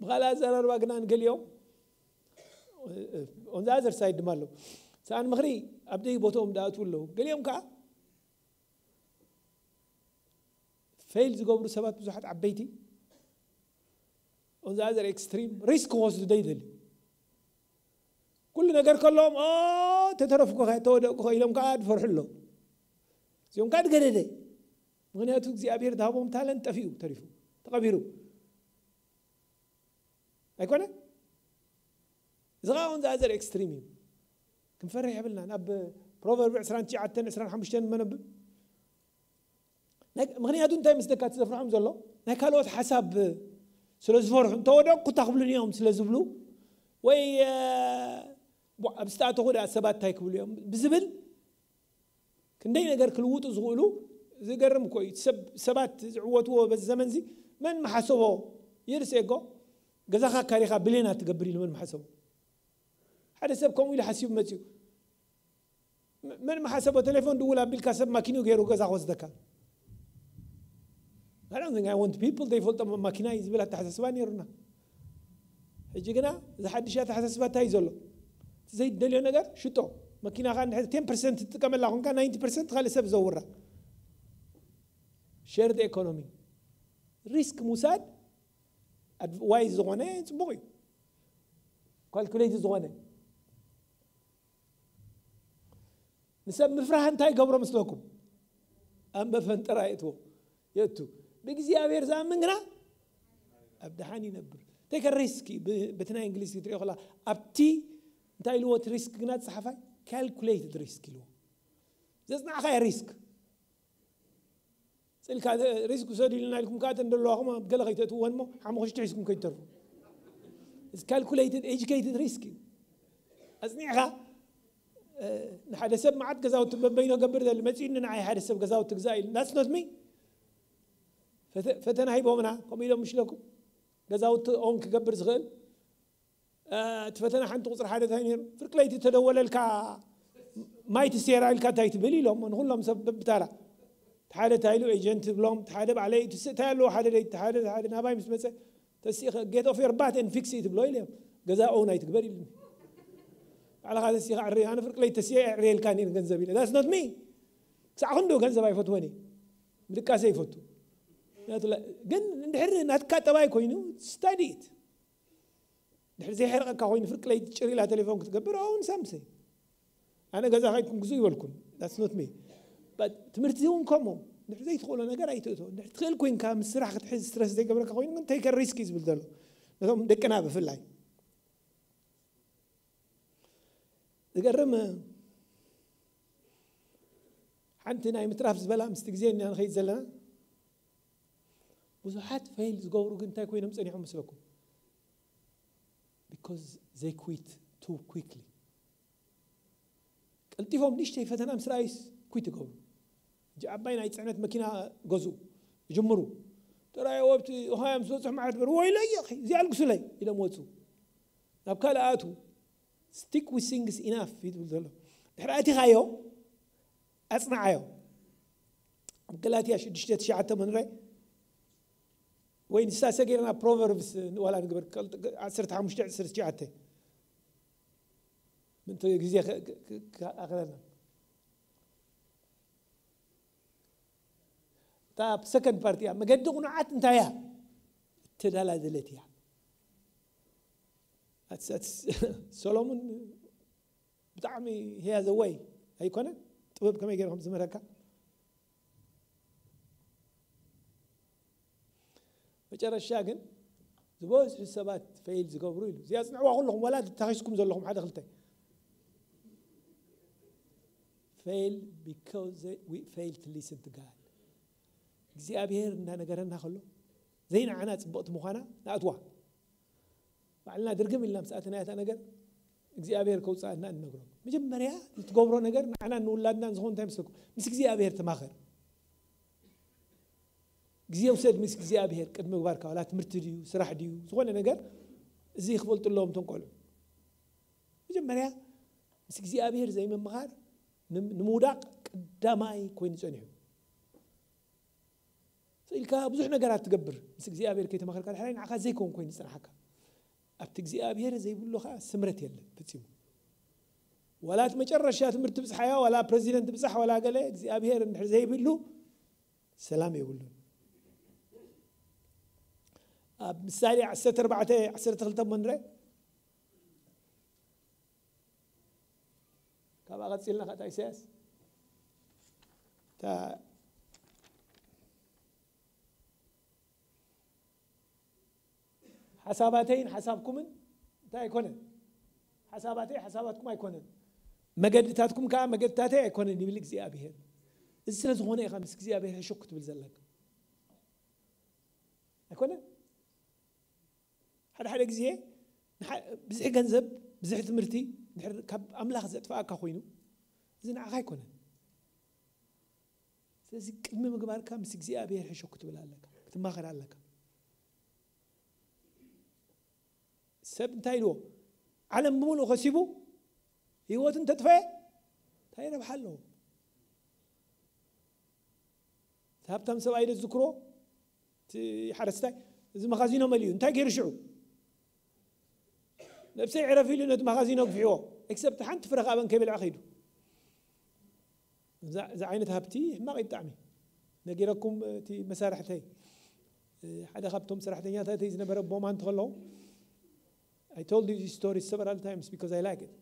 ብኻልእ ኣዘራርባ ግና ንገሊኦም፣ on the other side ድማ ኣለዉ። ሰኣን ምኽሪ ኣብ ደይ ቦታኦም ዝኣትዉ ኣለዉ። ገሊኦም ከዓ ፌል ዝገብሩ ሰባት ብዙሓት ዓበይቲ፣ on the other extreme፣ ሪስክ ክወስዱ ዘይደልዩ። ኩሉ ነገር ከለዎም፣ ኦ፣ ተተረፍኩ ኸ፣ ተወደቅኩ ኸ ኢሎም ከዓ ዝፈርሑ ኣለዉ። እዚኦም ከዓ ዝገደደ። ምኽንያቱ እግዚኣብሔር ዝሃቦም ታለንት ጠፊኡ፣ ተሪፉ፣ ተቐቢሩ። ኣይኮነ? እዚ ኸዓ on the other extreme እዩ። ክንፈርሕ የብልናን። ኣብ ፕሮቨርብ ዕስራን ትሽዓተን ዕስራን ሓሙሽተን መነብብ። ናይ-፣ ምኽንያቱ እንታይ መስለካ እቲ ዘፍርሖም ዘሎ? ናይ ካልኦት ሓሳብ ስለ ዝፈርሑ፣ እንተወደቕኩ እንታይ ክብሉኒ እዮም ስለ ዝብሉ፣ ወይ፣ እ፣ ቧ-፣ ኣብ ዝተኣተኹ ደኣ ሰባት እንታይ ክብሉ እዮም ብዝብል ክንደይ ነገር ክልውጡ ዝኽእሉ። ዝገርም እኮ እዩ። ሰብ-፣ ሰባት ዝዕወትዎ በዚ ዘመን እዚ መን ምሓሰቦ? ይርሴጎ፣ ገዛኻ ኣካሪኻ ብሌናት ትገብር ኢሉ መን ምሓሰቦ? ሓደ ሰብ ከምኡ ኢሉ ሓሲቡ መፅዩ። መ-፣ መን ምሓሰቦ? ቴሌፎን ድውል ኣቢልካ ሰብ ማኪንኡ ገይሩ ገዛ ክወስደካ? I don't think I want people ዘይፈልጦም ኣብ ማኪና እዩ ዝብል ኣተሓሳስባ ነይሩና። ሕጂ ግና እዚ ሓድሽ ኣተሓሳስባ እንታይ እዩ ዘሎ? እቲ ዘይትደልዮ ነገር ሽጦ። መኪናኻ እንድሕር ቴን ፐርሰንት ትጥቀመላ ኮንካ፣ ናይንቲ ፐርሰንት ካልእ ሰብ ዘውራ። ሼርድ ኤኮኖሚ። ሪስክ ምውሳድ ኣድ-፣ ዋይዝ ዝኾነ ፅቡቕ እዩ። ካልኩሌት ዝኾነ። ንሰብ ምፍራህ እንታይ ይገብሮ ምስለኩም? ኣብ መፈንጠራ የእትዎ፣ የእቱ። ብእግዚኣብሔር ዝኣምን ግና ኣብ ደሓን ይነብር። ቴክ ሪስክ፣ ብ-፣ በቲ ናይ እንግሊዝ ክትሪኦ ከላ፣ ኣብቲ እንታይ ኢልዎ እቲ ሪስክ ግና ዝፀሓፋይ? ካልኩሌትድ ሪስክ ኢልዎ። ዘፅናዕኻዮ ሪስክ። ፅልካ ሪስክ ውሰዱ ኢልና ኢልኩም ከዓ እተን ዘለዋኹም ኣብ ገለ ከይተእትውወን እሞ ሓሙኽሽቲ ሒዝኩም ከይትተርፉ። It's calculated, educated risk እዩ። ኣፅኒዕኻ፣ እ፣ ንሓደ ሰብ መዓት ገዛውቲ በበይኖ ገብር ዘሊ መፂኡኒ ንዓይ ሓደ ሰብ ገዛውቲ ግዛእ ኢሉ። That's not me። ፈተ-፣ ፈተና ሂቦምና፣ ከምኡ ኢሎም ምሽለኩም። ገዛውቲ ኦን ክገብር ዝኽእል፣ እ፣ እቲ ፈተና ሓንቲ ቁፅሪ ሓደ እንታይ ነይሩ? ፍርቂ ለይቲ ተደወለልካ ማይ ትስየራ ኢልካ እንታይ ትብል ኢሎም ንኩሎም ሰብ በብታራ። እቲ ሓደ እንታይ ኢሉ ኤጀንት ትብሎም፣ እቲ ሓደ ባዕለይ ትስእ እንታይ ኣለዎ ሓደ ደይ፣ እቲ ሓደ፣ ሓደ ናባይ ምስ መፀ ተሲእኸ get off your butt and fix it ትብሎ ኢለ እዮም። ገዛ ኦን ኣይትግበር ኢሉኒ። ባዕልኻ ተሲእኻ ዕሪ፣ ኣነ ፍርቂ ለይቲ ተሲኤ ዕርየልካ ነይሩ ገንዘብ ኢለ። That's not me። ክሳዕ ክንዱ ገንዘብ ኣይፈትወን እየ። ምድቃሰ ይፈቱ። ግን እንድሕር ናትካ ጠባይ ኮይኑ፣ study it። ድሕሪ ዘይሕርቐካ ኮይኑ፣ ፍርቂ ለይቲ ጭር ኢላ ቴሌፎን ክትገብር፣ own something። ኣነ ገዛ ከይድኩም ግዙ ይበልኩም፣ that's not me። But ትምህርቲ እውን ከምኡ፣ ድሕሪ ዘይትኽእሎ ነገር ኣይትእቶ። ድሕሪ ትኽእል ኮይንካ ምስ ስራሕ ክትሕዝ ስትረስ ዘይገብረካ ኮይኑ ግን take a risk እዩ ዝብል ዘሎ፣ ነቶም ደቅና ብፍላይ። ዝገርም፣ ሓንቲ ናይ ምትራፍ ዝበላ ምስቲ ግዜ ኢና ንኸይድ ዘለና። ብዙሓት ፌል ዝገብሩ ግን እንታይ ኮይኖም ጸኒሖም መስለኩም? Because they quit too quickly። ቀልጢፎም ንእሽተይ ፈተና ምስ ረኣዩስ ኩይት ይገብሩ። ሕጂ ዓባይ ናይ ጽዕነት መኪና ገዝኡ፣ ይጅምሩ። ጥራይ ኣብቲ ኦሃያ ምስ በጽሑ መዓት በሩ፣ "ወይለይ፣ እዚኣ ኣልግሱለይ" ኢሎም ወጹ። ናብ ካልእ ኣቱ። Stick with things enough እዩ ዝብል ዘሎ። ድሕሪ ኣቲኻዮ፣ ኣጽንዓዮ። ኣብ ገላትያ ሽዱሽተ ትሽዓተ መንረ ወይ ንሳ ሰገርና ፕሮቨርብስ ንዋላ ንግበር፣ ዓሰርተ ሓሙሽተ ዓሰርተ ትሽዓተ። ምእንቲ ግዜ ከ-፣ ከ-፣ ከ-፣ ኣኽለና። እታ ሰከንድ ፓርቲ እያ። መገዲ ቁኑዓት እንታይ እያ? እተዳላደለት እያ። ኣትስ-፣ ኣትስ-፣ ሰሎሙን ብጣዕሚ ሄያ ዘዋይ ኣይኮነን? ጥበብ ከመይ ገይርኩም ዝመረካ? መጨረሻ ግን ዝበዝሑ ሰባት ፌል ዝገብሩ ኢሉ። እዚኣ ጽንዕዋ ኩለኹም፣ ዋላ ተታኺስኩም ዘለኹም ሓደ ክልተ። Fail because we fail to listen to God። እግዚኣብሔር እንዳነገረና ከሎ ዘይንዓና ጽብቕቲ ምዃና ንኣትዋ። ባዕልና ድርግም ኢልና ምስ ኣተናያ እታ ነገር እግዚኣብሔር ከውፅኣና እንነግሮ። መጀመርያ ዝትገብሮ ነገር ንዓና ንውላድና ዝኾን እንታይ መስለኩም? ምስ እግዚኣብሔር ተማኸር። ግዜ ውሰድ ምስ እግዚኣብሔር ቅድሚ ምግባርካ፣ ዋላ ትምህርቲ ድዩ ስራሕ ድዩ ዝኾነ ነገር፣ እዚ ክፈልጡ ኣለዎም እቶም ቆልዑ። መጀመርያ ምስ እግዚኣብሔር ዘይምምኻር ንም-፣ ንምውዳቕ ቀዳማይ ኮይኑ ጸኒሑ። ስኢልካ ብዙሕ ነገራት ትገብር፣ ምስ እግዚኣብሔር ከይተማኸርካ ድሕራይ ንዓኻ ዘይከውን ኮይኑ ዝጸንሓካ። ኣብቲ እግዚኣብሔር ዘይብሉ ኸኣ ስምረት የለን ፈጺሙ። ዋላ እቲ መጨረሻ ትምህርቲ ብጽሓያ፣ ዋላ ፕረዚደንት ብጻሕ፣ ዋላ ገለ እግዚኣብሔር እንድሕር ዘይብሉ ሰላም የብሉን። ኣብ ምሳሌ ዓሰርተ ኣርባዕተ ዓሰርተ ክልተ እሞ ንርአ። ካብኣ ቀጺልና ከኣ ኢሳያስ፣ እታ ሓሳባተይን ሓሳብኩምን እንታይ ኣይኮነን፣ ሓሳባተይ ሓሳባትኩም ኣይኮነን፣ መገድታትኩም ከኣ መገድታተይ ኣይኮነን ይብል እግዚኣብሔር። እዚ ስለ ዝኾነ ኢኻ ምስ እግዚኣብሔር ሕሹክ ክትብል ዘለካ። ኣይኮነን? ሓደ ሓደ ግዜ ንሓ-፣ ብዝሒ ገንዘብ፣ ብዝሒ ትምህርቲ እንድሕር ካብ ኣምላኽ ዘጥፍኣካ ኮይኑ፣ እዚ ንዓኻ ኣይኮነን። ስለዚ ቅድሚ ምግባርካ ምስ እግዚኣብሔር ሕሹክ ክትብል ኣለካ፣ ክትማኸር ኣለካ። ሰብ እንታይ ኢልዎ? ዓለም ብምሉእ ከሲቡ ህይወቱ እንተጥፈአ እንታይ ረብሓ ኣለዎ? እቲ ሃብታም ሰብኣይ ዶ ዝዝክሮ? እቲ ሓረስታይ፣ እዚ መኻዚኖ መሊኡ እንታይ ገይሩ ሽዑ? ነብሰይ ዕረፍ ኢሉ ነቲ መኻዚኖ ግፊዕዎ። ኤክሰፕት ሓንቲ ፍረ ካብ ኣበን ከይበልዐ ከይዱ። እዛ፣ እዛ ዓይነት ሃብቲ ሕማቕ እዩ ብጣዕሚ። ነጊረኩም፣ እቲ መሳርሕተይ፣ ሓደ ካብቶም ሰራሕተኛታተይ ዝነበረ ቦማን ተኸለዉ፣ I told you this story several times because I like it።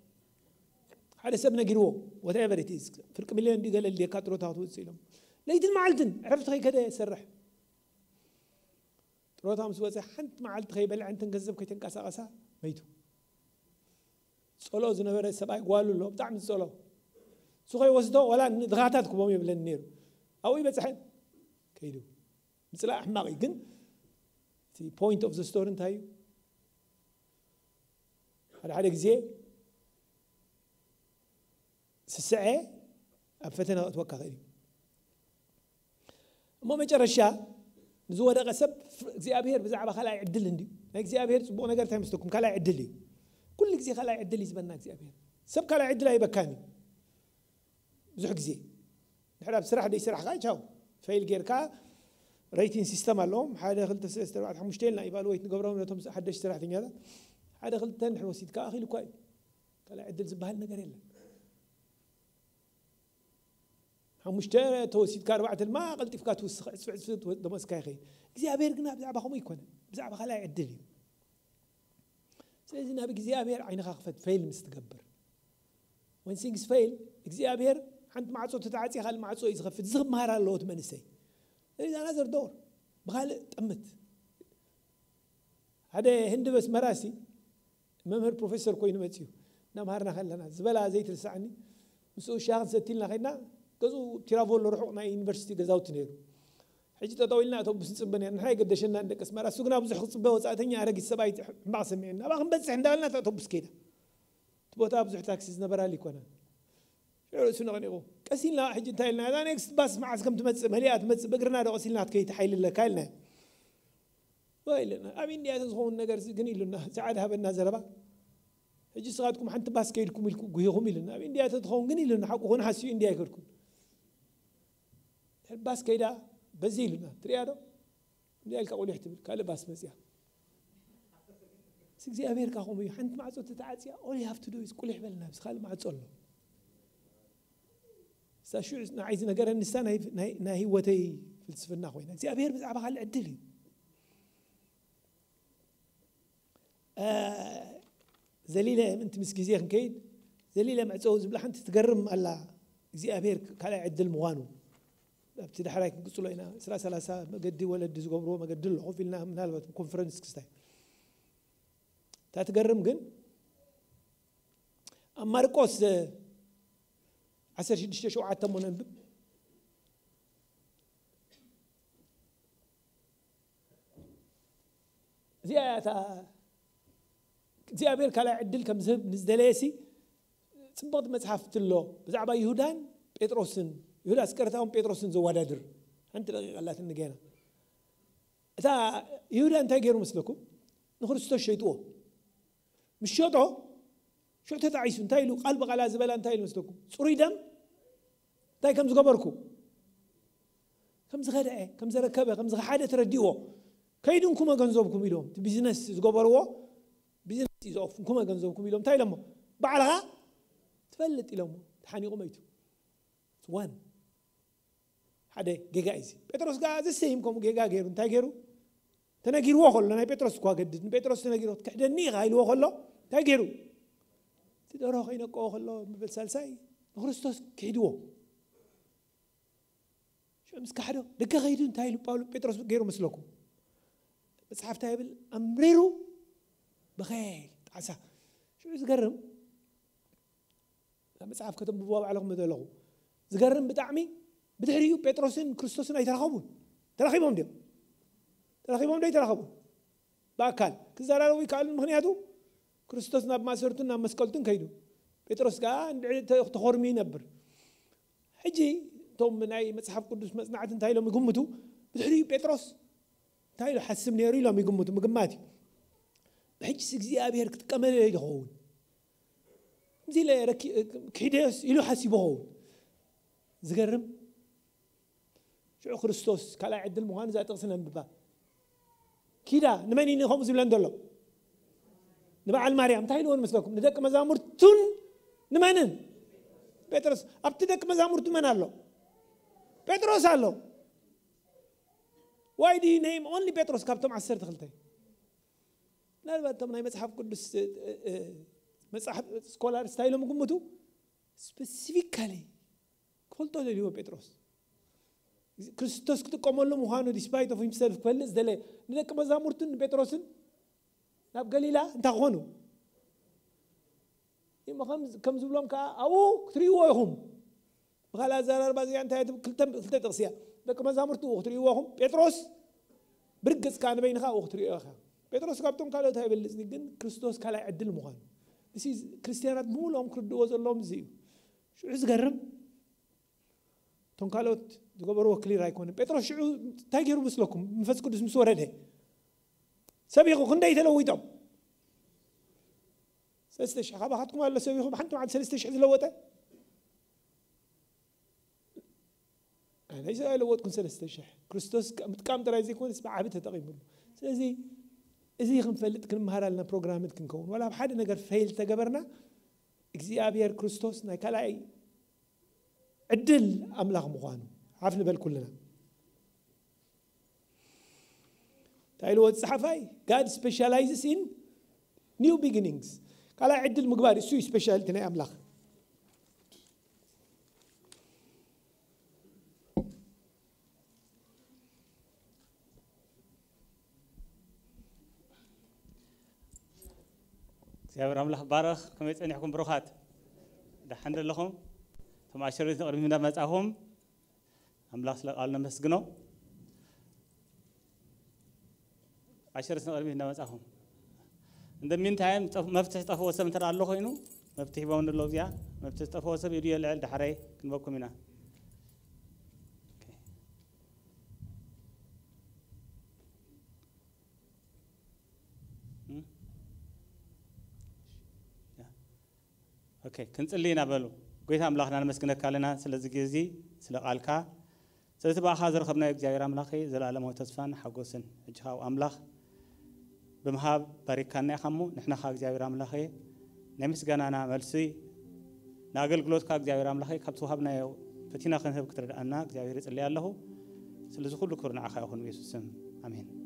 ሓደ ሰብ ነጊርዎ፣ whatever it is፣ ፍርቂ ሚልዮን ድዩ ገለ ልየካ ጥሮታ ክትወፅእ ኢሎም። ለይትን መዓልትን ዕረፍቲ ከይከደ ይሰርሕ። ጥሮታ ምስ ወፀ ሓንቲ መዓልቲ ከይበልዐ እንተን ገንዘብ ከይተንቀሳቐሳ መይቱ። ጸሎ ዝነበረ ሰብኣይ ጓሉ ኣሎ፣ ብጣዕሚ ዝጸሎ። እሱ ከይወስዶ ዋላ ንድኻታት ክቦም የብለን ነይሩ። ኣብኡ ይበጽሐን ከይዱ። ምጽላእ ሕማቕ እዩ፣ ግን እቲ point of the story እንታይ እዩ? ሓደ ሓደ ግዜ ስስዐ ኣብ ፈተና ከእትወካ ክእል እዩ። እሞ መጨረሻ ንዝወደቐ ሰብ እግዚኣብሔር ብዛዕባ ካልኣይ ዕድል እንድዩ። ናይ እግዚኣብሔር ጽቡቕ ነገር እንታይ መስለኩም? ካልኣይ ዕድል እዩ። ኩሉ ግዜ ካልኣይ ዕድል እዩ ዝበና እግዚኣብሔር። ሰብ ካልኣይ ዕድል ኣይበካን እዩ። ብዙሕ ግዜ ድሕር ኣብ ስራሕ ደይ ስራሕ ካ ቻው፣ ፌል ጌርካ ሬቲንግ ሲስተም ኣለዎም። ሓደ ክልተ ሰለስተ ኣርባዕተ ሓሙሽተ ኢልና ኢቫሉዌት ንገብሮም ነቶም ሓደሽ ሰራሕተኛታት። ሓደ ክልተ እንድሕር ወሲድካ ኣኺሉ እኳ እዩ። ካልኣይ ዕድል ዝበሃል ነገር የለን። ሓሙሽተ ተወሲድካ ኣርባዕተ ድማ ቀልጢፍካ ትውስኽ፣ ዕፅፊ ዕፅፊ ትወ- ደሞዝካ ይኸይድ። እግዚኣብሔር ግና ብዛዕባ ከምኡ ኣይኮነን፣ ብዛዕባ ካልኣይ ዕድል እዩ። ስለዚ ናብ እግዚኣብሔር ዓይንኻ ክፈት፣ ፌል ምስ ትገብር። When things fail እግዚኣብሔር ሓንቲ ማዕፆ ተተዓፅየ ካልእ ማዕፆ እዩ ዝኸፍት። ዝኽምሃር ኣለዎ እቲ መንእሰይ። ስለዚ ኣናዘር ዶር ብኻልእ ጠምት። ሓደ ህንዲ በስመራ ሲ መምህር ፕሮፌሰር ኮይኑ መፅዩ እናምሃርና ከለና ዝበላ ዘይትርሳዕኒ። ምስኡ ሻሂ ክንሰቲ ኢልና ከይድና ገዝኡ ቲራቮሎ ርሑቕ ናይ ዩኒቨርሲቲ ገዛውቲ ነይሩ። ሕጂ ጠጠው ኢልና ኣውቶቡስ ንፅበ ነርና። ንሕና ኣይገደሸና ንደቂ ኣስመራ። እሱ ግና ብዙሕ ክፅበ ወፃእተኛ ኣረጊት ሰብኣይ ሕማቕ ሰሚዑና። ኣብኣ ክንበፅሕ እንዳበልና እታ ኣውቶቡስ ከይዳ። እቲ ቦታ ብዙሕ ታክሲ ዝነበራሉ ኣይኮነን። ሽዑ ርእሱ ነቕኒቑ ቀስ ኢልና ሕጂ እንታይ ኢልና እዛ ኔክስት ባስ መዓስ ከም ትመፅእ መሊኣ ትመፅእ ብእግርና ዶ ቀስ ኢልና ክትከይድ ሓይሊ ኣለካ ኢልና። ዋ ኢለና ኣብ ኢንድያ ተዝኸውን ነገር ግን ኢሉና ፃዕዳ ሃበና ዘረባ። ሕጂ ስኻትኩም ሓንቲ ባስ ከይድኩም ኢልኩ ጉሂኹም ኢሉና ኣብ ኢንድያ ተትኸውን ግን ኢሉና ሓቁ ኮነ ሓስዩ ኢንድያ ኣይከድኩን። ድሕሪ ባስ ከይዳ በዚ ኢሉና ትሪያ ዶ እንዲ ኢልካ ቁሊሕ ትብል ካልእ ባስ መፅያ። እግዚኣብሔር ካ ከምኡ እዩ ሓንቲ ማዕፆ ተተዓፅያ ኦል ሃፍቱ ዶ ቁሊሕ በልና ብዚ ካልእ ማዕፆ ኣሎ። ንሳ ሽዑ ንዓይ ዝነገረኒ ንሳ ናይ- ናይ- ናይ ህይወተይ ፍልስፍና ኮይና እግዚኣብሔር ብዛዕባ ካልእ ዕድል እዩ። እ፣ ዘሊለ ምንቲ ምስ ግዜ ክንከይድ ዘሊለ መዕፀዊ ዝብላ ሓንቲ ትገርም ኣላ። እግዚኣብሔር ካልኣይ ዕድል ምዃኑ ኣብቲ ዳሕራይ ክንቅፅሎ ኢና። ዕስራ ሰላሳ መገዲ ወለዲ ዝገብርዎ መገዲ ኣሎ ኮፍ ኢልና ምናልባት ኮንፈረንስ ክስታይ እታ ትገርም ግን ኣብ ማርቆስ ዓሰርተ ሽዱሽተ ሸውዓተ እሞ ነንብብ። እዚኣ እያ እታ እግዚኣብሔር ካልኣይ ዕድል ከም ዝህብ ንዝደለየሲ ፅብቕቲ መፅሓፍቲ ኣሎ ብዛዕባ ይሁዳን ጴጥሮስን። ይሁዳ ኣስቀረታውን ጴጥሮስን ዘወዳድር ሓንቲ ደቂቕ ኣላትኒ ገና። እታ ይሁዳ እንታይ ገይሩ መስለኩም? ንክርስቶስ ሸይጥዎ። ምስ ሸጦ ሽዑ ተጣዒሱ እንታይ ኢሉ ቃል ብቃላ ዝበላ እንታይ ኢሉ መስለኩም? ፅሩይ ደም እንታይ ከም ዝገበርኩ ከም ዝኸድዐ ከም ዘረከበ ከም ዝኸሓደ ተረዲእዎ። ከይዱ እንኩመ ገንዘብኩም ኢሎም እቲ ቢዝነስ ዝገበርዎ ቢዝነስ እዩ ዘኦፍ እንኩመ ገንዘብኩም ኢሎም እንታይ ኢሎሞ? ባዕልኻ ትፈልጥ ኢሎሞ። ተሓኒቑ መይቱ። ዋን ሓደ ጌጋ እዩ እዚ። ጴጥሮስ ጋር ዘሰይም ከምኡ ጌጋ ገይሩ እንታይ ገይሩ? ተነጊርዎ ከሎ ናይ ጴጥሮስ እኳ ገድድ ንጴጥሮስ ተነጊርዎ ክትክሕደኒ ኢኻ ኢልዎ ከሎ እንታይ ገይሩ? እቲ ደርሆ ከይነቀዎ ከሎ ምብል ሳልሳይ ንክርስቶስ ክሒድዎ። ሽዑ ምስ ካሕዶ ደገ ከይዱ እንታይ ኢሉ ጳውሎ ጴጥሮስ ገይሩ መስለኩም? መጽሓፍታ ይብል ኣምሪሩ በኸየ ጣዕሳ። ሽዑ ዝገርም እዛ መጽሓፍ ከተንብብዋ ባዕልኹም ዘለኹ ዝገርም ብጣዕሚ። ብድሕሪኡ ጴጥሮስን ክርስቶስን ኣይተራኸቡን። ተራኺቦም ድዮም? ተራኺቦም ዶ ኣይተራኸቡን? ብኣካል ክዘራረቡ ይከኣሉን ምክንያቱ ክርስቶስ ናብ ማሰርቱን ናብ መስቀልቱን ከይዱ ጴጥሮስ ከዓ እንድዒ ተ- ተኾርሚ ይነብር። ሕጂ እቶም ናይ መጽሓፍ ቅዱስ መጽናዕቲ እንታይ ኢሎም ይግምቱ? ብድሕሪኡ ጴጥሮስ እንታይ ኢሉ ሓስብ ነይሩ ኢሎም ይግምቱ። ምግማት እዩ። ብሕጂስ እግዚኣብሔር ክጥቀመለይ ዝኸውን ከምዚ ኢለ ረኪ- ክሒደዮስ ኢሉ ሓሲቡ ኸውን። ዝገርም። ሽዑ ክርስቶስ ካልኣይ ዕድል ምዃኑ እዛ ጥቕሲ ነንብባ። ኪዳ ንመን እዩ ከምኡ ዝብለን ዘሎ? ንበዓል ማርያም እንታይ ኢልዎ ንመስለኩም? ንደቂ መዛሙርቱን ንመንን? ጴጥሮስ። ኣብቲ ደቂ መዛሙርቱ መን ኣሎ? ጴጥሮስ ኣሎ። ዋይ ዲ ኔም ኦንሊ ጴጥሮስ ካብቶም ዓሰርተ ክልተ? ምናልባት እቶም ናይ መጽሓፍ ቅዱስ እ- እ- እ- መጽሓፍ ስኮላርስ እንታይ ኢሎም ግምቱ? ስፔሲፊካሊ ክፈልጦ ደልዎ ጴጥሮስ ክርስቶስ ክጥቀመሉ ምዃኑ ዲስፓይት ኦፍ ሂምሰልፍ ክፈልጥ ዝደለ ንደቂ መዛሙርቱን ንጴጥሮስን ናብ ገሊላ እንታይ ክኾኑ እሞ ከም- ከም ዝብሎም ከዓ ኣብኡ ክትርእይዎ ኢኹም። ብካልእ ኣዘራርባ እዚኣ እንታይ ትብል? ክልተ ክልተ ጥቕሲ እያ። ደቂ መዛሙርቱ ክትርእይዎ ኢኹም። ጴጥሮስ ብርግጽ ከዓ ንበይንኻ ኣብኡ ክትርእዮ ኢኻ። ጴጥሮስ ካብቶም ካልኦት ኣይበልጽን ግን ክርስቶስ ካልኣይ ዕድል ምዃኑ እዚ ክርስትያናት ብምሉኦም ክርድእዎ ዘለዎም እዚ እዩ። ሽዑ ዝገርም እቶም ካልኦት ዝገበርዎ ክሊር ኣይኮነን። ጴጥሮስ ሽዑ እንታይ ገይሩ ምስለኩም? መንፈስ ቅዱስ ምስ ወረደ ሰቢኹ ክንደይ ተለዊጦም? ሰለስተ ሽሕ ካባኻትኩም ኣሎ ሰቢኹም ሓንቲ መዓልቲ ሰለስተ ሽሕ ዝለወጠ ኣነ ይስኣ ለወጥኩም ሰለስተ ሽሕ ክርስቶስ ምጥቃም ጥራይ ዘይኮነስ ብዓቢ ተጠቒሙሉ። ስለዚ እዚ ክንፈልጥ ክንመሃር ኣለና። ፕሮግራምን ክንከውን ዋላ ኣብ ሓደ ነገር ፌል ተገበርና እግዚኣብሔር ክርስቶስ ናይ ካልኣይ ዕድል ኣምላኽ ምዃኑ ሓፍ ንበል ኩልና። እንታይ ኢልዎ እቲ ጸሓፋይ? God specializes in new beginnings። ካልኣይ ዕድል ምግባር፣ እሱ እዩ ስፔሻሊቲ ናይ ኣምላኽ። እግዚኣብሔር ኣምላኽ ባረኽ። ከመይ ጸኒሕኩም ብሩኻት? ደሓን ዶ ኣለኹም? እቶም ኣሸሪት ንቕድሚት እንዳመጻኹም ኣምላኽ ስለ ቃሉ ነመስግኖ። ኣሸሪት ንቕድሚት እንዳመጻኹም እንደ ሚንታይም መፍትሒ ጠፍዎ ሰብ እንተ ኣሎ ኮይኑ መፍትሒ ቦም ንሎ እዚኣ መፍትሒ ጠፍዎ ሰብ ኢዱ የልዕል ዳሕረይ ክንበኩም ኢና። ኦኬ ክንጽሊ ኢና በሉ። ጎይታ ኣምላኽና ነመስግነካ ኣለና ስለዚ ግዜ ስለ ቃልካ ስለቲ ብኣኻ ዝረኸብናዮ እግዚኣብሔር ኣምላኸ ዘለኣለማዊ ተስፋን ሓጎስን ሕጂ ካብ ኣምላኽ ብምሃብ ባሪካና ኢኻ እሞ ንሕና ኻ እግዚኣብሔር ኣምላኸ ናይ ምስጋናና መልሲ ንኣገልግሎትካ እግዚኣብሔር ኣምላኸ ካብ ትውሃብናዮ ፈቲና ክንህብ ክትረድኣና እግዚኣብሔር ይጽልይ ኣለኹ። ስለዚ ኩሉ ክብሪ ንዓኻ ይኹን ብየሱስ ስም ኣሜን።